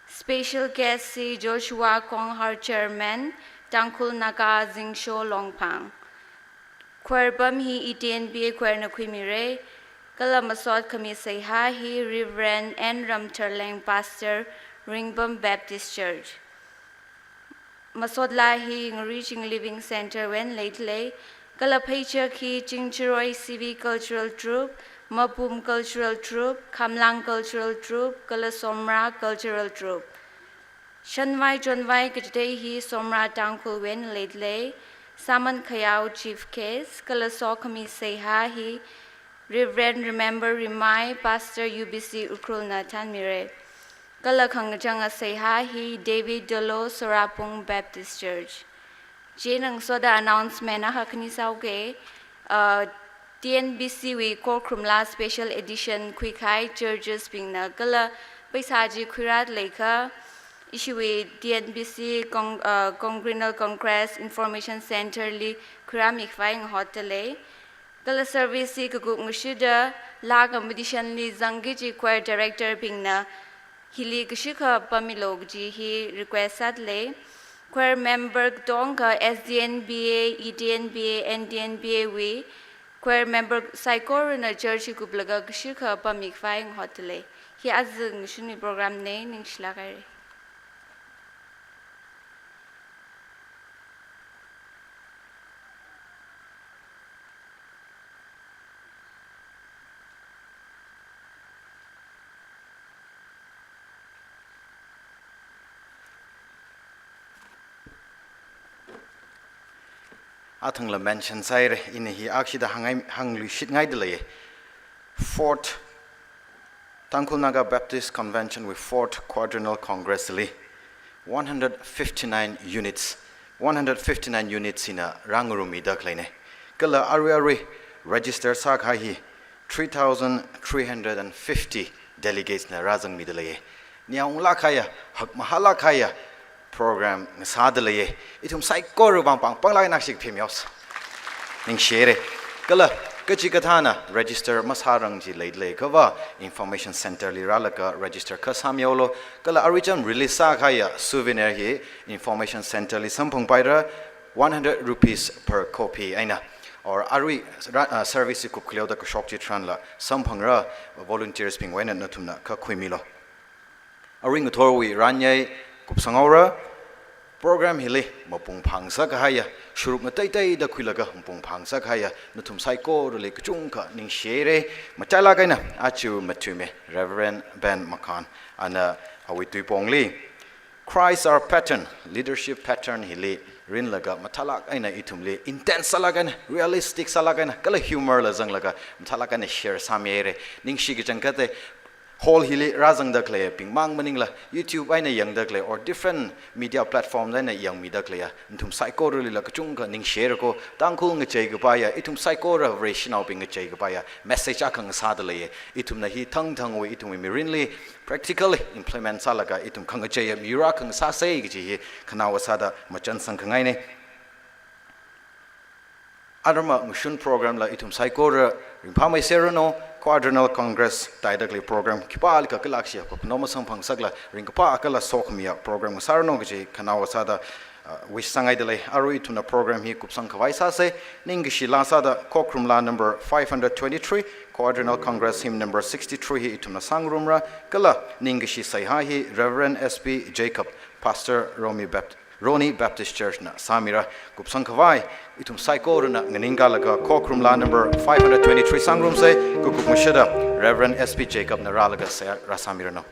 Special guest hi Joshua Konghar, Chairman, Tangkhul Naga Zingsho Longphang. Choir pam hi E T N B A choir na khuimira, kala masot khami seihā hi Reverend N Ramtharleng, Pastor, Ringbam Baptist Church. Masot laa hi Ngariching Living Centre wui eina leidalei, kala pheichak hi Chingcharoi C V Cultural Troupe, Mapum Cultural Troupe, Khamlang Cultural Troupe, kala Somra Cultural Troupe. Shanvai chonvai kachithei hi Somra Tangkhulwui eina leidalei, Saman Khayao chief guest, kala sokhami seihā hi Reverend Remember Rimai, Pastor U B C Ukhrulna thanmira. Kala khangachanga seihā hi David Dolo, Sorapung Baptist Church. Chieina ngasoda announcement akha khani sāuke, uh, T N B C wui khokharum laa special edition khuikahai churches bingna kala pheisā chi khuirāda leikha, ishiwui T N B C Cong-, uh, Congressional Congress Information Centre li khuirāmi khavai ngahotdalei. Kala service hi kakup ngashida laa competition li zangki kaji choir director bingna hili kashikha pammilu kaji hi request sādalei. Choir member katonga S D N B A, E T N B A, N T N B A wui choir member saikorana church hi kuplaga kashikha pammi khavai ngahotdalei. Hi aja ngashunwui program nei, ningshilāk haira. Athangla mention sāhaira, ina hi akshida hāngngai, hāngluishitngaidalei. Fourth Tangkhul Naga Baptist Convention wui Fourth Quadrennial Congress li one hundred fifty-nine units, one hundred fifty-nine units hina rāngarummida khaleina. Kala arui arui register sākahai hi three thousand three hundred and fifty delegates na rāzangmidalei. Niyaunglāk kahaiya, hakmahālāk kahaiya program ngasādalei. Ithum saikora vang pāng panglāk eina akha kaphimyos. Ningshihaira. Kala Kachikathāna register masārang chi leilei kava Information Center li rālaga register kha sāmihaolu. Kala arui cham release sākahaiya souvenir hi Information Center li samphangpaira, one hundred rupees per copy eina. Or arui ra-, ah, service hi kupkhaleoda kashok chitharanla samphangra, volunteers bingwui eina nathumna kha khuimilu. Arui ngathorwui ranyei kupsanghaora. Program hili mapung phāngasakahaiya, sharuk ngateiteida khuilaga mapung phāngasakahaiya nathum saikorali kachungkha ningshihaira. Matailāk eina aja mathuime Reverend Ben Makhan, ana awui tuipongli Christ Our Pattern, Leadership Pattern hili rinlaga mathālāk eina ithumli intense sālāk eina, realistic sālāk eina, kala humor la zanglaga mathālāk eina share sāmihaira. Ningshi kachangkhatta hall hili rāzangda khaleiya bing mang maningla, YouTube eina yangda khalei or different media platform eina yangmida khaleiya nathum saikoralila kachungkha ningshihaira ko. Tangkhul ngachei kapaiya, ithum saikora Vareshinaobing ngachei kapaiya message akha ngasāda leiya. Ithumna hi thangthangwui ithumwui mirinli practically implement sālaga ithum khangacheiya miyur akha ngasāsa kaji hi khanaowa sāda machansang khangaina. Arama ngashun program la ithum saikora ringphāmeiserranu. Quadrennial Congress taida khalei program khipālikha kala akshi apaphanao masamphang ngasakla ringkaphā kala sokhamiya program ngasāranu kaji khanaowa sāda, uh, wish sāngaida lei. Arui ithumna program hi kupsang khavai sāsa. Ningkashi laa sāda Khokharum laa number five hundred twenty-three, Quadrennial Congress hymn number sixty-three hi ithumna sāngarumra. Kala ningkashi seihā hi Reverend S P Jacob, Pastor Romi Baptist Roni Baptist Church na sāmira. Kupsang khavai ithum saikorana nganingkalaga Khokharum laa number five hundred twenty-three sāngarumsa. Kakup mashada Reverend S P Jacob na rālaga seihā rāsāmiranu.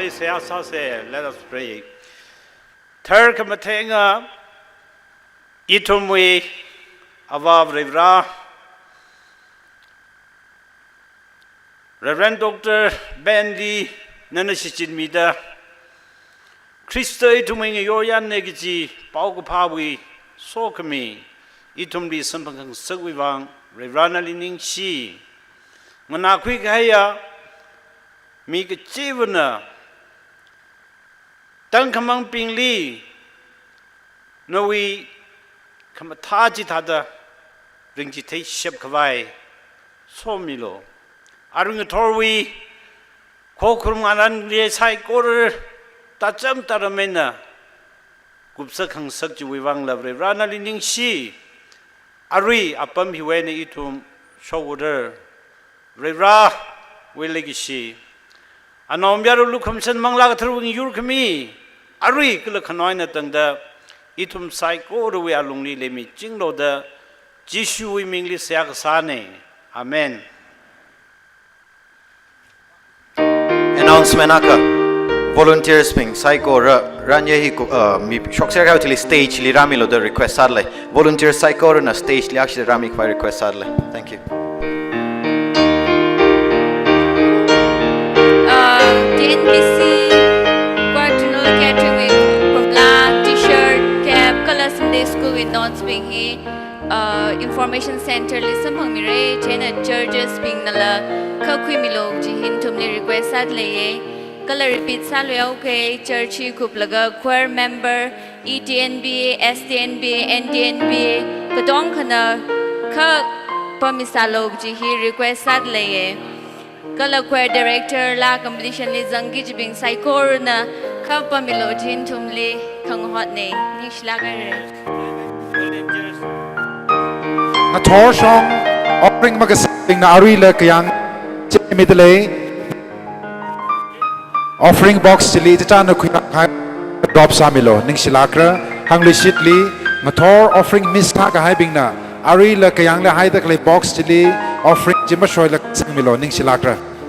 Vareli seihā sāsa. Let us pray. Tharkhamatheinga ithumwui Avā Varivara, Reverend Doctor Ben li nana shichinmida, Khrista ithumwui ngayoryāna kaji paokaphāwui sokhami ithumli samphang khangasakwui vang Varivara nali ningshi. Nganākhui kahaiya mi kachivana tangkhamangbingli nawui khamathā chithāda ringchitheishap khavai somilu. Arui ngathorwui Khokharum ngarān ngarei saikora tacham taram eina kupsā khangasak chiwui vangla Varivara nali ningshi. Arui apam hiwui eina ithum shokhaora. Varivarawui leikashi, Anaomayara, Lukhamashan, Manglā Katharawui yur khami, arui kala khanaowa eina tangda ithum saikorawui alungli leimichinglu da Jishuwui mingli seihā kasāna. Amen. Announcement akha, volunteers bing saikora ranye hi ku, uh, mi shokser kha chili stage li rāmilu da request sālei. Volunteers saikorana stage li akha chili rāmi khavai request sālei. Thank you. Uh, T N B C, Choir General Catering wui pamla, T-shirt, cap, kala Sunday School wui notes bing hi, uh, Information Center li samphangmira, chieina churches bingnala kha khuimilu kaji hi nathumli request sāda leiya. Kala repeat sāluihaoke, church hi kuplaga choir member, E T N B A, S T N B A, N T N B A, katongkhana kha pamisālu kaji hi request sāda leiya. Kala choir director la competition li zangki kajibing saikorana kha pamilu kaji hi nathumli khangahotna. Ningshilāk haira. Ngathor shong offering makasābingna aruila kayāng chimida lei. Offering box chili chachāna khuirākhavai drop sāmilu. Ningshilākra. Hāngluishitli, ngathor offering miss sākahaibingna aruila kayāngli haida khalei box chili offering chi mashoila sangmilu. Ningshilākra.